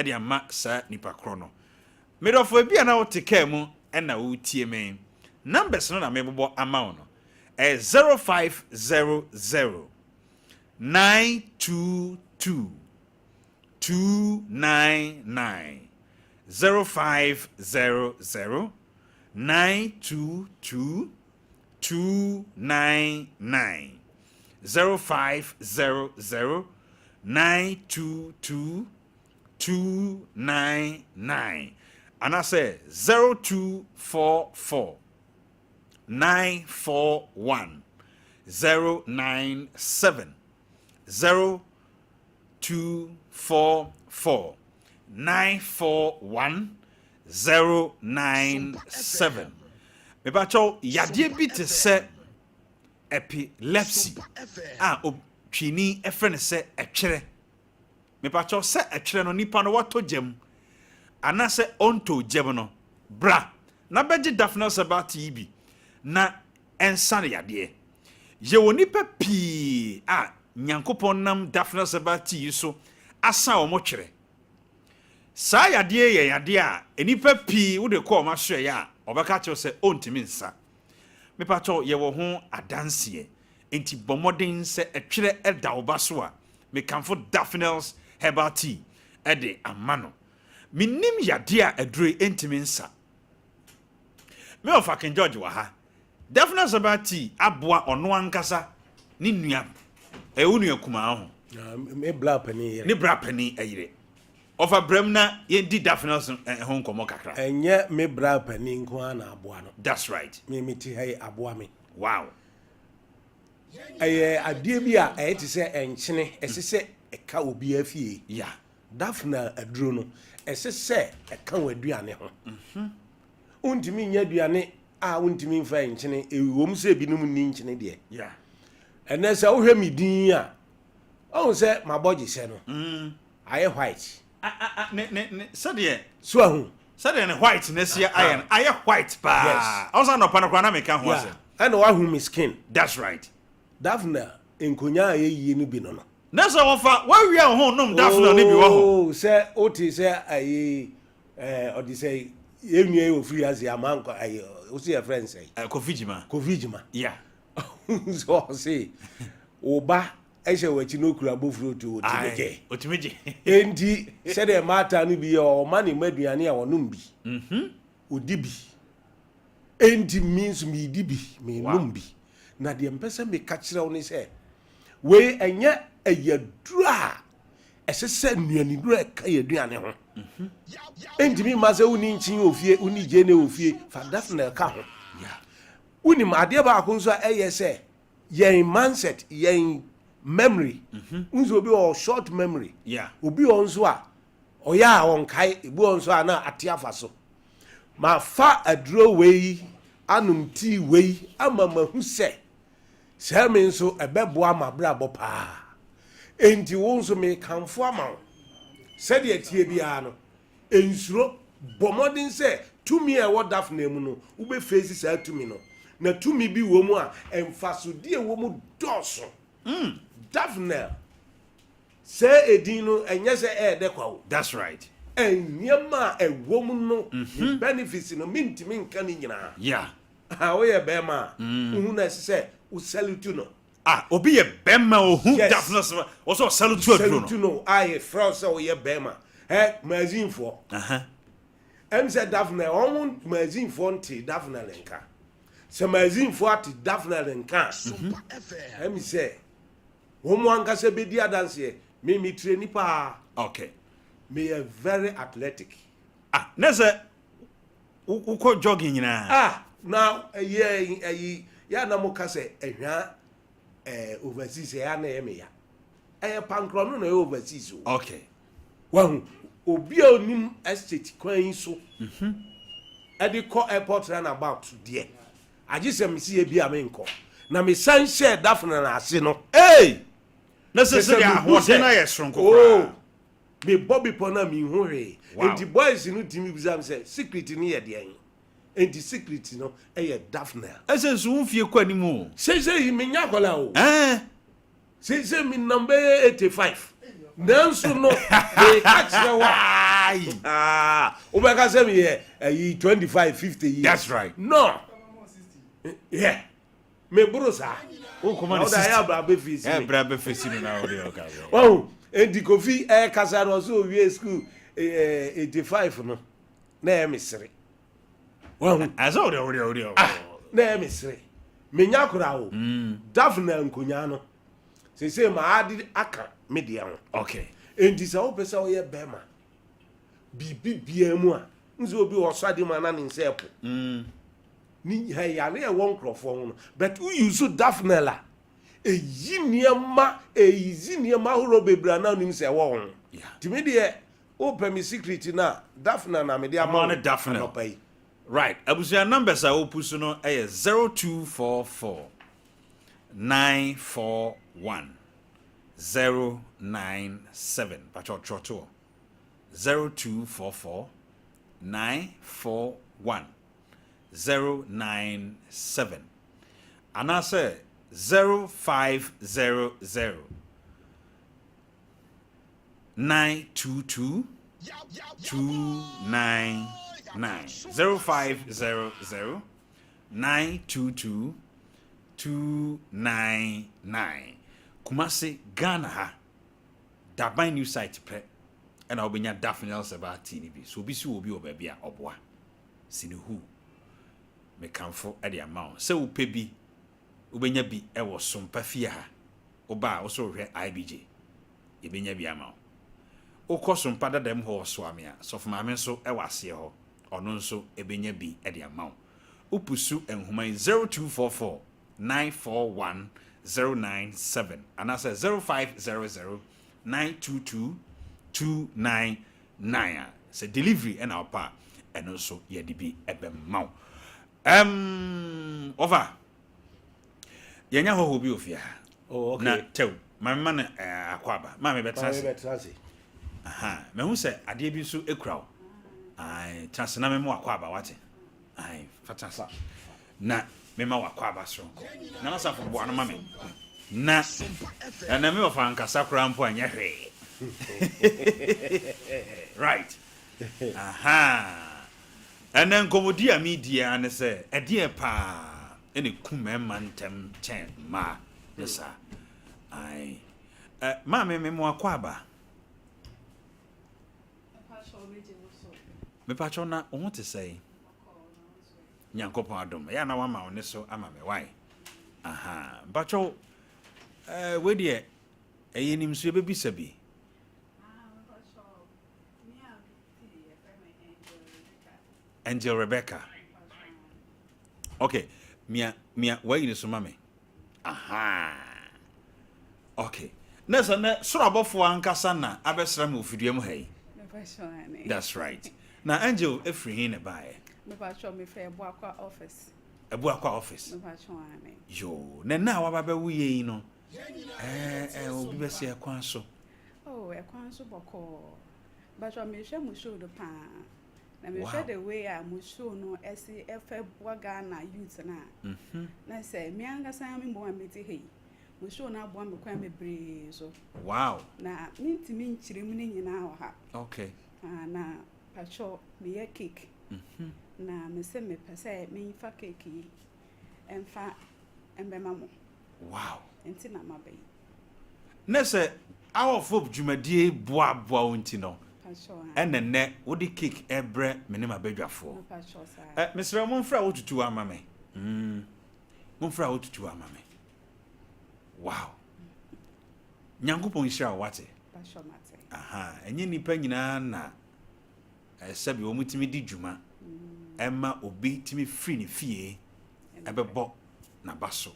de ama saa nipa korɔ no. Me dɔfo, ebia na wote kaa mu na woretie me. Numbers no na mebobɔ ama wo no. Ɛyɛ 0500 922 299. 0500 922 299. 0500 922 299 anaasɛ 0244 941 097 0244 941 097. Mepakyɛw, yadeɛ bi te sɛ epilepsy a otwini frɛ no sɛ ɛtwerɛ. Mepakyɛw, sɛ ɛtwerɛ no nipa no watɔ gya mu anaasɛ ɔntɔɔ gya mu no, bra na bɛgye Daphne Herbal Tea yi bi na ɛnsa no yadeɛ. Yɛwɔ nnipa pii a Nyankopɔn nam Daphne Herbal Tea yi so asa wɔn twerɛ. Saa yadeɛ yi yɛ yadeɛ a nnipa pii wode kɔ wɔn asoɛeɛ a wɔbɛka akyerɛ wo sɛ ɔntumi nsa. Mepakyɛw, yɛwɔ ho adanseɛ, enti bɔ mmɔden sɛ ɛtwerɛ da wo ba so a, mekamfo Daphne's Herbal Tea de ama no. Mennim yadeɛ a aduro yi ntumi nsa. Me ɔfa King George wɔ ha. Daphne's Herbal Tea aboa ɔno ankasa ne nua, ɛyɛ wo nua kumaa ho. Me bra panin yere. Ne bra panin yere. Ɔfa bram na yɛndi Daphne's ho nkɔmmɔ kakra. Ɛnyɛ me bra panin nko ara na aboa no. That's right. Me me ti ha yi aboa me. Wow. Ɛyɛ adeɛ bi a ɛyɛ te sɛ nkyene, ɛsɛ sɛ ɛka obiara fie. Yeah. Daphne aduro no, ɛsɛ sɛ ɛka w'aduane ho. Wontumi nyɛ aduane a wontumi mfa nkyene, ɛwom sɛ ebinom nni nkyene deɛ. Ɛnɛ sɛ wohwɛ me din a, ɔhu sɛ m'abɔgyesɛ no mm. ayɛ white. Ne ne ne sɛdeɛ. So ahu. Sɛdeɛ ne white na ɛsi ayɛ no ayɛ white paa. Yes. Ɔsɛ anɔpa no koraa na meka ho asɛm. Ɛna wahu me skin. That's right. Daphne nkonya a ɛyɛ yie no bi no no. Na sɛ wɔfa wawia wo ho nom Daphne no bi wɔ ho. Oh sɛ wote sɛ ayi ɛɛ ɔde sɛ yɛn nua yi wɔ firi ase ama nkɔ ayi wosi yɛ frɛ nsɛn. Kofi Jima. Kofi Jima. Yeah. Sɛ ɔse wo ba ɛhyɛ w'akyi na okura bofuro tu otumi gye. Otumi gye. Enti sɛdeɛ mmaatan no bi yɛ ɔma ne mma aduane a wɔnom bi. Mhm. Odi bi. Enti me nso medi bi, menom bi. Na deɛ mpɛ sɛ meka kyerɛ wo ne sɛ, wei ɛnyɛ ɛyɛ aduro a ɛsɛ sɛ nnuaniduro a ɛka yɛ aduane ho. Ɛntumi mma sɛ wonni nkyen wɔ fie, wonni gyeene wɔ fie, fa Daphne ka ho. Wonim adeɛ baako nso a ɛyɛ sɛ yɛn mindset, yɛn memory, wohu sɛ obi wɔ short memory, obi wɔ nso a ɔyɛ a ɔnkae, ebi wɔ nso a na ate afa so. Mafa aduro wei anom tii wei ama mahu sɛ sɛ me nso ɛbɛboa m'abrabɔ paa. Enti wo nso mekamfo ama wo sɛdeɛ ɛteɛ biara no, nsuro, bɔ mmɔden sɛ tumi a ɛwɔ Daphne mu no, wobɛfeesi saa tumi no. Na tumi bi wɔ mu a mfasodeɛ wɔ mu dɔɔso. Daphne, sɛ edin no ɛnyɛ sɛ ɛyɛ dɛ kwa o. That's right. Nneɛma a ɛwɔ mu no, ne benefits no, mentumi nka ne nyinaa. Woyɛ bɛrima a, wohu no ɛsɛ sɛ wo salute no. Ah, obi yɛ bɛrima ohu Daphne sɛ ɔsɛ ɔsalute aduro no. Salute no a yɛfrɛ wo sɛ woyɛ bɛrima. Ɛ magazinefoɔ. Ɛm sɛ Daphne, wɔn magazinefoɔ nte Daphne nka. Sɛ magazinefoɔ ate Daphne nka a, ɛm sɛ wɔn ankasa bɛdi adanseɛ. Me me traini paa. Okay. Meyɛ very athletic. Ah, na sɛ wokɔ jogging nyinaa. Ah, na ɛyɛ ɛyi yɛ na mo ka sɛ ɛhwa ɛɛ overseas ɛyɛ na ɛyɛ me ya. Ɛyɛ pankorɔ no na ɛyɛ overseas o. Okay. Wahu obi a onim estate kwan yi so ɛde kɔ airport runabout deɛ agye sɛ mesi yɛ bi a menkɔ na mesan hyɛɛ Daphne no ase no. Hey! Na sɛ sɛ deɛ ahoɔden no ayɛ soronko koraa. Oh, mebɔ bepɔ no a menhu hwee. Enti boys no tumi bisa me sɛ secret no yɛ deɛn? Enti secret no yɛ Daphne. Ɛsɛ nso wo mfie kɔ anim o. Seisei menyɛ akwadaa o. Ɛɛ. Seisei menam bɛyɛ 85. Nanso no meka kyerɛ wo a wobɛka sɛ meyɛ ayi 25 50 years. That's right. No. Yeah. Meboro saa. Wokɔma no 60. Na wode ayɛ abɛfesi me. Ɛbrɛ abɛfesi no na wode ɔka. Wahu, enti Kofi ɛkasa no ɔsɛ owie school 85 no na ɛyɛ me sere. Wahu. Ɛsɛ wode wode wode. Ah, na ɛyɛ me sere. Menya koraa o. Daphne nkonyaa no. Sese ma ade aka me deɛ ho. Okay. Enti sɛ wopɛ sɛ woyɛ bɛrima biribi biara mu a, nso obi wɔ ɔsɔ ade mu a na ne nsa ɛpo. Ne ha yare a ɛwɔ nkurɔfoɔ ho no but wo use Daphnel a ɛyi nneɛma ɛyizi nneɛma ahoroɔ bebree a na wonim sɛ ɛwɔ wo ho nti me deɛ wopɛ me secret no a Daphnel na mede ama wo anɔpa yi. Right abusua numbers a wopu so no yɛ 0244 941 097 patwɛ ɔtwerɛ toɔ 0244 941 097 anaasɛ 0500 922 299 0500 922 299 Kumasi Ghana ha Daban new site pɛ ɛna wobɛnya Daphne Elseba tea no bi so obi si wɔ bi wɔ baabi a ɔboa Sinihu, mekamfo de ama wo sɛ wopɛ bi, wobɛnya bi wɔ Sompa fie ha. Woba a, wo so wohwɛ IBJ, yɛbɛnya bi ama wo. Wokɔ Sompa dada mu hɔ wɔ Soame a, Sɔfo Maame nso wɔ aseɛ hɔ, ɔno nso bɛnya bi de ama wo. Wopusu nhoma yi 0244 941 097 anaasɛ 0500 922. 299 a, sɛ delivery ɛna wopɛ a, ɛno nso yɛde bi ɛbɛma wo. Um, ɔfa, yɛnya hɔhoɔ bi wɔ fie ha. Oh, okay. Na tɛw, maame ma no eh, akɔ aba. Maame bɛtena ase. Maame bɛtena ase. Aha, mahu sɛ adeɛ bi nso ekura wo. Ae, tena ase na mema wakɔ aba, wate? Ae, fa tena ase. Na mema wakɔ aba soronko. Na masafo boa no ma me. Na, na me wɔfa ankasa koraa mpo anyɛ hwee. Right. Aha. Ɛnɛ nkɔmmɔdi a meredi ara ne sɛ, ɛdeɛn paa na ɛku mmarima ntɛm kyɛn mmaa? Ne saa. Ae. Ɛ, maame, me mo akwaaba. Mepakyɛw na wo ho te sɛn? Nyankopɔn adom. Ɛyɛ a na wama wo ne so ama me, why? Aha. Mpakyɛw, ɛɛ, wei deɛ, ɛyɛ nim so yɛbɛbisa bi. Angel Rebecca. Okay, mia mia wayi ne so ma me. Aha. Okay. Na sɛ nɛ soro abɔfoɔ ankasa na abɛsra me wɔ fidua mu ha yi. That's right. Na Angel efiri he na ɛbaeɛ? Mepatwɔ mefiri Abuakwa office. Abuakwa office. Mepatwɔ ane. Yoo, na nna a waba bɛwo yɛ yi no, ɛɛ ɛɛ obi bɛsɛ ɛkwan so. Oh, ɛkwan so bɔkɔɔ. Mpakyɛw mehwɛ mo show no paa. Na mehwɛ the way a mo show no ɛsi ɛfɛ boa Ghana youth no a. Mm-hmm. Na sɛ me ankasa me mmom a mete ha yi, mo show no aboa me kwan bebree so. Wow. Na mentumi nkyerɛ mu ne nyinaa wɔ ha. Okay. Ah, na pakyɛw meyɛ cake. Mm-hmm. Na mese mepɛ sɛ memfa cake yi ɛmfa ɛmbɛma mo. Wow. Nti na maba yi. Ne sɛ Hour of Hope dwumadie yi boaboa wo nti no, ɛna nnɛ wode cake rebrɛ me ne m'abadwafoɔ. Ɛ, mesrɛ wo momfrɛ awotutuo ama me. Mm, momfrɛ awotutuo ama me. Wow. Nyankopɔn nhyira wo wate. Aha, ɛnyɛ nnipa nyinaa na sɛbi wɔn tumi di dwuma ɛma obi tumi firi ne fie ɛbɛbɔ n'aba so.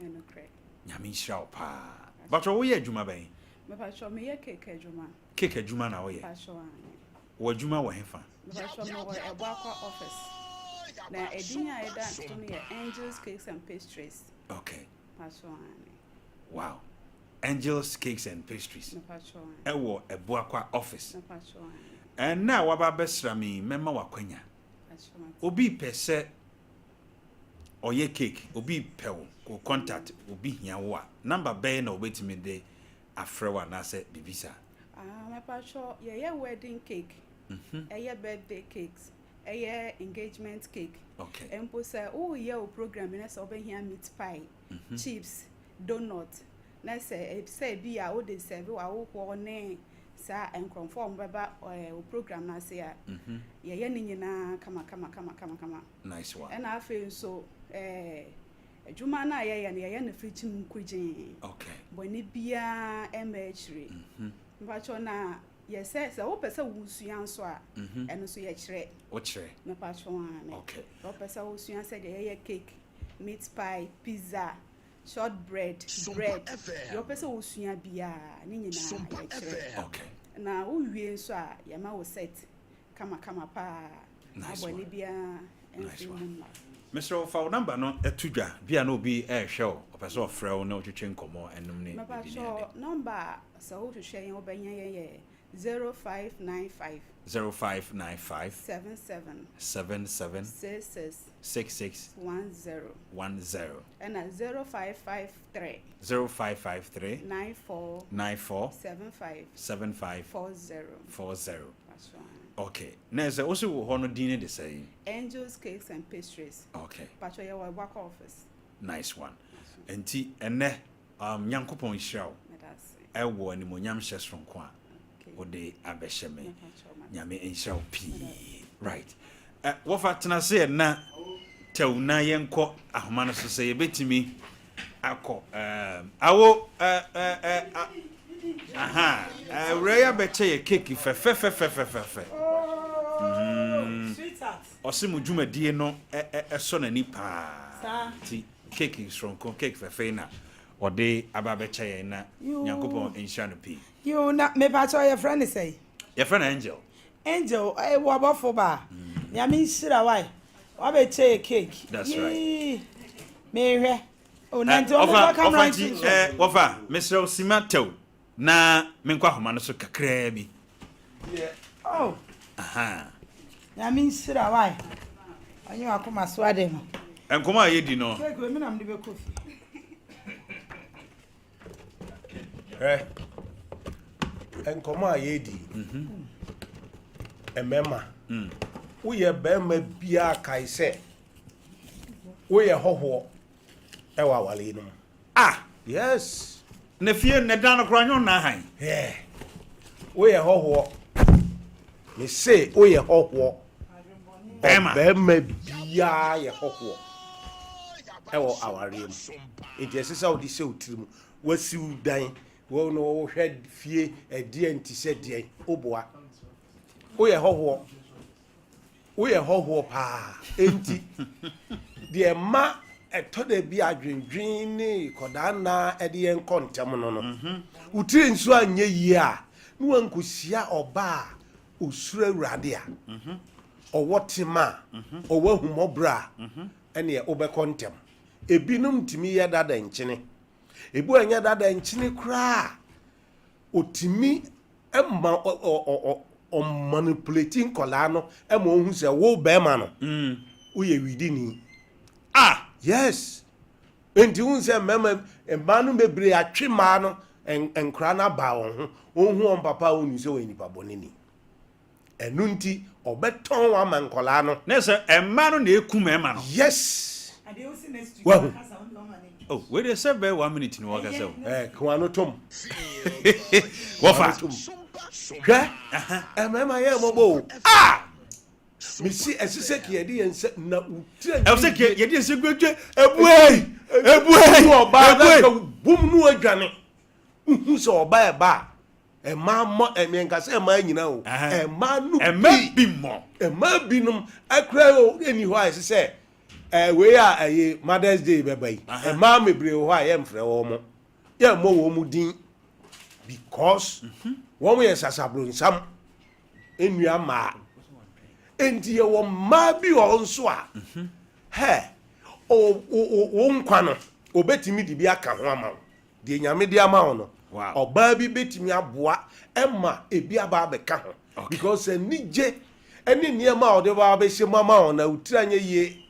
Ɛnokorɛ. Nyame nhyira wo paa. Mpakyɛw woyɛ adwuma bɛn? Mepakyɛw meyɛ cake adwuma. Cake adwuma na woyɛ? Mepakyɛw aane. Wɔ adwuma wɔ hefa? Mepakyɛw mewɔ Ɛboakwa office. Na edin a ɛda so no yɛ Angels Cakes and Pastries. Okay. Mepakyɛw aane. Wow. Angels Cakes and Pastries. Mepakyɛw aane. Ɛwɔ Ɛboakwa office. Mepakyɛw aane. Ɛnnɛ a waba abɛsra me yi mɛma wo akwanya. Mepakyɛw mate. Obi pɛ sɛ ɔyɛ cake obi pɛ wo wo contact obi hia wo a number bɛn na obetumi de afrɛ wo anaasɛ biribi saa. Ah mɛpakyɛ yɛyɛ wedding cake ɛyɛ birthday cakes ɛyɛ engagement cake okay. Mpo sɛ woyɛ wo program bi na sɛ wobɛhia meat pie chips donut na sɛ sɛ ebi a wode sɛve w'awohoɔ ne saa nkurɔfoɔ a wɔbɛba wo program no ase a yɛyɛ ne nyinaa kama kama kama kama kama. Nice one. Ɛna afei nso ɛɛ adwuma no a yɛyɛ no yɛyɛ no firikyim nkogyee. Okay. Bɔne biara ɛmma akyire. Mm-hmm. Mpakyɛw na yɛsɛ sɛ wopɛ sɛ wosua nso a mm-hmm. ɛno nso yɛkyerɛ. Wokyerɛ. Mepakyɛw aane. Okay. Sɛ wopɛ sɛ wosua sɛdeɛ yɛyɛ cake, meat pie, pizza, short bread, bread, deɛ wopɛ sɛ wosua biara ne nyinaa yɛkyerɛ. Okay. Na wowie nso a yɛma wo set. Kama kama paa. Nice Abɔne one. biara Nice mfiri one. mu mma. Mesrɛ wo fa wo number no to dwa bia na obi rehwɛ wo ɔpɛ sɛ ɔfrɛ wo ne wo twetwe nkɔmmɔ ɛnom ne biribi ne ade. Mepakyɛw number a sɛ wo hwehwɛ yɛn wobɛnya yɛn yɛ 0595. 0595. 77. 77. 66. 66. 10. 10. Ɛna 0553. 0553. 94. 94. 75. 75. 40. 40. Okay. Na sɛ wo se wo hɔ no din ne de sɛn? Angels Cakes and Pastries. Okay. Pacho yɛ wɔ Ewako office. Nice one. Nti ɛnɛ um, Nyankopɔn nhyira wo ɛwɔ animonyam hyɛ soronko a wode abɛhyɛ me. Nyame nhyira wo pii. Right. Eh, wɔfa tena se ɛna tɛw na yɛnkɔ ahoma no so sɛ yɛbɛtumi akɔ um, awo eh, eh, eh, ah, aha awura yi abɛkyɛ yɛ keeki fɛfɛfɛfɛfɛfɛ mm. ɔse mo dwumadie no ɛsɔ n'ani paa nti keeki soronko keeki fɛfɛ yi na ɔde aba abɛkyɛ yɛn na Nyankopɔn nhyira no pii. Yoo na mepakyɛw yɛfrɛ no sɛn? Yɛfrɛ no Angel. Angel eh wo abɔfo ba Nyame nhyira wo ai wabɛkyɛ yɛ cake That's right. Yii mehwɛ oh na Eh, nti ɔmo wɔfa fa camera wɔfa nso nti nso. eh, wɔfa mesrɛ wo sima tɛw na menkɔ ahoma no so kakraa bi. Oh Aha. Nyame nhyira wo ai ɔnye wakoma so ade no. Nkɔmɔ a yɛdi no. Cake wei me na mede bɛkɔ fie. Hwɛ, nkɔmmɔ a yɛredi yi, mmarima, woyɛ barima biara kae sɛ woyɛ hɔhoɔ ɛwɔ awale no mu. Ah! Yes. Na fie na dan no koraa nyɛ ɔna han. Yeah. Woyɛ hɔhoɔ. Me se woyɛ hɔhoɔ. Bɛrima. Ɔbarima biara yɛ hɔhoɔ ɛwɔ awareɛ mu. Nti ɛsɛ sɛ wode hyɛ wo tirim. Wasi wo dan, wo na wohwɛ fie ɛdeɛn nti sɛ deɛn, woboa. Woyɛ hɔhoɔ. Woyɛ hɔhoɔ paa. Enti deɛ ɛma ɛtɔ da bi adwendwen ne kɔdaa nna ɛde yɛn kɔ ntɛm no no, wo tiri nso anyɛ yie a, na wankɔhyia ɔbaa a ɔsuro Awurade a, ɔwɔ tema a, ɔwɔ ahummɔborɔ a, ɛneɛ wobɛkɔ ntɛm. Ebinom tumi yɛ dada nkyene. Ebi wɔ ɛnyɛ dada nkyene koraa a, ɔtumi ma ɔmanipulate nkɔlaa no ma ɔhu sɛ wo bɛrima no, woyɛ widini. Ah! Yes. Enti wohu sɛ mmarima, mmaa no bebree atwe mmaa no, nkora no aba wɔn ho. Wɔhu wɔn papa a wɔnim sɛ wɔyɛ nipa bɔneni. Ɛno nti, ɔbɛtɔn wɔn ama nkɔlaa no. Na sɛ mmaa no na eku mmarima no. Yes. Wahu. Oh, wei deɛ sɛ bɛyɛ one minute ni wɔkasa o. Ɛɛ, kewa no tom. Wɔfa. Hwɛ, mmarima yɛ mmɔbɔ o. Ah! Mesi ɛsɛ sɛ kì yɛde yɛn nsa na wotira ɛwɔ sɛ kì yɛde yɛn nsa guadwa ebuei ebuei ɔbaa na nka bum no adwane wohu sɛ ɔbaa ɛba a ɛmaa mmɔ ɛmɛ nka sɛ ɛmaa nyina o ɛmaa no ɛmaa bi mmɔ ɛmaa binom akura o ɛni hɔ a ɛsɛ sɛ ɛɛ wei a ɛyɛ Mother's Day bɛba yi ɛmaa bebree wɔ hɔ a yɛmfrɛ wɔn mo yɛmmɔ wɔn mo din because wɔn yɛ sasabronsam nnua mmaa. Enti yɛwɔ mmaa bi wɔ hɔ nso a, hɛ, wo nkwa no, obetumi de bi aka ho ama wo. Deɛ Nyame de ama wo no, ɔbaa bi betumi aboa ma ebi aba abɛka ho. Because anigye ne nneɛma a ɔde ba abɛhyɛ mu ama wo na wo tiri anyɛ yie.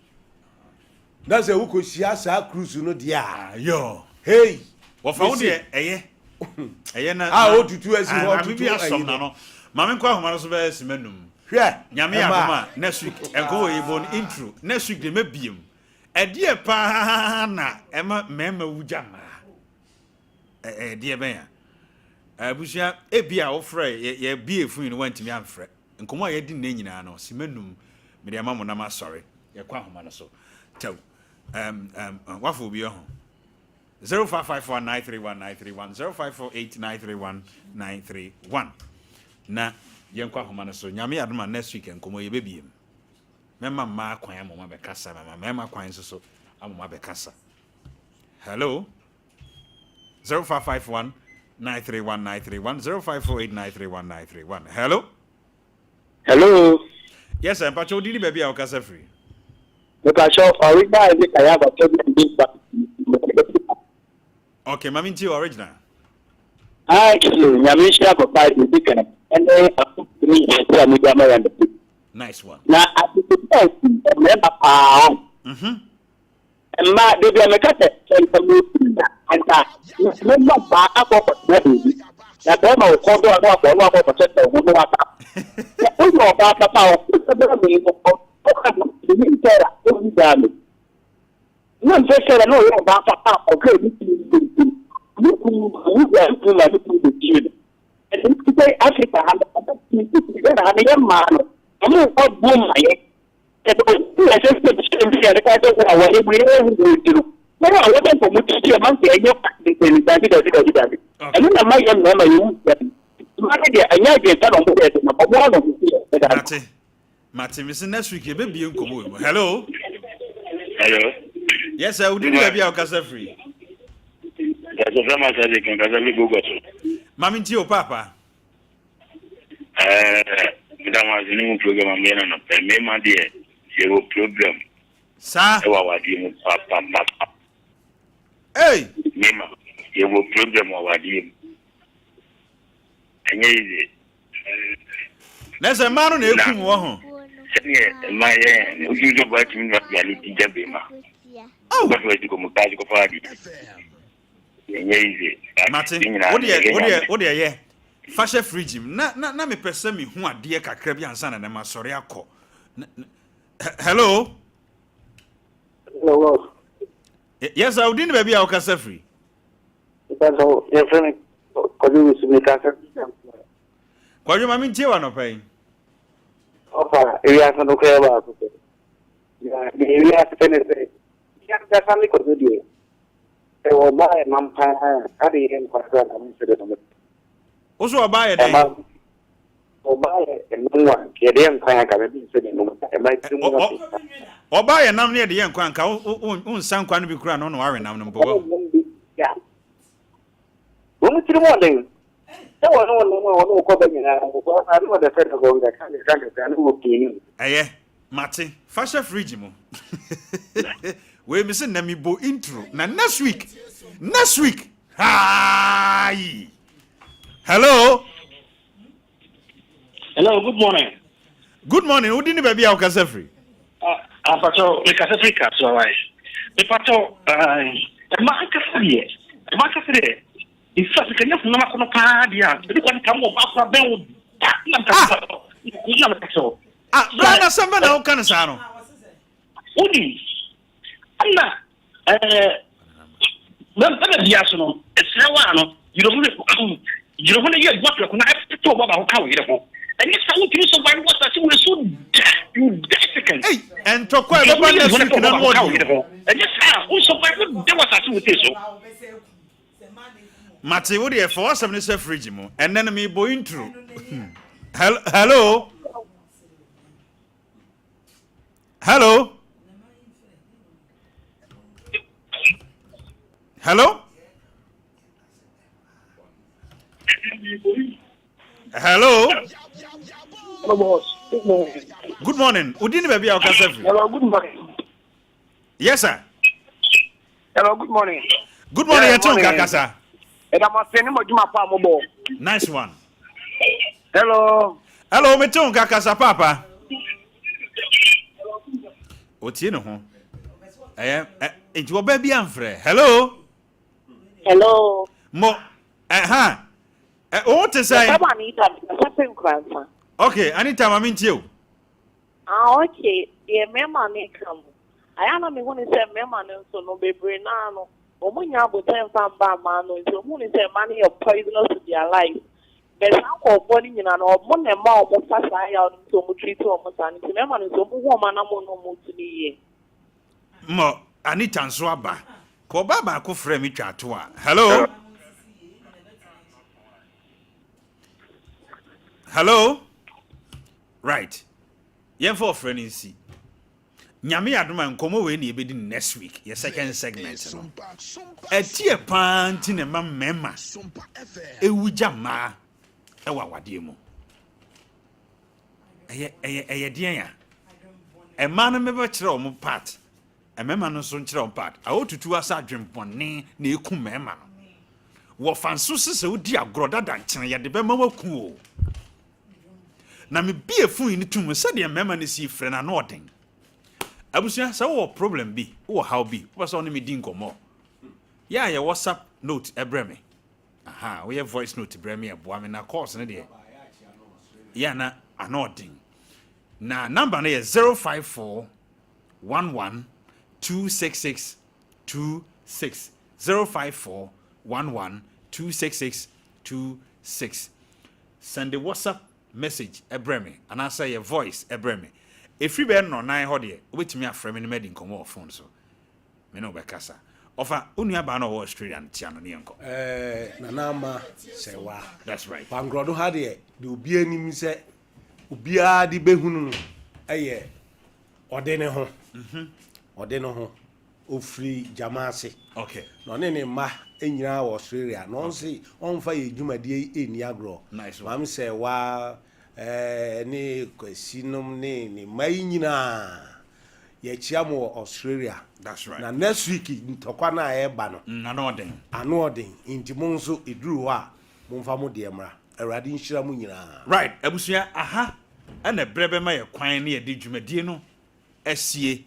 Na sɛ wokɔhyia saa cruise no deɛ a, Ayoo. Hey! Wɔfa wo deɛ ɛyɛ. Ɛyɛ na. A otutu asi hɔ ah, tutu bi asɔm ayi na no. no. Maame nkɔ ahoma no so bɛyɛ sima num. Hwɛ! Nyame yɛ adom a next week ɛnkɔ wɔ yɛbɔ no intro. Next week deɛ mɛbiem. Ɛdeɛ paa na ɛma mmarima wu gya mmaa. Ɛdeɛ bɛn a? Abusua ebi a wofrɛ yɛ yɛbie fon yi no wantumi amfrɛ. Nkɔmmɔ a yɛadi nnɛ nyinaa no, simma num, mede ama mo na masɔre. Yɛkɔ ahoma no so. Tɛw. Um, um, um, wafa obi ho. 0554931931, 0548931931. Na yɛnkɔ ahoma no so. Nyame adom a next week nkɔmmɔ yɛbɛbiem. Mɛma mmaa kwan ama wɔn abɛkasa, mɛma mmarima kwan nso so ama wɔn abɛkasa. Hello? 0551 931931 0548 931931. Hello? Hello. Yes, sir. Mpacho di ni baabi a wokasa firi. Mpacho original ni kaya abato bi bi ba. Okay, mami nti original. Ah, nyame nhyira papa di di kan. Ɛne afotu ni ɛsɛ a mede ama yɛn. Nice one. Na atete sɛ mmarima paa. Mhm. Mmaa, da bi a meka sɛ, sɛ nka meretu na anka mɛma baa akɔ akɔtena baabi, na bɛrima wo kɔn dɔ a na wakɔ na wakɔ akɔkyɛkyɛ wo ho na waba. Sɛ woyɛ ɔbaa papa a, ɔfo sɛ bɛrɛ me no, ɔka no, menim Sarah, ɔnni daa me. Na mfɛ Sarah na ɔyɛ ɔbaa papa a ɔhwɛɛ ne kunu no nti, ne kunu, ne wura ne kunu ma ne kunu bɛtie no. Ɛno nti sɛ Africa ha no, Ghana ha no, yɛ mmaa no, ɔmo mfa buo ma yɛ. Mate, mate, mese next week yɛbɛbie nkɔmmɔ wɔ mu. Hello? Hello. Yes, sir. Wodi ni baabi a wokasa firi? Nkasa fɛ ma sɛ de kan kasa fi Google so. Ma me ntie o paapa. Ɛɛ meda mo ase ne mu program a moyɛ no anɔpɛ. Mmarima deɛ yɛwɔ problem. Saa. Ɛwɔ awadeɛ mu papapapa. Hey! Mmarima yɛwɔ problem wɔ awadeɛ mu. Ɛnyɛ easy. Na sɛ mmaa no na ekum wɔ ho. Sɛdeɛ mmaa yɛ wotu sɛ ɔbaa tumi nua aduane di gya bɛrima. Wobɛfɛ adi kɔ mu kaa kɔfa adi. Ɛnyɛ easy. Mate, wodeɛ wodeɛ wodeɛ yɛ fa hyɛ fridge mu na na na mepɛ sɛ mehu adeɛ kakra bi ansa na na masɔre akɔ. Hello. Hello. Yes, sir. Wodin ne baabi a wokasa firi. Mpatsɔ yɛfrɛ me Kwadwo Wusu mekasa firi Kampala. Kwadwo ma mentie wo anɔpa yi. Ɔfa ewiase no koraa baako pɛ. Na deɛ ewiase pɛ ne sɛ me ankasa me Kwadwo deɛ sɛ ɔbaa yɛ nam paa a ade yɛ nkwa koraa na mensɛ dɛ na mɛpɛ. Wo so ɔbaa yɛ dɛn? Ɛma ɔbaa yɛ ɛnam a yɛde yɛ nkwan anka mɛpɛ sɛ ne nom ɛma tiri mu ɔte. Ɔbaa yɛ nam ne yɛde yɛ nkwan anka wo nsa nkwan no bi koraa na ɔna wawe nam no mpo wahu. Wɔn tiri mu ɔden sɛ wɔne wo nam a wɔne wo kɔba nyinaa wɔkɔ a ne wɔde fɛ no hɔ nkakra nkakra nkakra ne wɔ pii no. Ɛyɛ, mate. Fa hyɛ fridge mu. Wei me se nnɛ me bɔ intro na next week, next week, haai. Hello. Hello, good morning. Good morning. Wodi ne baabi a wokasa firi? Ampakyɛw, mekasa firi Kasoa wae. Mepakyɛw, ɛma ankasa deɛ, ɛma ankasa deɛ, in fact, nka nyɛ honam akɔnɔ paa deɛ a, ebi kwan tam wɔ baako abɛn wo da, na mekasa, na mepakyɛw. Ah, bra na sɛm bɛ na woka no saa no. Wonim, ɛna ɛɛ bɛma bia so no, ɛsrɛ wo a no, yere ho yere ho no yɛ adwuma prɛko na ɛpete wo ba baako ka wo yere ho. Ɛnyɛ saa wontumi survive wɔ asase wei so da, you die second. Ei, ɛntɔkwa a ɛbɛba next week na no ɔde o. Ɛnyɛ saa wo survive da wɔ asase wei so. Mate, wo deɛ fa w'asɛm no hyɛ fridge mu. Ɛnnɛ no mebɔ intro. Hello? Hello? Hello? Hello? Hello, boss. Good morning. Good morning. Udi ni baabi a wokasa firi? Hello, good morning. Yes, sir. Hello, good morning. Good morning, yɛte wo nka kasa. Ɛda mo ase ne mo adwuma pa a mobɔ. Nice one. Hello. Hello, mete wo nka kasa paapa. Otie ne ho. Ɛyɛ ɛ nti ɔbaa bi amfrɛ. Hello. Hello. Mo ɛha ɛ wo te sɛn? Yɛfrɛ mo Anita, mekasa firi Nkoransa. Okay, Anita ma mentie o. Ah okay, deɛ mmarima no reka no, ayɛ a na mehu no sɛ mmarima no nso no, bebree no ara no, wɔn nnya aboterɛ mfa mma mmaa no, nti wɔhu no sɛ mmaa no yɛ poisonous to their life. But saa nkorɔfoɔ no nyinaa no, wɔn na ɛma wɔn fa saa yaw no mu sɛ wɔn treat wɔn saa no, nti mmarima no nso wɔn hu wɔn anamɔn na wɔn tu no yie. Mɔ Anita nso aba. Ka ɔbaa baako frɛ me twa to a. Hello? Hello? Right. Yɛmfa ɔfrɛ no nsi. Nyame yɛ adom a nkɔmmɔ wei na yɛbɛdi no next week, yɛ second segment no. Ɛteɛ paa nti na ɛma mmarima ɛwu gya mmaa ɛwɔ awadeɛ mu. Ɛyɛ ɛyɛ ɛyɛ deɛn a? Mmaa no mɛbɛkyerɛ wɔn part, mmarima no nso nkyerɛ wɔn part. Awotutu asa adwembɔne na ɛku mmarima no. Wɔfa nso sɛ sɛ wodi agorɔ dada nkyene yɛde bɛma waku o. Na me bie fon yi no tum sɛdeɛ mmarima no sii frɛ no ano ɔden. Abusua sɛ wowɔ problem bi, wowɔ haw bi, wopɛ sɛ ɔne me di nkɔmmɔ, yɛ a yɛ WhatsApp note ɛbrɛ me. Aha, woyɛ voice note brɛ me ɛboa me na calls no deɛ yɛ ana ano ɔden. Na number no yɛ 054 11 266 26 054 11 266 26. Sɛnde WhatsApp message brɛ me anaasɛ yɛ voice brɛ me. Ɛfiri bɛyɛ nnɔnnan hɔ deɛ, wobɛtumi afrɛ me ne me adi nkɔmmɔ wɔ phone so. Me ne wo bɛkasa. Ɔfa, wo nua baa no a ɔwɔ Australia no, tia no ne yɛnkɔ. Ɛɛ Nana Ama Sɛwa. That's right. Bankorɔdo ha deɛ, deɛ obiara nim sɛ obiara de bɛhunu no yɛ ɔde ne ho. Ɔde ne ho. Ɔfiri Gyama ase. Okay. Na ɔne ne mma nyinaa wɔ Australia. Na ɔnse ɔmfa yɛ dwumadie yi ɛnni agorɔ. Nice one. Maame sɛ wa ne Kwasi nom ne ne mma yi nyinaa yɛkyia mo wɔ Australia. That's right. Na next week ntɔkwa no a ɛreba no. Ano ɔden. Ano ɔden. Nti mo nso ɛduru hɔ a momfa mo deɛ mmra. Awurade nhyira mo nyinaa. Right, abusua, aha ɛna berɛ bɛma yɛ kwan ne yɛde dwumadie no asie.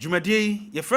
Dwumadie yi yɛfrɛ